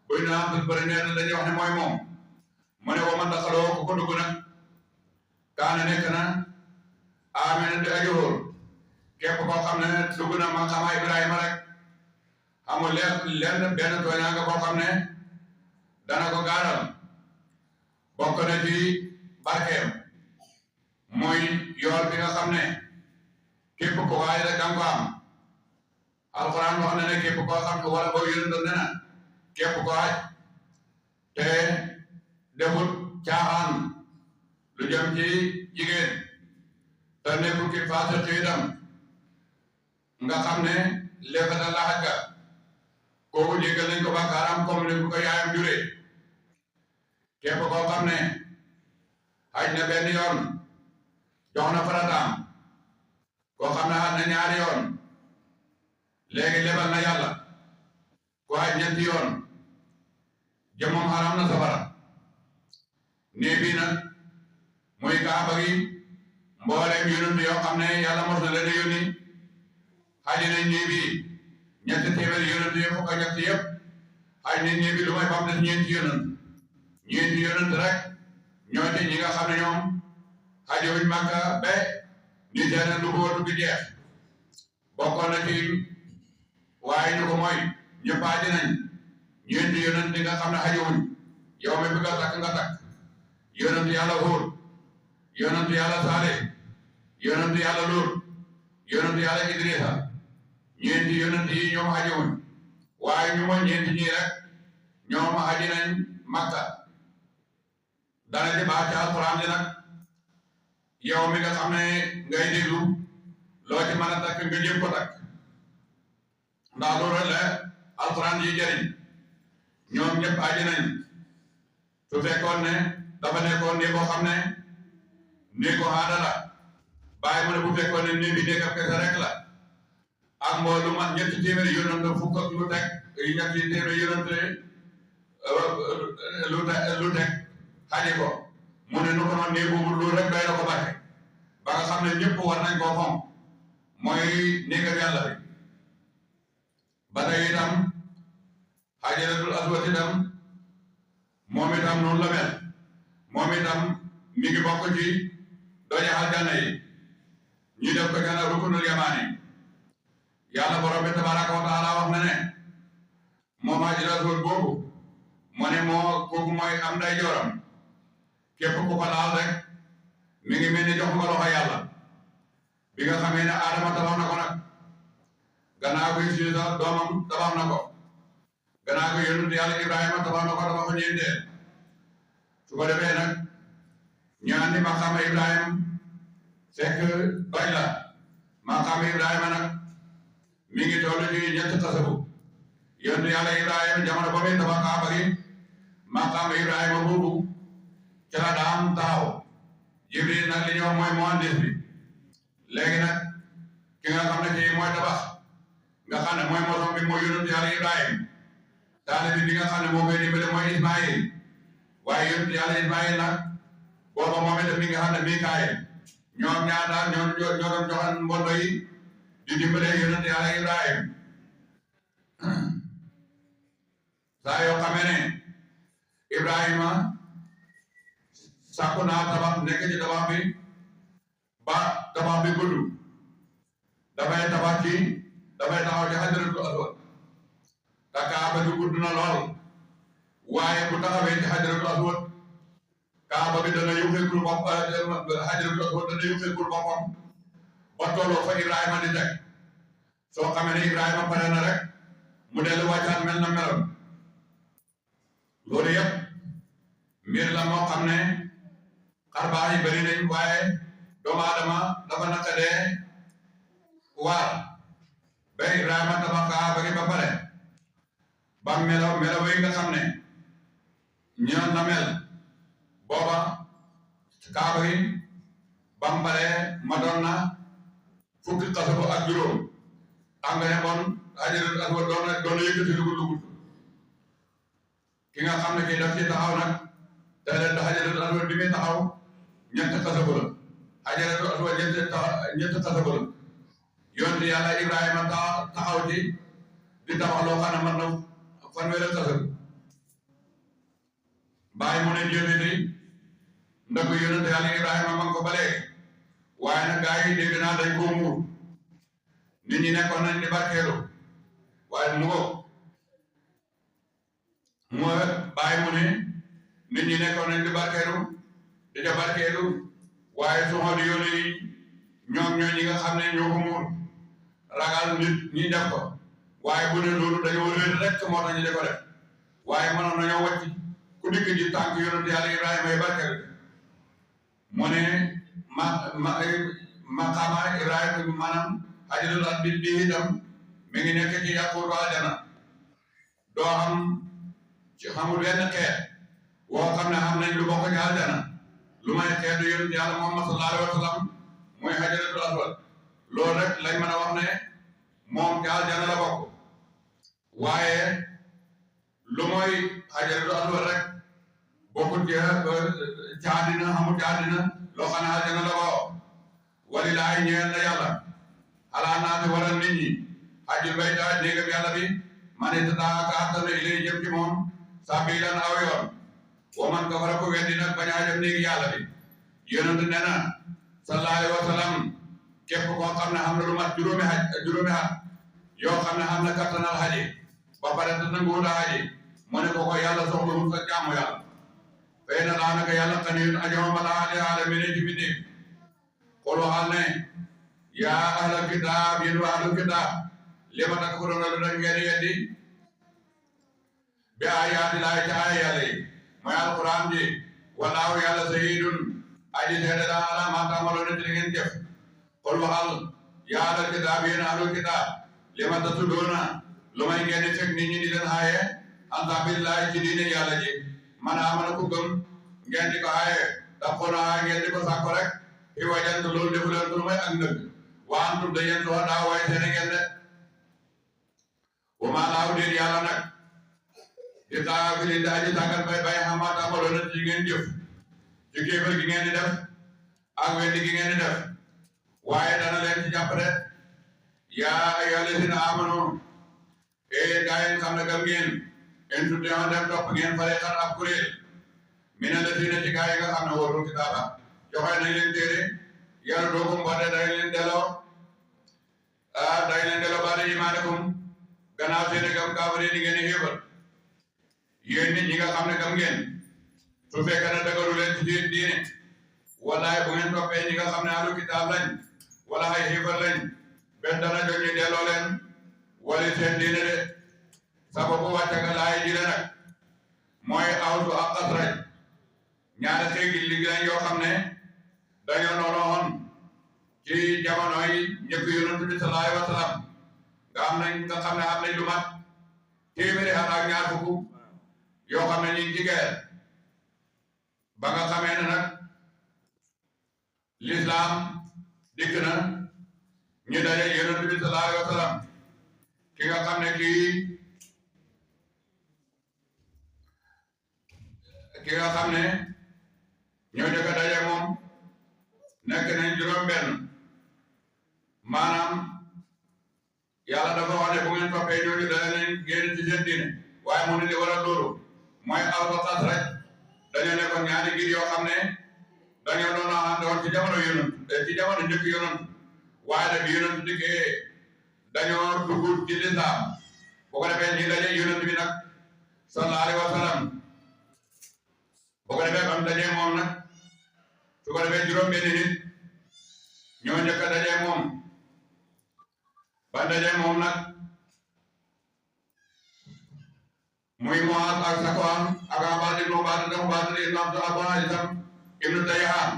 buy naa am bëri nee na dañuy wax ne mooy moom mu ne wa man daxaloo ku ko dugg nag kaana nekk na amina di aji wóor képp koo xam ne dugg na maqaama Ibrahima rek amul lenn benn tooñaa nga boo xam ne dana ko gaaral bokk na ci barkeem mooy yool bi nga xam ne képp ko waay rek danga ko am alxuraan wax na ne képp koo xam ne wala boo yonent ne na képp ko waay te defut caaxaan lu jëm ci jigéen te nekkul ki faase xiidam nga xam ne leefata laxaj ga kooku jéggal nañ ko bàkkaaram comme ni ko yaayam juree képp koo xam ne xaj na benn yoon jox na farataam koo xam ne xaj na ñaari yoon léegi lebal na yàlla ku xaj ñetti yoon jëmmam xaram na safara nii bii nag muy kaaba gi mbooleem yonent yoo xam ne yàlla mos na leen a yónni xaji nañ nii bii ñetti téeméeri yonent yi fukk ak ñett yëpp xaj nañ nii bii lu may fam des ñeenti yonent rek ñoo ci ñi nga xam ne ñoom xaji wuñ Màkka ba ni seen lu ko du jeex bokkoon na ci waaye ñu ko mooy ñëpp xaji nañ ñeenti yonent yi nga xam ne xaji wuñ yow mi bëgg a takk nga takk yonent yàlla Huud yonent yàlla Saalih yonent yàlla Luut yonent yàlla Idrisa ñeenti yonent yi ñoom xaji wuñ waaye ñu mooy ñeenti ñii rek ñoom xaji nañ Makka dana ci baax ci alxuraan ji nag yow mi nga xam ne ngay déglu loo ci mën a takk nga jéem ko takk ndax loolu la alxuraan yi jëriñ ñoom ñëpp xaji nañ su fekkoon ne dafa nekkoon nii boo xam ne nii ko aada la bàyyi mu ne bu fekkoon ne nii bi néegam kese rek la ak mboolu mat ñetti téeméeri yonent fukk ak lu teg ñetti téeméeri yonent lu teg xaji ko mu ne nu ko noon nii boobu lu rek doy la ko bàkke ba nga xam ne ñëpp war nañ koo fonk mooy néegam yàlla bi ba tey itam Hajaratul Aswad itam moom itam noonu la mel moom itam mi ngi bokk ci doñe aljanna yi ñu def ko gana rukunul yamaani yàlla borom bi tabaraka wa taala wax na ne moom Hajaratul Aswad boobu mu ne moo kooku mooy am nday jooram képp ku ko laal rek mi ngi mel ni jox nga loxo yàlla bi nga xamee ne Adama tabax na ko nag gannaaw ko Isiisa doomam tabax na ko gannaaw ko yonent yàlla Ibrahima tabax na ko tabax ko ñeenteel su ko defee nag ñu andi maqaama Ibrahima fekk bañ la maqaama Ibrahima nag mi ngi toll ci ñetti xasabu yonent yàlla Ibrahima jamono ba muy tabax Kaaba gi maqaama Ibrahima boobu ca la daam taxaw Jibril nag li ñëw mooy muhandis bi léegi nag ki nga xam ne kii mooy tabax nga xam ne mooy mosom bi mooy yonent yàlla Ibrahima taalibe bi nga xam ne moo koy dimbale mooy Ismaïl waaye yonent yàlla Ismaïl nag booba moom itam mi nga xam ne Mikaayil ñoom ñaar daal ñoo doon joxan mbondo yi di dimbale yonent yàlla Ibrahima saa yoo xamee ne Ibrahima sàkku naa tabax nekk ci tabax bi ba tabax bi gudd dafay taxaw ci Hajaratul Aswad te Kaaba bi gudd na lool waaye bu taxawee ci Hajaratul Aswad Kaaba bi dana yuxeekul boppam Hajaratul Aswad dana yuxeekul boppam ba tolloo fa Ibrahima di teg soo xamee ne Ibrahima pare na rek mu dellu wàccaat mel na meloon loolu yëpp mbir la moo xam ne xarbaax yi bëri nañ waaye doomu aadama dafa naqadee waar ba Ibrahima tabax Kaaba gi ba pare ba melo yi nga xam ne ñoom na mel booba Kaaba gi ba mu pare ma doon na fukki xasabu ak juróom xam nga ne kon Hajaratul Aswad doon na yëkkati lu gudd ki nga xam ne kii daf ci taxaw nag te leen xajaratul aswad bi muy taxaw ñett xasabu la xajaratul aswad ñett xasabu la yonent yàlla Ibrahima taxaw ci di tabax loo xam ne mën na fanweeri xasabu bàyyi mu ne jéeme ni ndax yonent yàlla Ibrahima man ko balee waaye nag gaa yi dégg naa dañ koo muur nit ñi nekkoon nañ di barkeelu waaye mu ko bàyyi mu ne nit ñi nekkoon nañ di barkeelu di ca barkeelu waaye su xoo di yónni ñoom ñoo ñi nga xam ne ñoo ko muur ragal nit ñi def ko waaye bu ne loolu dañoo réer rek moo tax ñu di ko def waaye mënoon nañoo wàcc ku dikk ji tànk yonent yàlla Ibrahima yi barkeelu mu ne maqaama Ibrahima maanaam xajaratul aswad bi itam mi ngi nekk ci yàquutu aljana doo xam ci xamul benn xeet woo xam ne xam nañ lu bokk ci aljana lu may xeetu yonent yàlla Muhammad sallallahu alayhi wa sallam mooy xajaratul aswad loolu rek lañ mën a wax ne moom ci aljana la bokk waaye lu mooy xajaratul aswad rek bokkul ci àddina xamul ci àddina loo xam ne aljana la bokk walilaahi ñeel na yàlla alaa naasi waral nit ñi hajjul bayta néegam yàlla bi man istataa ka attana ilay jëm ci moom sabilan aw yoon wa man kafara ko weddi nag bañ a jëm néegi yàlla bi yonent nee na sallallahu alayhi wa sallam képp koo xam ne xam na lu mat juróomi at yoo xam ne xam na kattanal haji ba pare te nanguwul a haji mu ne ko yàlla soxlawul sa jaamu yàlla fay na laa naka yàlla xaniyun ajama la alamin ci bindéef xool waxal ne yaa ahlal kitaab yéen waa ahlul kitaab lima takfuruuna lu tax ngeen weddi bi aayaati laahi ci aaya yàlla yi mooy alquran ji wallaahu yàlla sahiidun aji seede la alaa maa ta'maluuna ci li ngeen jëf xool waxal yaa ahlal kitaab yéen ahlul kitaab lima tasudduuna lu may ngeen di fekk nit ñi di leen aaye an sabilillahi ci diine yàlla ji man amana ku gëm ngeen di ko aaye taxoona ngeen di ko sàkko rek i wajant loolu defu leen lu may ak ndëgg waa antum da yéen soo daa waay seene ngeen de wa maa laahu déet yàlla nag di xaafilin di aji sàggan bay bay xamaa ta'maluuna ci ngeen jëf ci kéefar gi ngeen di def ak weddi gi ngeen di def waaye dana leen ci jàpp de yaa ayyuhal lazina aamanu gaa yi xam ne gëm ngeen en tuddewoon dem topp ngeen fariqan ab kuréel mina lazina ci gaa yi nga xam ne wóorul kitaaba joxe nañ leen téere yàlla dookum wate dañ leen delloo baada imaanikum gannaaw seen gëm kaafiri ni ngeen xéebal yéen nit ñi nga xam ne gëm ngeen su fekkee ne dagalu leen ci seen diine wallaay bu ngeen toppee ñi nga xam ne ahlu kitaab lañ wala ay xéebal lañ benn dana jot ñu delloo leen wala seen diine de sababu wàcce nga laay ji nag mooy Awsu ak Xasraj ñaari xeegi liggéey yoo xam ne dañoo noonoon ci jamono yi njëkk yonent bi sallallahu alayhi wa sallam nga xam ne am nañ lu mat téeméeri at ak ñaar fukk yoo xam ne ñu ngi ci guerre ba nga xamee ne nag l'islam dikk na ñu daje yonent bi sallallahu alayhi wa sallam ki nga xam ne kii nga xam ne ñoo jëkk a daje moom nekk nañ juróom-benn maanaam yàlla dafa wax ne bu ngeen toppee ñooñu dana leen génn ci seen diine waaye mu ne li waral loolu mooy Awsu ak Xasraj dañoo nekkoon ñaari ngir yoo xam ne dañoo doon àndoon ci jamono yonent ci jamono njëkk yonent waaye nag yonent dikkee dañoo dugg ci lislaam bu ko defee ñi daje yonent bi nag sallallahu alayhi wa sallam bu ko defee bam dajee moom nag su ko defee juróom-benn nit ñoo njëkk a dajee moom ba dajee moom nag muy Muaaz ak Safwaan ak Abaad ibnu Ubaada ibnu Abu Haysam ibnu Tayhaan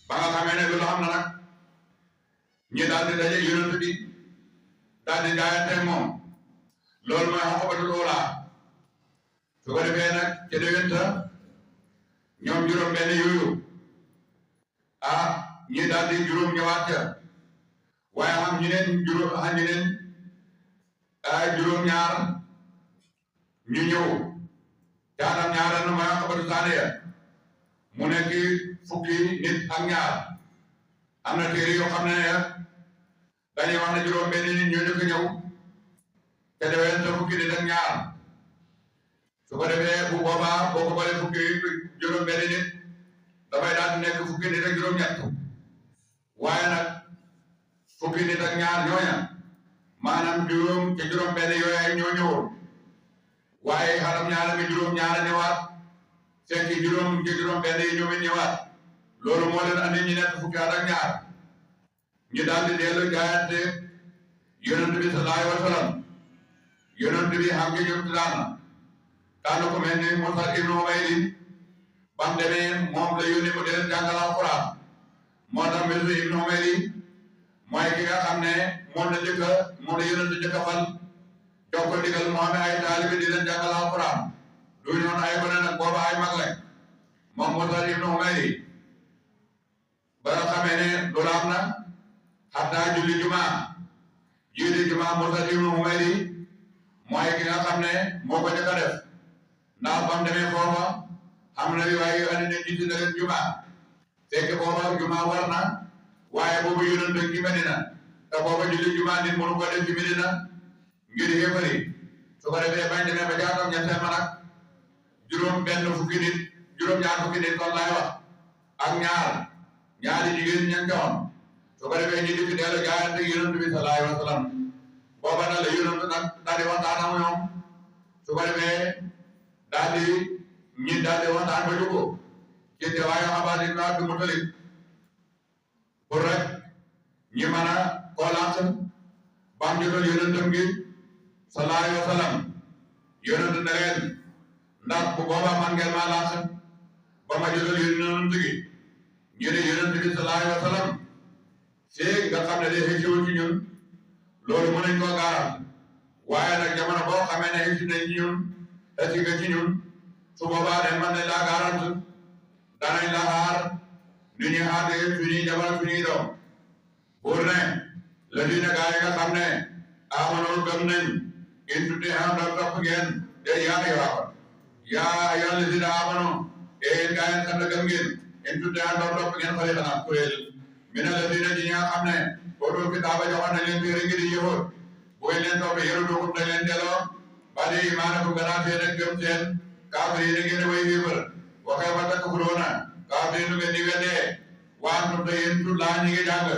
ba nga xamee ne loolu xam na nag ñi daal di daje yonent bi daal di jaayante moom loolu mooy Uqbatul Uulaa su ko defee nag ca déwénta ñoom juróom-benn yooyu ñi daal di juróom ñëwaat ca waaye xam ñu neen juróom-ñaar ñu ñëw caatam ñaareel na mooy xabaru saaniya mu nekk fukki nit ak ñaar am na téere yoo xam ne dañuy wax ne juróom benn nit ñoo njëkk ñëw te déwén te fukki nit ak ñaar su ko defee bu boobaa boo ko boolee fukki juróom benn nit dafay daal di nekk fukki nit ak juróom-ñett waaye nag fukki nit ak ñaar ñooña maanaam juróom ca juróom benn yooyu ñoo ñëwoon waaye xaram ñaara mi juróom ñaara ñëwaat fekk juróom ca juróom benn yi ñoom it ñëwaat loolu moo leen andi ñu nekk fukki at ak ñaar ñu daal di dellu jaayante yonent bi sallallahu alayhi wa sallam yonent bi xam nga ñoom tànn ko mel ni Musab ibnu Umayr bam demee moom la yónni mu dee jàngal Alxuraan moo tax Musab ibnu Umayr mooy ki nga xam ne moom la yonent njëkk a fal jox ko ndigal mu amee ay taalibe di leen jàngal Alxuraan du ñoon ay gone nag booba ay mag lañ moom Musab ibnu Umayr ba nga xamee ne loolu am na xataa julli jumaa Musab ibnu Umayr mooy ki nga xam ne moo ko njëkk a def ndax bam demee foofa xam na waaye andi ne jiite na leen jumaa fekk booba jumaa war na waaye boobu yonent ci Medina te booba julli jumaa nit mënu ko def ci Medina ngir xéefari su ko defee bañ demee ba jaatam ñetteel ma nag juróom-ñaar fukki nit kon laay wax ak ñaari jigéen ña joxoon su ko defee ñu dikk dellu jaayante yonent bi sallallahu alayhi wa sallam booba nag la yonent nag daal di waxtaan ak ñoom su ko defee daal di waxtaan ba jógoo ci teewaayu Abbas ibn Abdul Muttalib pour rek ñi mën a xoolaat bam jotal yonentam gi sallallahu alayhi wa sallam yonent ne leen ndax bu boobaa man ngeen maa laaj ba ma jotal yonent gi ñu ne yonent bi sallallahu alayhi wa sallam fii nga xam ne day xëcciwul ci ñun loolu mën nañ koo gaaral waaye nag jamono boo xamee ne xëcc nañ ci ñun xëcc nga ci ñun su boobaa dañ mën nañ laa gaaral danañ la xaar nu ñuy xaatee suñuy jabar suñuy doom pour ne la dina gaa yi nga xam ne amanoo gëm nañ in tuuti xam daal topp ngeen de yaa ayyuhal lazina aamanu yéen gaa yi xam ne gëm ngeen in tuuti xam daal topp ngeen xale xanaa kuréel mina lazina ñi nga xam ne boobu kitaaba joxoon nañ leen téere ngir yëwoon bu ngeen leen topp yëru dugub dañ leen delloo ba di imaanakum gannaaw seen ak gëm seen kaafir yi ngeen way yéefar waxee ba takfuruuna kaafir yi ngeen di weddee waan tum te yéen tut laa ñi ngi jàng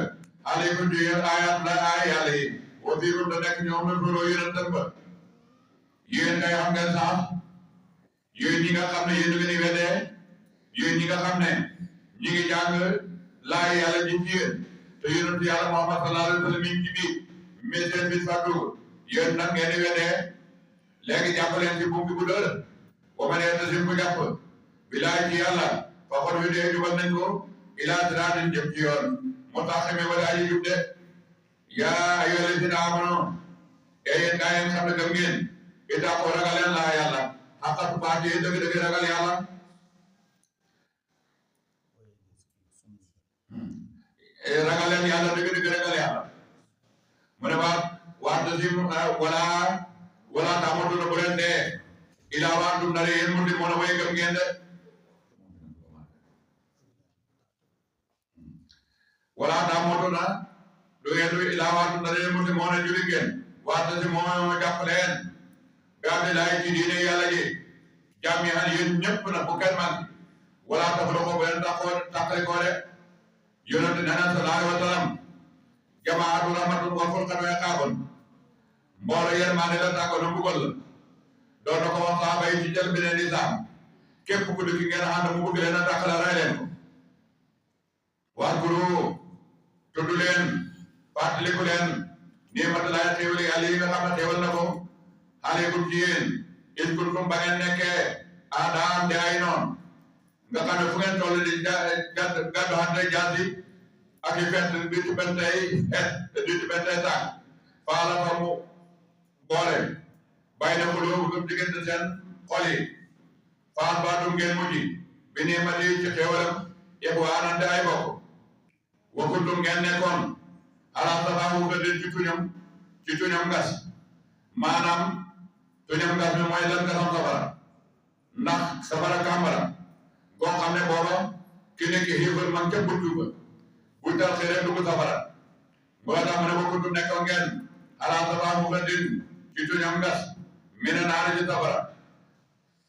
aleykum ci yéen ayat la ay yàlla yi wa fiikum te nekk ñoom na turoo yonentam ba yéen kay xam ngeen sax yéen ñi nga xam ne yéen ngeen di weddee yéen ñi nga xam ne ñi ngi jàng laay yàlla ji ci yéen te yonent yàlla Muhammad sallallahu alayhi wa sallam mi ngi ci biir mais seen bis fàttu yéen nag ngeen di weddee léegi jàpp leen ci buum bi bu dër ba ma nee tasim ko jàpp bilaay ci yàlla fa xot wi dee jubal nañ ko ilaa siraatin jëm ci yoon moo tax xamee wala aji jub de yaa ayyuhal lazina aamanu yéen gaa yi xam ne gëm ngeen ittaqu ragaleen laa yàlla xaqa tuqaatihi dëgg-dëgg ragal yàlla ragaleen yàlla dëgg-dëgg ragal yàlla mu ne waat tasim wala taamutuna bu leen dee ilaa wa antum ndare yéen muslimuuna way gëm ngeen de wala taamutuna du ngeen du ilaa wa antum ndare yéen muslimuuna julli ngeen waata si moom jàpp leen gàdde laay ci diine yàlla ji jàmmi an yéen ñëpp na bu kenn man wala tafarraqu bu leen tàqali ko de yonent nee na sallallahu alayhi wa sallam jamaatu rahmatun wa furqan wa iqaabun mbooloo yërmande la tàggoon na mbugal la doon na ko wax saaba yi ci jël beneen lislaam képp ku dëkk ngeen ànd mu bëgg leen a tàqale rey leen ko waskuru tudd leen fàttaliku leen ni'matullaahi xéewal yàlla yi nga xam ne xéewal na ko aleykum ci yéen is kuntum ba ngeen nekkee aadaan di ay noon nga xam ne fu ngeen toll di gàddu xante jaasi ak i fett di ci bentey tànk faala fa mu boole bàyyi na xuloo bu diggante seen xol yi faal baatum ngeen mujj bi nii ma di ci xéewalam ixwaanante ay bokk wa kuntum ngeen nekkoon ala safa wuute ci tuñam gas maanaam tuñam gas mi mooy lan gasam safara ndax safara kàmbara goo xam ne booba ki nekk xéefar man ca buntu ba bu tal xëy dugg safara boo tax mu ne ba kuntu nekk ngeen alaa safaa mu din ci tuñam ngas mi ne naara ci safara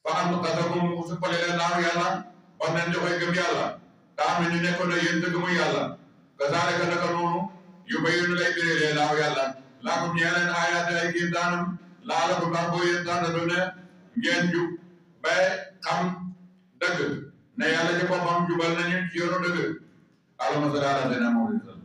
fa am tasakum mu suppale leen naaw yàlla wax nañ joxe gëm yàlla taa mi ñu nekkoon na yéen te gëmu yàlla kasaalika naka noonu yu bayyinu lay birilee naaw yàlla laakum ñee leen aayaati ay kiim daanam laalakum ndax boo yéen tànn ne ngeen jub ba xam dëgg ne yàlla ci boppam jubal nañu ci yoonu dëgg allahumma salli ala sayyidina Muhammad